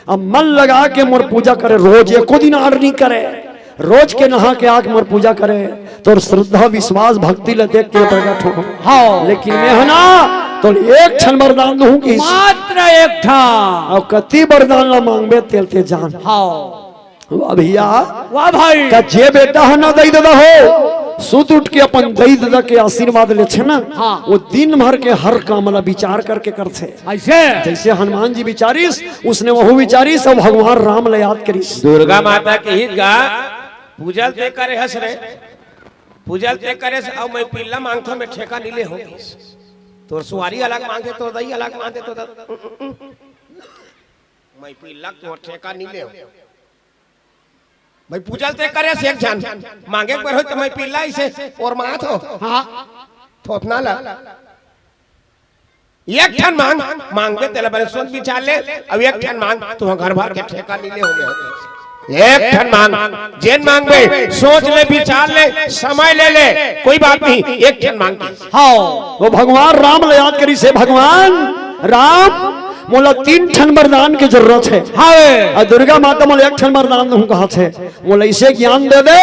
अउ मन लगा के मोर पूजा करे, रोज एको दिन आड़ नइ करे, रोज के नहा के आके मोर पूजा करे, तोर श्रद्धा विश्वास भक्ति ल देख के प्रगट हो। हाँ। लेकिन में ह ना, तोर एक ठन बरदान दूहूं किहिस। मात्र एक ठन। अउ कति बरदान ला मांगबे तेला ते जान। हाँ। वाह भइया। वाह भाई। का जे बेटा ह ना दई ददा हो, सुत उठ के अपन दई ददा के आशीर्वाद लेथे ना, हाँ। वो दिन भर के हर काम ला विचार करके करथे। अइसे? जइसे हनुमान जी विचारिस, उसने वहू विचारिस, अउ भगवान राम ला याद करिस। दुर्गा माता किहिस गा, पूजा ल ते करे हस रे, पूजा ल ते करे हस, अउ मइपिल्ला मांगथों, में ठेका नइ ले हों। तोर सुवारी अलग मांगे, तोर दई अलग मांगे, तोर द-, मइपिल्ला तोर ठेका नइ ले हों। भाई पूजा ल ते करे हस एक झन, मांगे बर हो त मइपिल्ला अइसे ओरमाथों। हाँ। थोथना ला। एक ठन मांग, मांगबे तेला बने सोच विचार ले, अउ एक ठन मांग, तुंहर घर भर के ठेका नइ ले हों में। एक ठन मांग, जेन मांगबे, सोच ले, विचार ले, समय ले ले, कोई बात नहीं, एक ठन मांग। हाँ। वो भगवान राम ला याद करिस, हे भगवान राम, मोला तीन ठन वरदान के जरूरत हे। हाँ। अउ दुर्गा माता मोला एक ठन वरदान दूहूं कहत हे। मोला अइसे ज्ञान दे दे,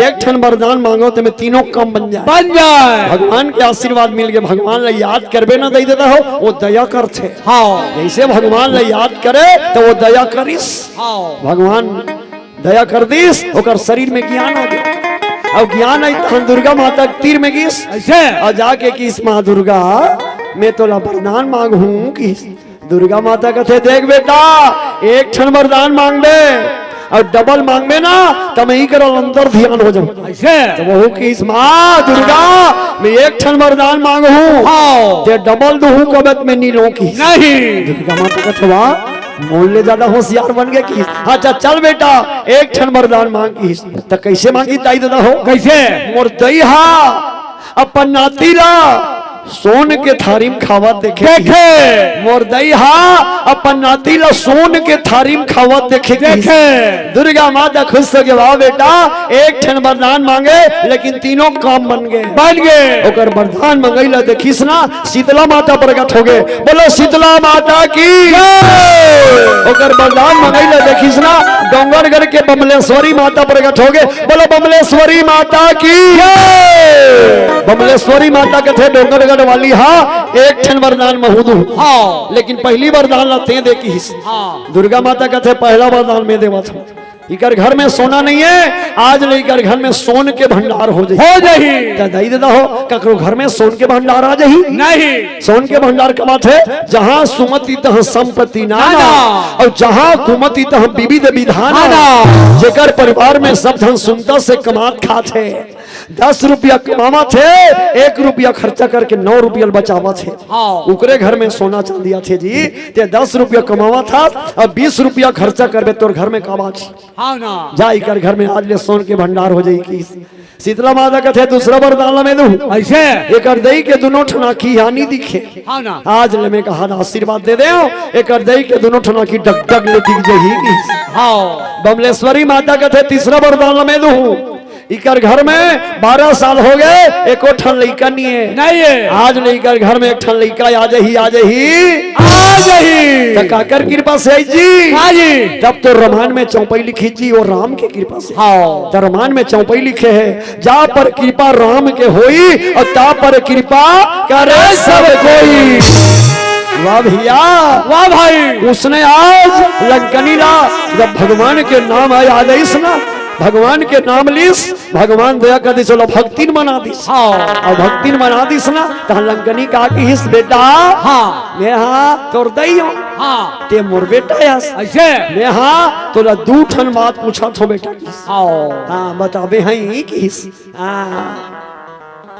एक ठन वरदान मांगों त में तीनों काम बन जाय। बन जाय। भगवान के आशीर्वाद मिल गे, भगवान ला याद करबे ना दई ददा हो, वो दया करथे। हाँ। जइसे भगवान ला याद करे त वो दया करिस। हाँ। भगवान दया कर दिस, ओकर शरीर में ज्ञान आ गे। अउ ज्ञान आइस तहन दुर्गा माता के तीर में गिस। अइसे? अउ जाके किहिस माँ दुर्गा, में तोला वरदान मांगहूं किहिस। दुर्गा माता कथे, देख बेटा, एक ठन वरदान मांगबे अउ डबल मांगबे ना, त में इही करा अंतर ध्यान हो जाहूं। अइसे? त वहू किहिस माँ दुर्गा, में एक ठन वरदान मांगहूं, हाँ। ते डबल दूहूं कबे त में नइ लों किहिस। नहीं। दुर्गा माता कथे, वाह, मोर ले जादा होशियार बन गे किहिस। अच्छा चल बेटा, एक ठन वरदान मांग किहिस। त कइसे मांगिस दई ददा हो? कइसे? मोर दई हा अपन नाती ला सोन के थारी म खावत देखे। देखे। मोर दई हा अपन नाती ला सोन के थारी म खावत देखे। देखे। दुर्गा माता खुश होगे, वाह बेटा, एक ठन वरदान मांगे, लेकिन तीनों काम बन गे। बन गे। ओकर वरदान मंगई ला देखिस ना, शीतला माता प्रगट होगे। बोलो शीतला माता की जय। ओकर वरदान मंगई ला देखिस ना, डोंगरगढ़ के बमलेश्वरी माता प्रगट होगे। बोलो बमलेश्वरी माता की जय। बमलेश्वरी माता कथे, डोंगरगढ़ वाली हा, एक ठन वरदान महूं दूहूं। हाँ। लेकिन पहिली वरदान ला तें दे किहिस। हाँ। दुर्गा माता कथे, पहला वरदान में देवत हों। इकर घर में सोना नइ हे, आज ले इकर घर में सोन के भंडार हो जाही। हो जाही। त दई ददा हो, ककरो घर में सोन के भंडार आ जाही? नहीं। सोन के भंडार का बात हे, जहाँ सुमति तहाँ संपत्ति नाना, नाना। अउ जहाँ कुमति तहाँ विविध विधाना। नाना। जेकर परिवार में सब झन सुनता से कमात खात हे, दस रुपया कमावत हे, एक रुपया खर्चा करके नौ रुपया ल बचावत हे। हाँ। उकरे घर में सोना चांदी आथे जी, ते दस रुपया कमावत हस, अउ बीस रुपया खर्चा करबे, तोर घर में का बाची? हाँ ना। जा, इकर घर में आज ले सोन के भंडार हो जाही किहिस। शीतला माता कथे, दूसरा वरदान ला में दूहूं। अइसे? एकर दई के दुनों ठन आँखी हा नइ दिखे। हाँ ना। आज ले में कहा आशीर्वाद दे देवं, एकर दई के दुनों ठन आँखी डगडग ले दिख जाही किहिस। हाँ। बमलेश्वरी माता कथे, तीसरा वरदान ला में दूहूं। इकर घर में बारह साल हो गए, एको ठन लइका नहीं है। नहीं है। आज ले इकर घर में एक ठन लइका आ जाही, आ जाही। आ जाही। त काकर कृपा से आई जी? हाँ जी। तब तो रामायण में चौपाई लिखी जी, वो राम के कृपा से। हाँ। त रामायण में चौपाई लिखे है, जा पर कृपा राम के होई और ता पर कृपा करे सब कोई। वाह भैया। वाह भाई। उसने आज लंकनी ला जब भगवान के नाम याद आइस ना, भगवान के नाम लिस, भगवान दया कर दिस, ओला भक्तिन बना दिस। हाँ। अउ भक्तिन बना दिस ना, त लंकनी का किहिस, "बेटा, हाँ। मैं हा तोर दई हूँ। हाँ। ते मोर बेटा अस। ऐसे? मैं हा तोला दू ठन बात पूछत हूँ बेटा," किहिस। हाँ। हाँ, बताबे हई किहिस। हाँ।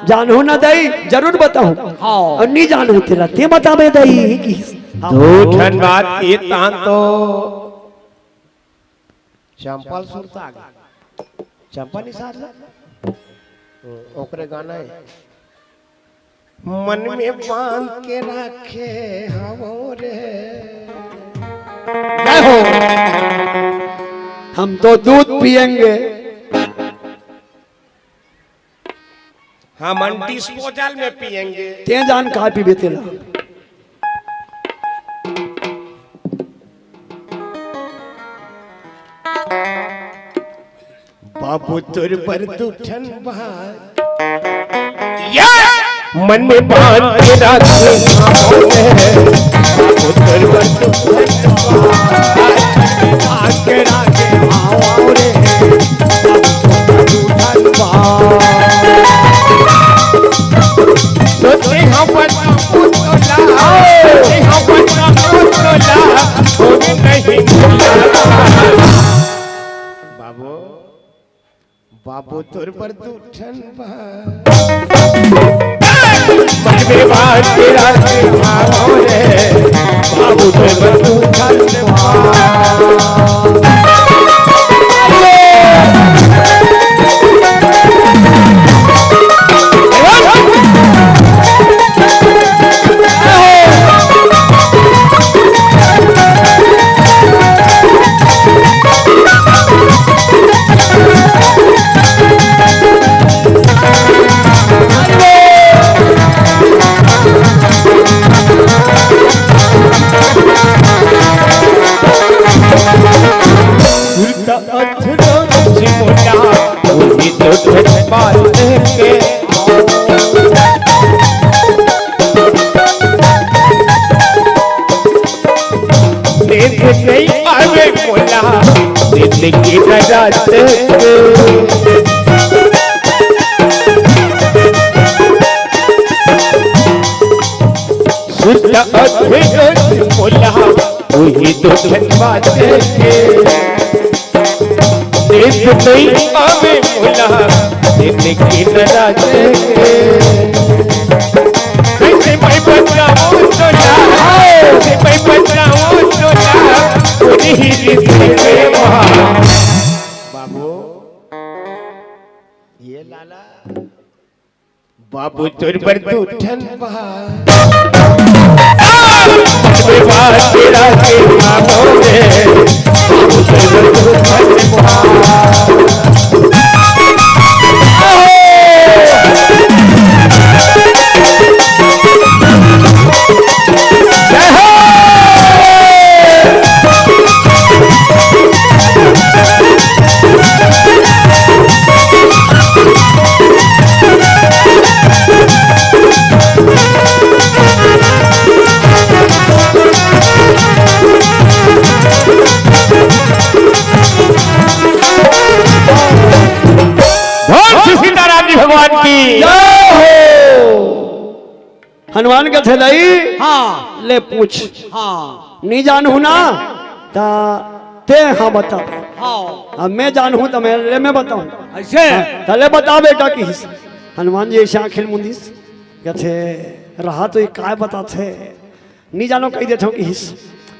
जानहूँ ना दई, जरूर बताहूँ। हाँ। अउ नी जानहूँ तेला, ते बताबे दई किहिस। हाँ। दू ठन बात किहिस तहान तो चंपल सुरता आगे। चंपा निसार ला। हम्म, ओकरे गाना है। मन में बांध के रखे हवो रे। जय हो। हम तो दूध पिएंगे। हम डिस्पोजल में पिएंगे। ते जान का पीबे तेला। बाबू तोर बर दू ठन बात। ये मन में बांध के रखे हवो रे। बाबू तोर बर दू ठन बात। बांध के रखे हवो रे। बाबू तोर बर दू ठन बात। सोचे हम बच्चा पुतला, सोचे हम बच्चा पुतला, छोड़ नहीं भूला। बाबू, बाबू तोर बर दू ठन बात। मन में बांध के रखे हवो रे, बाबू तोर बर दू ठन बात। नींद नहीं आवे मोला, नींद की नजर से। सुत अधे मोला, वही तो धनबाद है। नींद नहीं आवे मोला, नींद की नजर से। कैसे मैं बचाऊं तोला, कैसे मैं बचाऊं तोला, उन्हीं की सेवा। बाबू, ये लाला। बाबू तोर बर दू ठन बात। बात तेरा के बाबू रे। बाबू तोर बर दू ठन बात। जय हो। बोल श्री सीताराम जी भगवान की। जय हो। हनुमान कथे, "दई, हाँ। ले पूछ।" हाँ। "नी जानहूँ ना, त ते हाँ बता।" हाँ। "अब मैं जानहूँ त मैं, ले मैं बताऊँ।" ऐसे? हाँ, "त ले बता बेटा," किहिस। हनुमान जी ऐसे आँखी ल मुंदिस, कथे, "रहा तो ये काय बताथे, नी जानो," कहि देथों किहिस।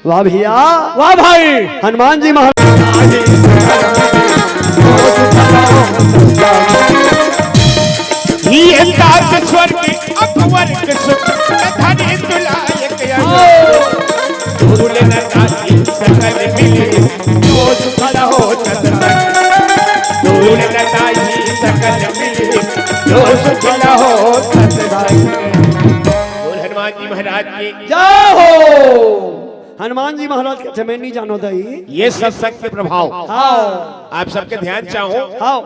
वाह भैया। वाह भाई। हनुमान जी महाराज। ये सात स्वर्ग अकबर के सुख, धनी दुलायक अंग। भूल न ताही सकल मिली, जो सुफल हो सतसंग। भूल न ताही हनुमान जी महाराज कथे, मैं नहीं जानो दाई। ये सत्संग के प्रभाव। हाँ। आप सबके ध्यान चाहूं। हाँ।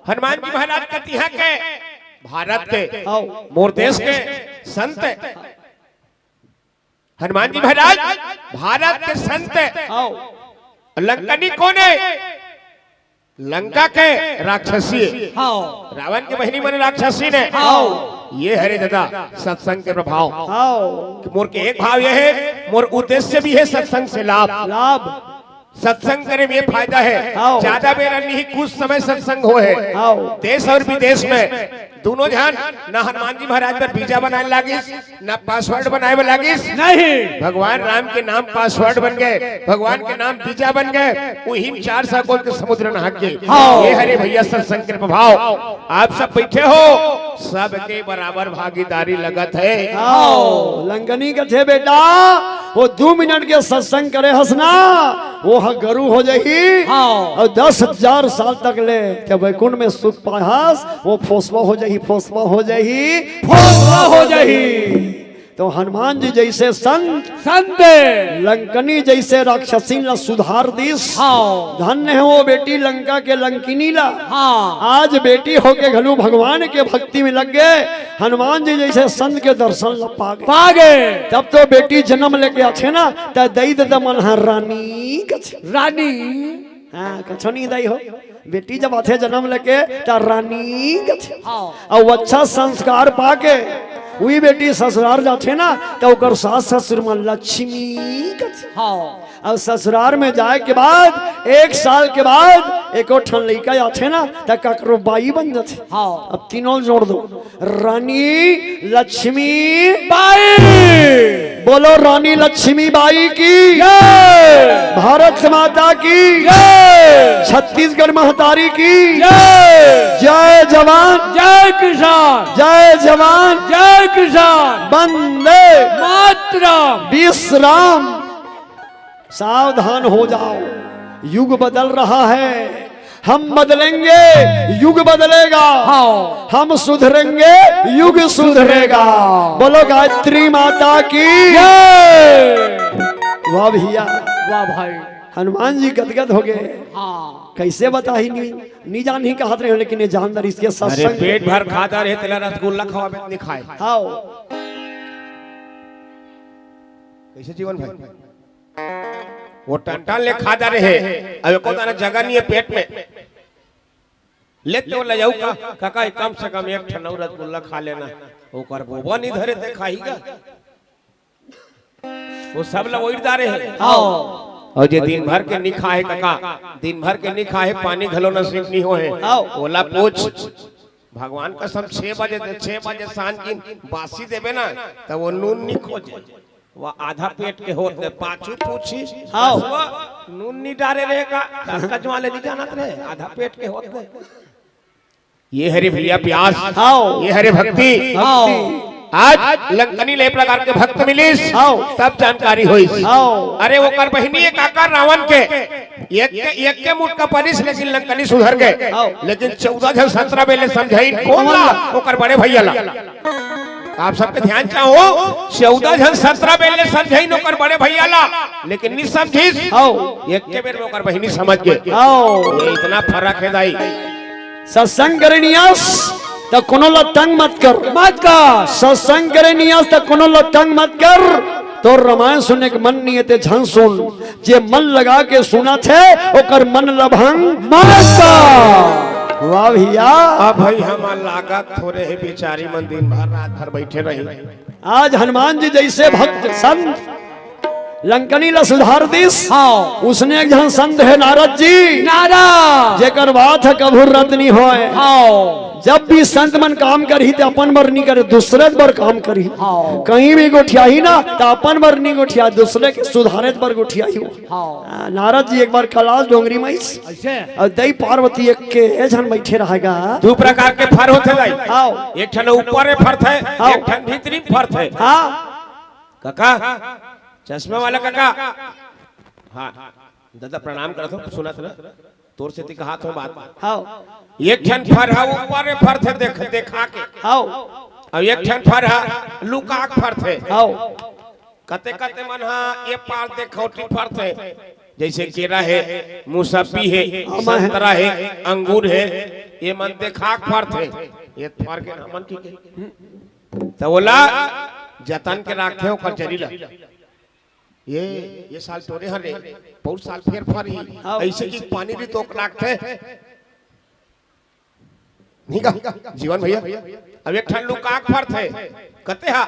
हनुमान जी महाराज कथे, इहाँ के भारत के हाँ। मोर देश के संत। हनुमान जी महाराज भारत के संत। हाँ। लंकनी कोन हे? लंका के राक्षसी। हाँ। रावण के बहिनी मन राक्षसी ने। हाँ। ये हरे दादा सत्संग के प्रभाव। हाँ। कि मोर के एक भाव ये हे, मोर उद्देश्य भी हे सत्संग से लाभ। लाभ। सत्संग करे में ये फायदा हे। हाँ। ज्यादा बेरा नहीं, कुछ समय सत्संग होय हे। हाँ। देश और विदेश में दोनों झन ना हनुमान जी महाराज बर वीजा बनाए लागिस, ना पासवर्ड बनाए बर लागिस। नहीं। भगवान राम के नाम पासवर्ड बन गे, भगवान के नाम वीजा बन गे, उही में चार सौ कोस के समुद्र नहा गे। हाँ। ये हरे भैया सत्संग के प्रभाव। आप सब बैठे हो, सबके बराबर भागीदारी लगत हे। हाँ, लंकनी कथे, बेटा, वो दू मिनट के सत्संग करे हस ना, वो ह गरु हो जाही। हाँ। और दस हजार साल तक ले ते वैकुंठ में सुख पाहस, वो फोसवा हो जाही, फोसवा हो जाही, फोसवा हो जाही। तो हनुमान जी जैसे संत, संत। लंकनी जैसे राक्षसीन ला सुधार दिस। हाँ। धन्य हे वो बेटी लंका के लंकिनी ला। हाँ। आज बेटी होके घलू भगवान के भक्ति में लग गे, हनुमान जी जैसे संत के दर्शन ला पा गे। पा गे। तब तो बेटी जन्म लेके आथे ना, त दई ददा मन ह रानी कथे। रानी। हाँ, कछो नहीं दाई हो। बेटी जब आथे जन्म लेके, त रानी कथे। हाँ। अउ अच्छा संस्कार पाके, उही बेटी ससुरार जाथे ना, त ओकर सास ससुर मन लक्ष्मी कथे। हाँ। अउ ससुरार में जाए के बाद, एक साल के बाद, एको ठन लइका आथे ना, त ककरो बाई बन जाथे। हाँ। अब तीनों जोड़ दो। रानी लक्ष्मी बाई। बोलो रानी लक्ष्मी बाई की। जय। भारत माता की। जय। छत्तीसगढ़ महतारी की। जय। जय जवान। जय किसान। जय जवान। जय किसान। वंदे। मातरम। विश्राम। सावधान हो जाओ, युग बदल रहा है। हम बदलेंगे, युग बदलेगा। हाँ। हम सुधरेंगे, युग सुधरेगा। बोलो गायत्री माता की। जय। वाह भैया। वाह भाई। हनुमान जी गदगद हो गे। हाँ। कैसे बताही नहीं, नहीं जान ही कहत रहे हो, लेकिन ये जानदार इसके अरे सत्संग। पेट भर खा रहे, तेला रसगुल्ला खवाबे त नहीं खाए। हाँ। कैसे जीवन भाई? वो टन टन ले खा रहे, अब एको दाना जगह नहीं हे पेट में। लेते वो ले जाऊ का, काका, कम से कम एक ठन अउ रसगुल्ला खा लेना। ओकर बोबा नहीं धरे ते खाही का। वो सब ला ओइर डारे हे। हाँ। अउ जे दिन भर के नहीं खाए काका, दिन भर के नहीं खाए, पानी घलो नसीब नहीं होए। हाँ। ओला पूछ, भगवान कसम, छह बजे, छह बजे सांझ की बासी देबे ना, त वो नून नहीं खोजे। वो आधा पेट के होत ले पाछू पूछी, हाँ। बस वो नून नहीं डारे रहे का, त कजवा ले नहीं जानत रहे, आधा पेट के होत ले। ये हरे भैया प्यास, हाँ। ये हरे भक्ति। हाँ। आज लंकनी ले प्रकार के भक्त मिलिस, हाँ। तब जानकारी होइस। हाँ। अरे ओकर बहिनी एक आकर रावण के, एक के, एक के मुठ का परिस, लेकिन लंकनी सुधर गे। हाँ। लेकिन चौदह झन सत्रह बेले समझाइन कोन ला? ओकर बड़े भैया ला। आप सबके ध्यान चाहूं, चौदह झन सत्रह बेले समझाइन ओकर बड़े भैया ला, लेकिन नहीं समझिस। हाँ। एक के बेर में ओकर बहिनी समझ गे। हाँ। ये इतना फर्क हे दाई। सत्संग करे नियस त कोनो ल तंग मत कर। मत कर। सत्संग करे नियस त कोनो ल तंग मत कर। तोर रामायण सुने के मन नहीं हे ते झन सुन। जे मन लगा के सुनथे, ओकर मन ल भंग मत कर। वाह भैया। अब भाई हमर लागत थोरे हे, बेचारी मन दिन भर रात भर बैठे रही। आज हनुमान जी जैसे भक्त संत लंकनी ला सुधार दिस। हाँ। उसने एक झन संत हे नारद जी। नारद। जेकर बात ह कभू रद्द नहीं होय। हाँ। जब भी संत मन काम करही त अपन बर नहीं करे, दूसरे बर काम करही। हाँ। कहीं भी गोठियाही ना त अपन बर नहीं गोठिया, दूसरे के सुधारे बर गोठियाही। हाँ। आ, नारद जी एक बार कैलाश डोंगरी में अइस। अइसे? अउ दई पार्वती एक के झन बैठे रहेगा। दू प्रकार के फर होथे दाई। हाँ। एक ठन ऊपर में फरथे, हाँ। एक ठन भीतरी में फरथे। हाँ। काका, चश्मा वाला काका। हाँ, दादा प्रणाम करत हो, सुनत ना। तोर सेती कहात हो बात। हाँ। एक ठन फर ह ऊपर में फरथे देख, देखा के। हाँ। अउ एक ठन फर ह लुका के फरथे। हाँ। कते कते मन हा ये पार देखौटी फरथे, जैसे केरा हे, मुसब्बी हे, हाँ, मैं संतरा हे, अंगूर हे, ये मन देखा के फरथे, ये फर के हमन ठीक हे। त ओला जतन के राखे ओकर जरी ला। ये, ये साल टोरे हरे, बहुत साल फेर फरही। हाँ। ऐसे कि पानी भी तोक राखथे। नहीं का? जीवन भैया, अब एक ठन लुका के फरथे। कते हा?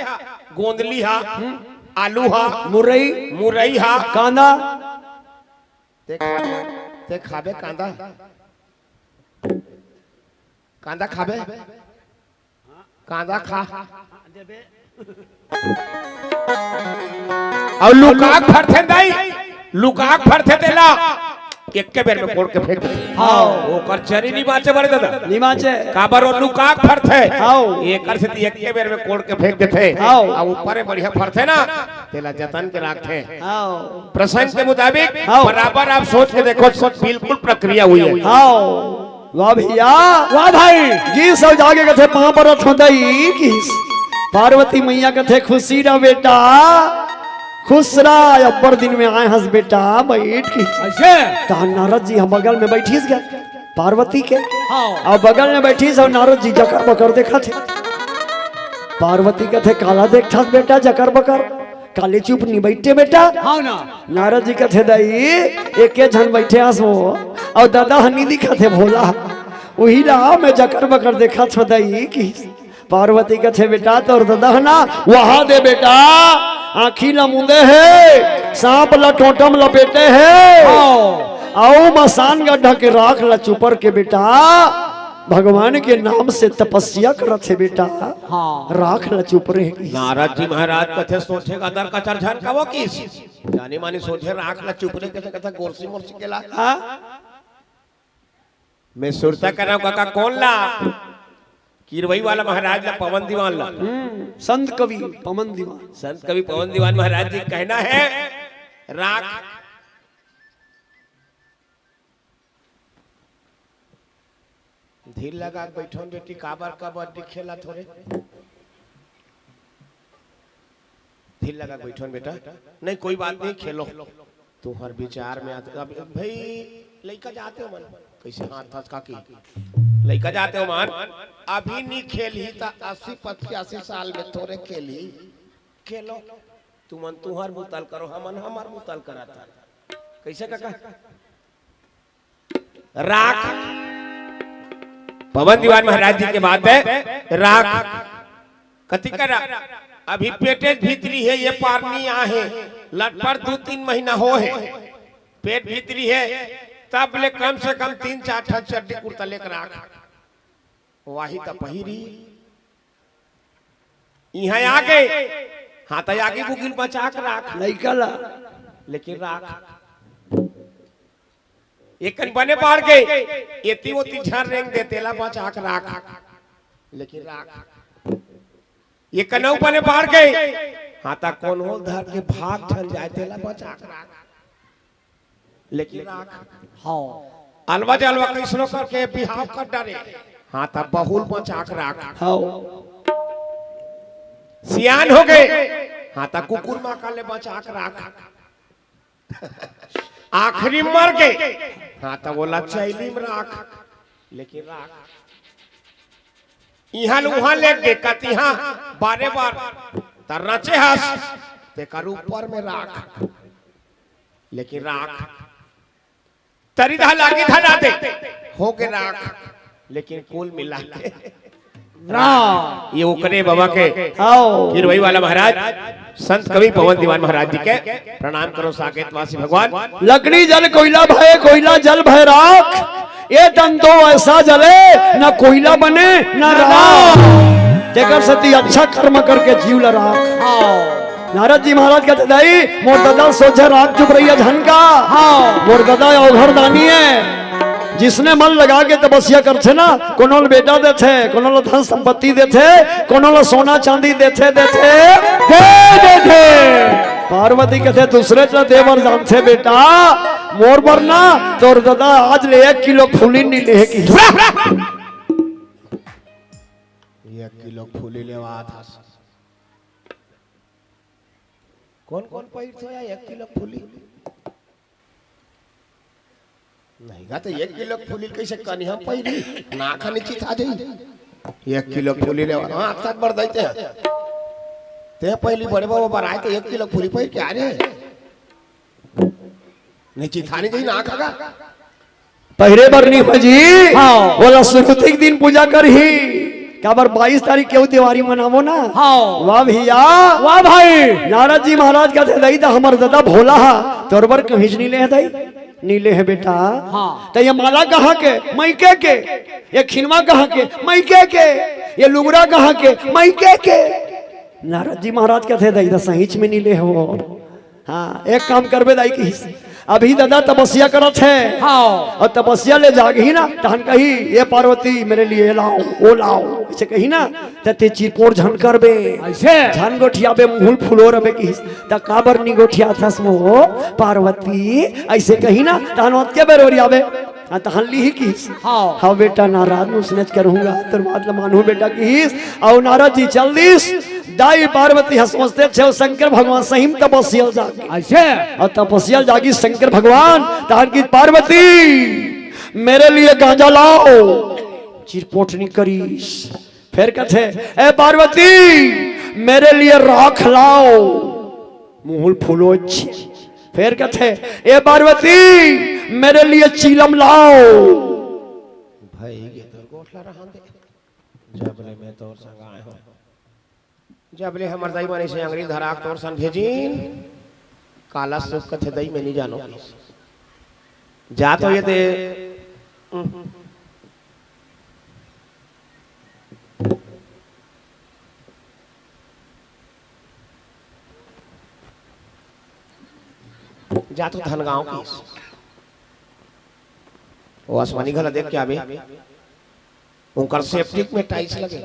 गोंदली हा, आलू हा, मुरई। मुरई हा। कांदा। ते खा-, ते खाबे कांदा? कांदा खाबे? कांदा खा। अउ लुका के फरथे दाई, लुका के फरथे तेला। एके बेर में कोड़ के फेंक दे। हाँ। ओकर चरी नी बाचे बड़े दादा। नी बाचे। काबर ओ लुका के फरथे। हाँ। एकर सेती एके बेर में कोड़ के फेंक देथे। हाँ। अउ ऊपर में बढ़िया फरथे ना, तेला जतन के राखथे। हाँ। प्रसंग के मुताबिक हाँ। बराबर आप सोच के देखो, सब बिल्कुल प्रक्रिया हुई है। हाँ। वाह भैया। वाह भाई। जी सब जागे कथे पाँव परत हों दई किहिस। पार्वती मैया कथे खुशी रह बेटा, खुश रह, अब्बड़ दिन में आए हस बेटा, बैठ किहिस। ऐसे? तहाँ नारद जी हम बगल में बैठिस गे पार्वती के। हाँ। अब बगल में बैठिस अउ नारद जी जकर बकर देखथे। पार्वती कथे काला देखथस बेटा जकर बकर, काली चुप नी बैठे बेटा। हाँ ना। नारद जी कथे दई एके झन बैठे हस वो, अउ ददा ह नी दिखथे भोला, उही ला मैं जकर बकर देखत हों दई किहिस। पार्वती कथे बेटा तोर ददा ह ना वहा दे बेटा, आँखी ला मूंदे हे, सांप ला टोंटा म लपेटे हे, हाँ। अउ मसान गड्ढा के राख ला चुपर के बेटा, भगवान के नाम से तपस्या करत हे बेटा, हाँ। राख ला चुपरे हे। नारद जी महाराज कथे सोचे गदर कचर झन कबो किहिस। जानी मानी सोचे राख ला चुपरे कथे, कथे गोरसी मोरसी केला। हाँ। मैं सुरता करंव काका कोन ला? किरवई वाला महाराज ला, पवन दीवान ला। हम्म, संत कवि पवन दीवान। संत कवि पवन दीवान महाराज जी कहना है, राख। धीर लगा के बैठो न बेटी, काबर कबड्डी खेला थोरे। धीर लगा के बैठो न बेटा। नहीं, कोई बात नहीं, खेलो। तुम्हार विचार में आते, अब भाई, लइका जाते हो मन, कैसे हाथ हंस का की? लइका जाते हो मन, अभी नहीं खेलही त अस्सी पचासी साल में थोरे खेलही। खेलो, तुमन तुहर मुतल करो, हमन हमर मुतल करत हन। कैसे काका? राख। पवन दीवान महाराज जी के बात है, राख। कति करा? अभी पेटे भीतरी है, ये पार नी आहे। लटपर दू तीन महीना हो हे। पेट भीतरी है, तब ले कम से कम तीन चार ठन चड्डी कुर्ता लेके राख। वाही त पहिरी। इहाँ आगे, हाँ, त आगी बुगिल बचा के राख। लइका ला। लेकिन राख। एकन बने बाढ़ गे, एती ओती झन रेंग दे, तेला बचा के राख। लेकिन राख। एकन अउ बने बाढ़ गे, हाँ, त कोनो धर के भाग झन जाए, तेला बचा के राख। लेकिन राख। हाँ। अलवा जलवा कैसनो करके बिहाव कर डरे। हाँ, त बहुल बचा के राख। हाँ। सियान हो गे। हाँ, त कुकुर माँ का ले बचा के राख। आखिरी मर गे। हाँ, त ओला चैली में राख। लेकिन राख। इहाँ ले उहाँ ले गे, कतिहाँ बारे बार। त रचे हस, तेकर ऊपर में राख। लेकिन राख। तरी धा लागी धरा दे, हो गे राख, लेकिन कुल मिला के राख। ये ओकरे बाबा के आओ। किरवई वाला महाराज, संत कवि पवन दीवान महाराज जी के प्रणाम करो, साकेतवासी भगवान। लकड़ी जल कोइला भय, कोइला जल भय राख, ये तन तो ऐसा जले, न कोइला बने, न राख। तेकर सेती अच्छा कर्म करके जीव ल राख। आओ। नारद जी महाराज कहते, "दाई, मोर ददा सोझे राख चुप रहिया झन का।" हाँ। मोर ददा अवघर दानी है। जिसने मन लगा के तपस्या करथे ना, कोनो ल बेटा देथे, कोनो ल धन संपत्ति देथे, कोनो ल सोना चांदी देथे, देथे, दे देथे। पार्वती कहते, "दूसरे च देवर जानथे बेटा, मोर बर ना, तोर ददा आज ले एक किलो फूली नी लेहे की।" एक किलो फूली लेवा था। कौन कौन पहिरथे या एक किलो फूली? नहीं गा, तो एक किलो फूली कैसे कनी हम पहिरी? ना खानी चित आ जाई। एक किलो फूली ले, हाँ, तक बढ़ जाते हैं। ते पहली बड़े बाबा बराए तो एक किलो फूली पहिर के आ जाए। नहीं चित आ नहीं जाई, ना खागा। पहिरे बर नहीं हो जी। हाँ। बोला सुरुती के दिन पूजा करही। काबर बाईस तारीख के देवारी मनावो ना। हाँ। वाह भैया। वाह भाई। नारद जी महाराज कथे, "दई दा हमर ददा भोला हा, तोर बर कहीं नहीं ले दई।" "नहीं ले हे बेटा।" हाँ। "त ये माला कहाँ के?" "मइके के।" "ये खिनवा कहाँ के?" "मइके के।" "ये लुगरा कहाँ के?" "मइके के।" नारद जी महाराज कथे, "दई दा सहीच में नहीं ले हो।" हाँ, एक काम करबे दाई किहिस, अभी दादा तपस्या करत हे। हाँ। अउ तपस्या ले जागही ना, तहन कही, "ये पार्वती, मेरे लिए लाओ, वो लाओ," अइसे कही ना, त ते चिरपोर झन करबे। अइसे? झन गोठियाबे, मुँह ल फुलो रबे किहिस, "त काबर नी गोठियाथस वो पार्वती?" अइसे कही ना, तहन ओतके बेर ओरियाबे। हाँ, तहन लिही किहिस। हाँ। "हाँ बेटा, नाराज नोसनेच करहूँगा, तोर बात ल मानहूँ बेटा" किहिस। अउ नारद जी चल दिस। दाई पार्वती ह सोचथे, "छे शंकर भगवान सही म तपस्या ल जागे।" अइसे? अउ तपस्या ल जागिस शंकर भगवान, तहन किहिस, "पार्वती, मेरे लिए गांजा लाओ।" चिरपोट नी करिस। फेर कथे, "ए पार्वती, मेरे लिए राख लाओ।" मुँह ल फुलोच। फेर कथे, "ए पार्वती, मेरे लिए चीलम लाओ।" भई गे तोर गोठ ल रहन दे। जब ले मैं तोर संग आए हूँ, जब ले हमर दाई मन अइसे अंगरी धरा के तोर संग भेजिन, काला सुख कथे दई मैं नी जानों। जा तो ये दे। जा तो धनगांव के। वो आसमानी घला देख के आबे। उनकर सेप्टिक में टाइल्स लगे।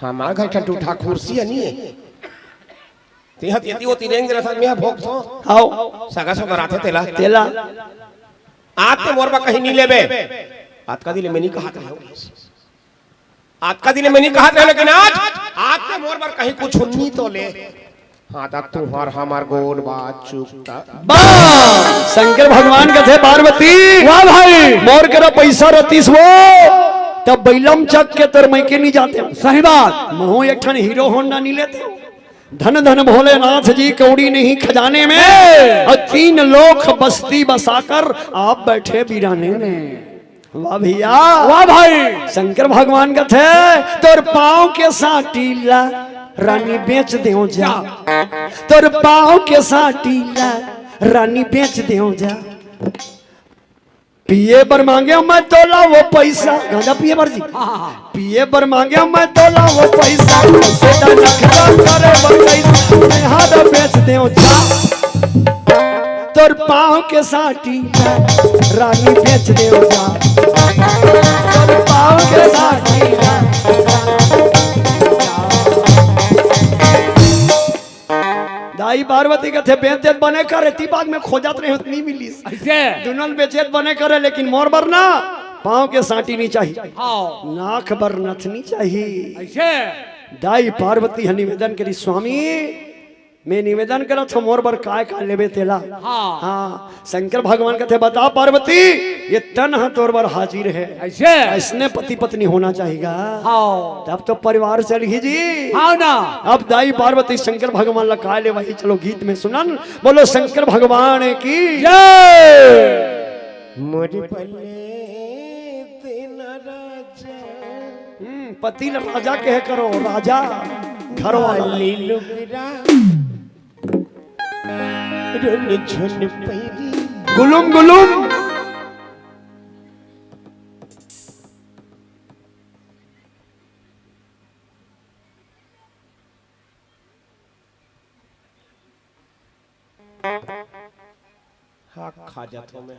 हमार घर ठन टूठा कुर्सी ह नी हे। तेहा तेती ओती रेंग रहा, मैं भोग थो। हाव। सगा सो कराथे तेला। तेला। आज ते मोर बा कहीं नी लेबे। अतका दिन ले मैं नी कहत रहेंव। अतका दिन ले मैं नी कहत रहेंव, लेकिन आज, आज ते मोर बर कहीं कुछ नी तो ले। हाँ, त तुहर हमर गोठ बात चुकता। बा, शंकर भगवान कथे, "पार्वती, वाह भाई, मोर करा पइसा रतिस वो, तब बइला म चघ के तोर मइके नी जातेंव।" सही बात। महूँ एक ठन हीरो होंडा नी लेतेंव। धन धन भोलेनाथ जी, कौड़ी नहीं खजाने में। ए! अउ तीन लोक बस्ती बसाकर आप बैठे बिराने में। वाह भैया। वाह भाई। शंकर भगवान कथे, "तोर पाँव के सांटी ला रानी बेच देंव जा। तोर पाँव के सांटी ला रानी बेच देंव जा।" पिए बर मांगेंव मैं तोला वो पइसा, गांजा पिए बर जी। हाँ, हाँ, हाँ। पिए बर मांगेंव मैं तोला वो पइसा, कइसे दा नखरा करे बर कइसा, मैं हा दा बेच देंव जा। तोर पाँव के सांटी ला रानी बेच देंव जा। तोर पाँव के सांटी ला। दाई पार्वती कथे, "बेच देत बने करे, ती बाद में खोजत रहे होत नी मिलिस।" अइसे? दुनों बेचे त बने करे, लेकिन मोर बर ना, पाँव के सांटी नी चाही। हाँ। नाक बर नथनी चाही। अइसे? दाई पार्वती ह निवेदन करिस, "स्वामी, मैं निवेदन करत हँव, मोर बर काय काय लेबे तेला।" हाँ। हाँ, शंकर भगवान कथे, "बता पार्वती, ये तन ह तोर बर हाजिर हे।" अइसे? अइसने पति पत्नी होना चाहिए। हाँ। तब तो परिवार चलही जी। हाँ ना। अब दाई पार्वती शंकर भगवान ला काय लेवाही, चलो गीत में सुनन। बोलो शंकर भगवान की जय। मोर बल्ले तेना राजा। हम्म, पति ल राजा कहे करो, राजा घर वाला। काली लुगरा, रुन झुन पैरी। गुलुम गुलुम। हाँ, खा जात हँव मैं।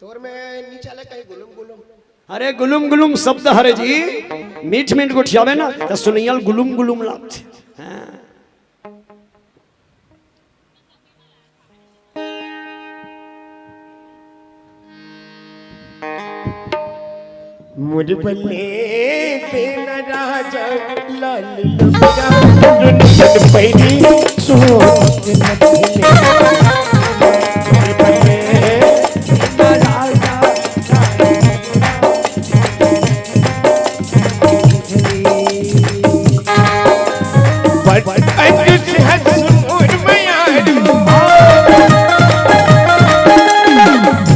तोर में नी चले कहीं गुलुम गुलुम। अरे गुलुम गुलुम शब्द हरे जी, मीठ मीठ गोठियाबे ना, त सुनइया ल गुलुम गुलुम लागथे। हाँ। मोर बल्ले तेना राजा। लाल लुगरा, रुन झुन पैनी सोच नथले। बड़ कंजूस हस मोर मयारू।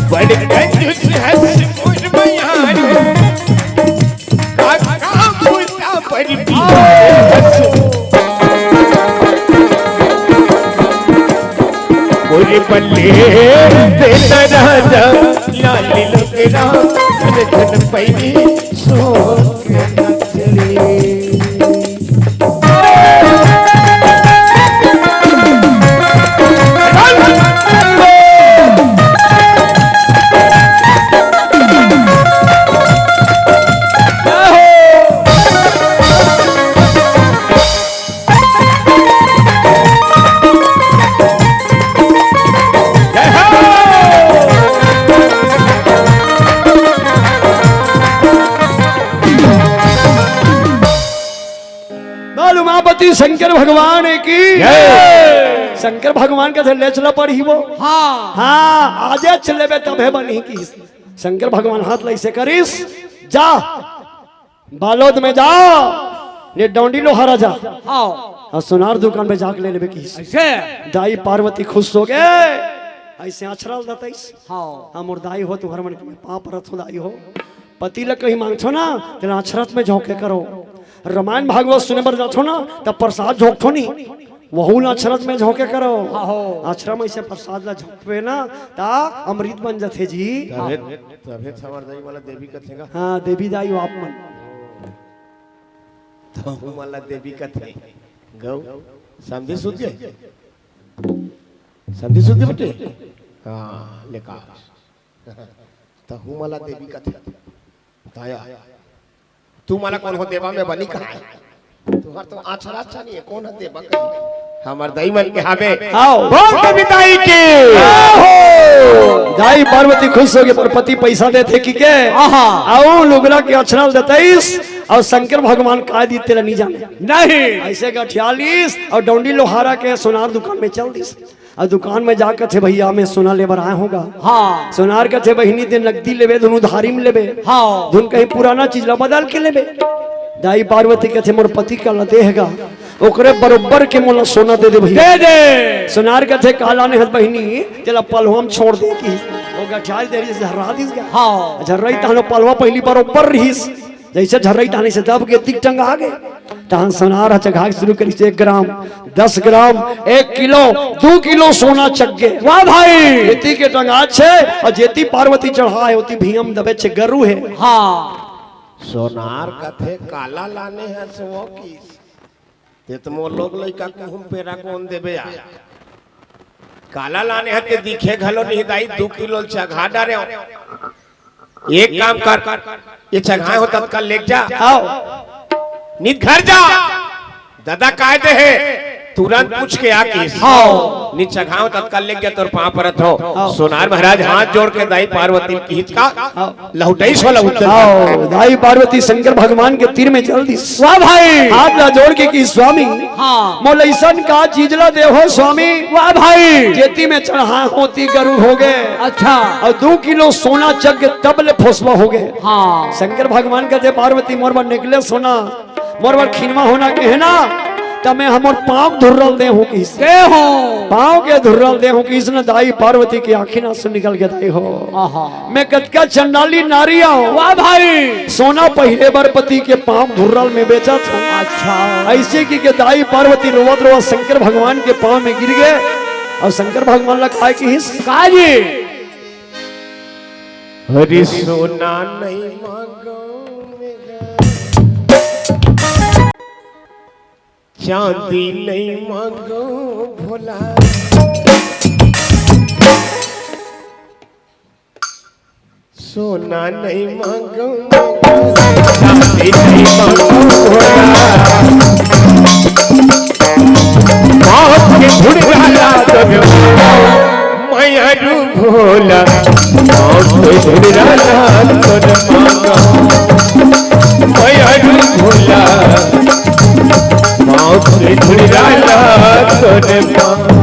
बड़ कंजूस हस मोर मयारू। काका मुद्दा पर भी हस। मोर बल्ले दे राजा लाल लुगरा, धन धन पैनी सोच नथले। बोल उमापति शंकर भगवान की। जय। शंकर भगवान के ले चला पड़ी वो। हाँ। हाँ, आजे चलेबे तभे बनी की। शंकर भगवान हाथ ला अइसे करिस, जा बालोद में जा, ने डौंडी लोहारा जा। हाँ। अउ सोनार दुकान में जाके ले लेबे की। अइसे? दाई पार्वती खुश हो गे, अइसे अछरल दतइस। हाँ। हाँ, मोर दाई हो, तुम्हर मन के मैं पाँव परत हो दाई हो। पति ल कहीं मांगथो ना, तेला अछरत में झोंके करो। रामायण भागवत सुने बर जाथो ना, तब प्रसाद झोंकथो नी, वहू ल अछरत में झोंके करो। हाँ हो। अछरत में अइसे प्रसाद ला झोंकबे ना, ता अमृत बन जाथे जी। तभे, तभे त हमर दाई वाला देवी कथे गा। हाँ, देवी दाई हो आप मन। तहूँ मन ला देवी कथे। गौ, समधी सुत गे? समधी सुत गे बेटे? हाँ, ले का। तहूँ मन ला देवी कथे। ताया, तू मन ला कोन हो देवा में बनी कहाँ हे? तुहर तो अछरत अच्छा नहीं हे, कोन ह देवा कही? हमर दाई मन के हावे। आओ। बोल देवी दाई की। आओ। दाई पार्वती खुश हो गे, पर पति पैसा देथे कि के? आहा। अउ लुगरा के अछरल दतइस, अउ शंकर भगवान का दी तेला नहीं जाने। नहीं। अइसे गठिया लिस, अउ डौंडी लोहारा के सोनार दुकान में चल दिस। अउ दुकान में जा कथे, "भइया, मैं सोना ले बर आए हों गा।" हाँ। सोनार कथे, "बहिनी, ते नकदी लेबे, धुन उधारी में लेबे। हाँ। धुन कहीं पुराना चीज ला बदल के लेबे।" दाई पार्वती कथे, "मोर पति काला देहे गा, ओकरे बरोबर के मोला सोना दे दे भइया।" दे दे। सोनार कथे, "काला ने हत बहिनी, तेला पलवा में छोड़ दे की।" वो गठिया दे रहिस, झर्रा दिस गा। हाँ। झर्रई तहन पलवा पहिली बरोबर रहिस। जइसे झर्रई तहन से दब गे, तीक टंगा गे। तहन सोनार ह चघाए शुरू करिस, एक ग्राम, दस ग्राम, एक किलो, दू किलो सोना चघ गे। वाह भाई। जेती के टंगात हे, अउ जेती पार्वती चढ़ाए हे, ओती भुइयां म दबेच हे, गरू हे। हाँ। सोनार कथे, "काला लाने हस वो की?" ते तो मोर लोग लइका कुहुम पेरा कोन देबे यार। काला लाने हस ते दिखे घलो नहीं दाई, दू किलो ल चघा डारे हो। एक काम कर, ये चघाए हो तत्काल लेके जा। आओ। नित घर जा। दादा काय दे हे? तुरंत पूछ के आ किस। आओ। नित चघाए हो तत्काल लेके जा, तोर पाँव परत हो। आओ। सोनार महाराज हाथ जोड़ के दाई पार्वती ल किहिस का? आओ। लहुटइस वाला उत्तर। आओ, दाई पार्वती शंकर भगवान के तीर में चल दिस। वाह भाई। हाथ ला जोड़ के किहिस, "स्वामी, हाँ। मोला अइसन का चीज ला देहो स्वामी।" वाह भाई। जेती में चढ़ाए हों ओती गरू हो गे। अच्छा। अउ दू किलो सोना चघ गे तब ले फोसवा हो गे। हाँ। शंकर भगवान कथे, "पार्वती, मोर बर निकले सोना।" मोर बर खिनवा होना कहे ना, त मैं हमर पाँव धुर्रल दे हूँ किस। दे हो। पाँव के धुर्रल दे हूँ किस न दाई पार्वती के आँखी ना सुन निकल के दाई हो। आहा। मैं कतका चंडाली नारी आऊँ। वाह भाई। सोना पहिरे बर पति के पाँव धुर्रल में बेचत हूँ। अच्छा। अइसे कि के दाई पार्वती रोवत रोवत शंकर भगवान के पाँव में गिर गे अउ शंकर भगवान ला काय किहिस? का जी? अरे सोना नहीं मांगो मेरा, चांदी नहीं मांगो भोला, सोना नहीं मांगो मेरा, चांदी नहीं मांगो भोला। मौत के ढुंढाला तोर मांगो, मयारू भोला। मौत के ढुंढाला तोर मांगो, मयारू भोला। झुराला तोरे पाँव।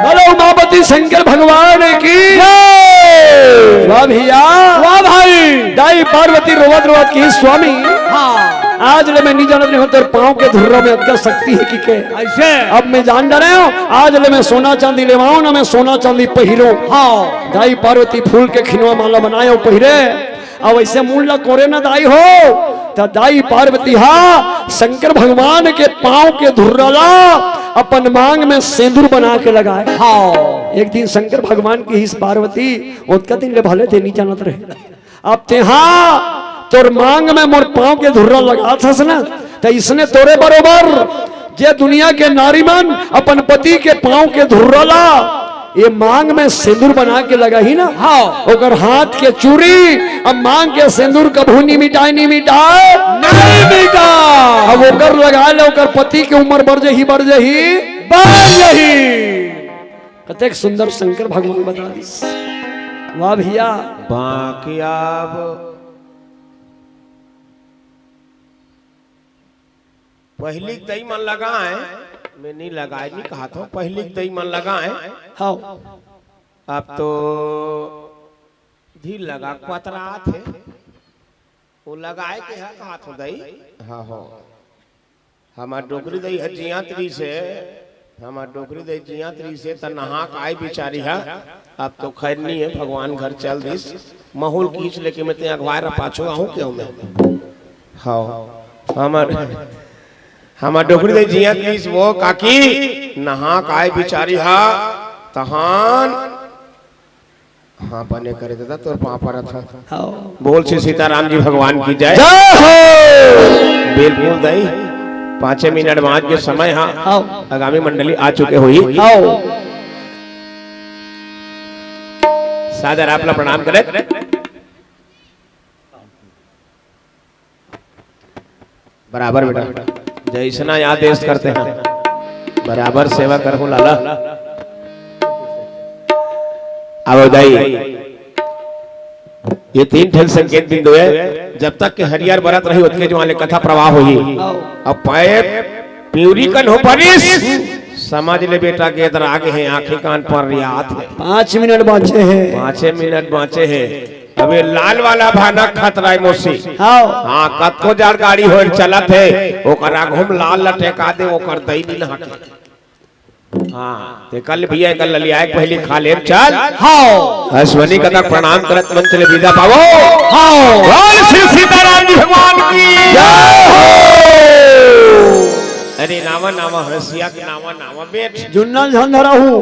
बोलो उमापति शंकर भगवान की जय। वाह भैया। वाह भाई। दाई पार्वती रोवत रोवत कही, स्वामी, हाँ। आज ले मैं नहीं जानत रहे हों तोर पाँव के धुर्रा में अतका शक्ति हे कहिके। अइसे? अब मैं जान डरे हों, आज ले मैं सोना चांदी लेवाओं ना, मैं सोना चांदी पहिरों। हाँ। दाई पार्वती फूल के खिनवा माला बनाए अउ पहिरे। अब अइसे मूड़ ला कोरे ना दाई हो, त दाई पार्वती हा शंकर भगवान के पाँव के धुर्रा ला अपन मांग में सेंदुर बना के लगाए। हाँ। एक दिन शंकर भगवान कहिस, पार्वती, ओतका दिन ले भले तें नहीं जानत रहे, अब तेंहा तोर मांग में मोर पाँव के धुर्रा लगात हस ना, त इसने तोरे बरोबर जे दुनिया के नारी मन अपन पति के पाँव के धुर्रा ला ये मांग में सेंदुर बना के लगाही ना, हाँ। ओकर हाथ के चूरी, अब मांग के सेंदुर कभू नहीं मिटाए, नहीं मिटाए। नहीं मिटाए। अब ओकर लगा ले, ओकर पति के उम्र बढ़ जही, बढ़ जही। बढ़ जही। कतेक सुंदर शंकर भगवान बता दिस। वाह भैया। बाकी अब पहिली के दई मन लगाए, मैं नहीं लगाए, नहीं कहा था, पहिली के दई मन लगाए। हाँ। अब तो धीर लगा पतरा थे, वो लगाए के है कहा था दई। हाँ, हाँ। हमार डोकरी दई है जियात रही से, हमार डोकरी दई जियात रही से, त नहा के आई बिचारी है। अब तो खैर नहीं है, भगवान घर चल दिस। माहौल खींच लेके मैं ते अगवार पाछो आहूँ क्यों मैं? हाँ, हमार, हमार डोकरी दे जिया किस वो काकी नहा काय बिचारी हा तहान। हाँ, बने करे दादा, तोर पाँव परत हा। हाँ। बोल श्री सीताराम जी भगवान की जय। जय हो। बिल्कुल दाई, पाँचे मिनट बाद के समय हा। हाँ। आगामी मंडली आ चुके हुई। हाँ। सादर आपला प्रणाम करे। बराबर बेटा, जैसना आदेश करते हैं, बराबर सेवा करहूं लाला। अब दाई, ये तीन ठन संकेत बिंदु है, जब तक के हरियर बरत रही, ओतके जुवाले कथा प्रवाह होही। अब पाए पिउरी कन हो परिस, समझ ले बेटा, गेदर आगे हैं, आंखें कान पर रियात है। पाँच मिनट बांचे हैं। पाँचे मिनट बांचे हैं। अबे लाल वाला भाना खतरा है मोसी। हाँ। हाँ, कतको जाड़ गाड़ी होए चलत है, ओकर आगू में लाल लटेका दे, ओकर दई नी नहाके। हाँ, ते कल भैया, कल ललिया एक पहली खा ले, चल। हाँ। अश्वनी का तक प्रणाम करत मन चले विदा पावो। हाँ। बोल श्री सीताराम जी भगवान की जय हो। अरे नावा नावा हंसिया के नावा नावा बेट। जुन्ना झंझरा हूँ।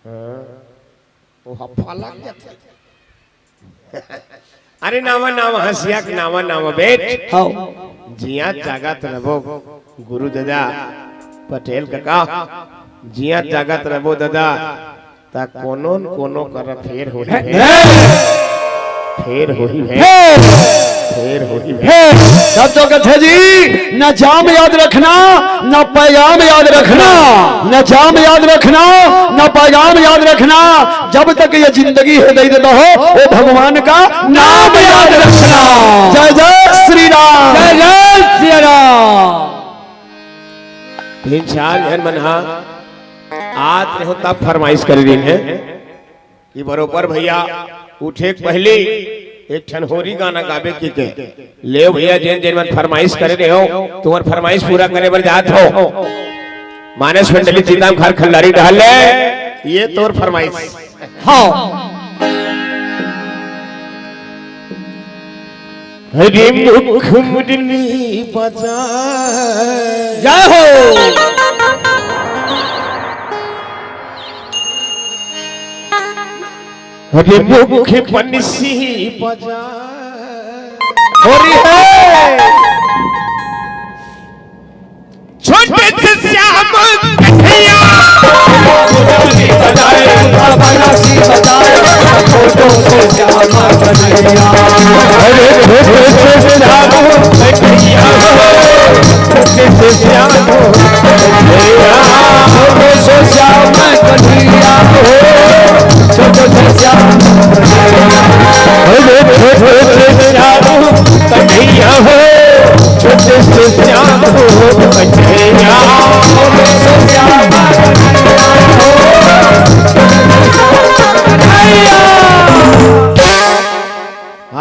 हाँ। ओ हफ्फा लग जाथे। अरे नावा नावा हंसिया के नावा नावा बेट। हाँ। जिया जागत रबो गुरु दादा पटेल काका, जिया जागत रबो दादा, त कोनो न कोनो कर फेर होही है। फेर होही है। फेर होही है। तब तो कथे जी, न जाम याद रखना, न पैगाम याद रखना, न जाम याद रखना, न पैगाम याद रखना। जब तक ये जिंदगी है दे देता हो, वो भगवान का नाम याद रखना। जय जय श्री राम। जय जय श्री राम। तीन चार झन मन हा आत रहो तब फरमाइश करे दिन है। कि बरोबर भैया उठे के पहले एक ठन होरी गाना गाबे कहिके। ले भैया, जेन जेन मन फरमाइश करे रहे हो, तुम्हार फरमाइश पूरा करे बर जात हो। मानस मंडली चिंता घर खल्लारी डहल ले, ये तोर फरमाइश। हाँ। हरे मुख मुरली बजा। जय हो। हरे मुख बंसी बजा। होरी है। छोटे से श्याम कन्हैया। अरे छोटे से श्याम कन्हैया, छोटे से श्याम कन्हैया, छोटे से श्याम कन्हैया हो, छोटे से श्याम। अरे छोटे से श्याम कन्हैया हो, छोटे से श्याम हो कन्हैया।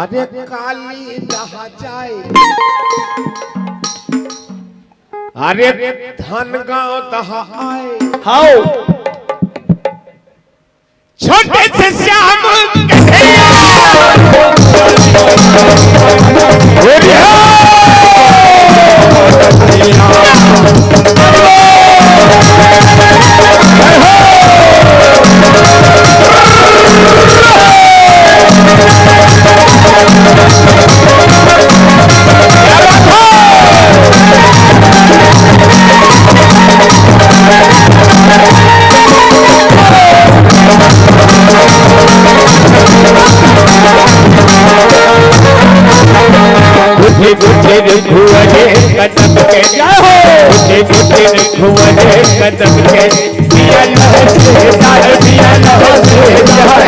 अरे काली दहा जाए, अरे धन गाँव दहा आए। हाओ। छोटे से श्याम कन्हैया। बुद्धि बुद्धि भुवने कदम के, जय हो। बुद्धि बुद्धि भुवने कदम के, दिया लहसे जाए, दिया लहसे जाए।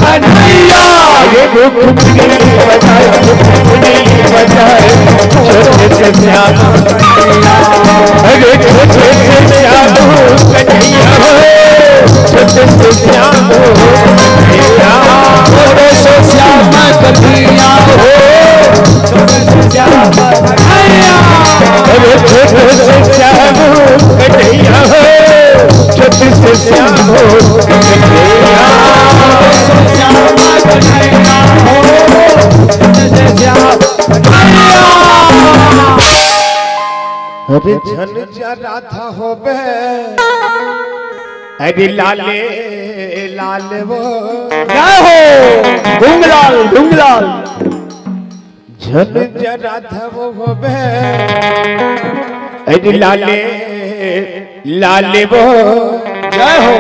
कन्हैया, ये मुकुट नहीं बजाए, मुकुट नहीं बजाए, छोटे से श्याम। अरे छोटे से श्याम कन्हैया हो, छोटे से श्याम कन्हैया, छोटे से श्याम कन्हैया हो, छोटे से श्याम कन्हैया। अरे छोटे से श्याम कन्हैया हो, छोटे से श्याम कन्हैया, छोटे से श्याम कन्हैया हो, छोटे से श्याम कन्हैया। अरे झन जरा था होबे। अरे लाले लाल वो। जय हो। ढूंगलाल, ढूंगलाल। झन जरा था वो होबे। अरे लाले लाल वो। जय हो।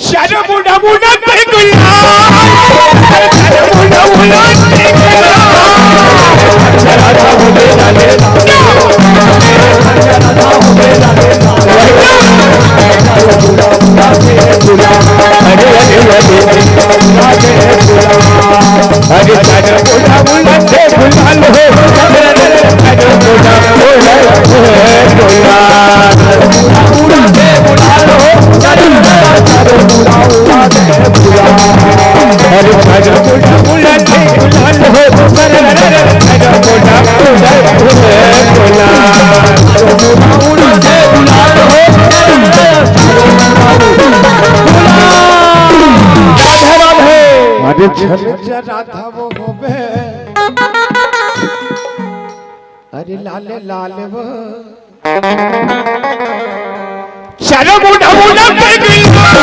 चार मुड़ा मुड़ा ते गुलाल, चार मुड़ा मुड़ा ते गुलाल। अरे, अरे, अरे, अरे, चार मुड़ा मुड़ा ते गुलाल हो, चार मुड़ा मुड़ा ते गुलाल। अरे झन जरा था वो होबे। अरे लाल लाल वो। चार मुड़ा मुड़ा ते गुलाल।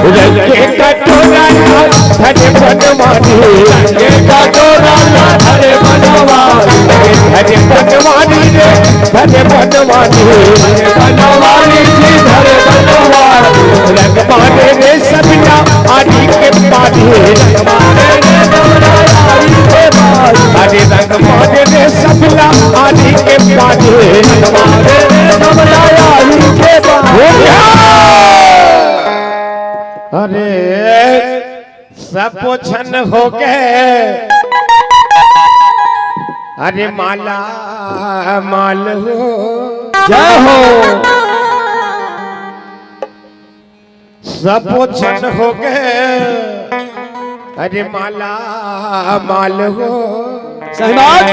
रंगे कटोरा ला धरे बनवारी, रंगे कटोरा ला धरे बनवारी, धरे बनवारी रे, धरे बनवारी, धरे बनवारी जी, धरे बनवारी। रंग मारे रे सबला आरी के पारी, रंग मारे रे सबला आरी के पारी। अरे रंग मारे रे सबला आरी के पारी, रंग मारे रे सबला आरी के पारी। अरे सब पोछन होके अरे माला माल हो। जय हो। सबो झन हो गए। अरे माला माल हो। सही बात।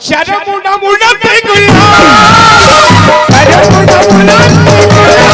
चर मुंडा मुंडा ते गुलाब। अरे मुंडा मुंडा ते गुलाब।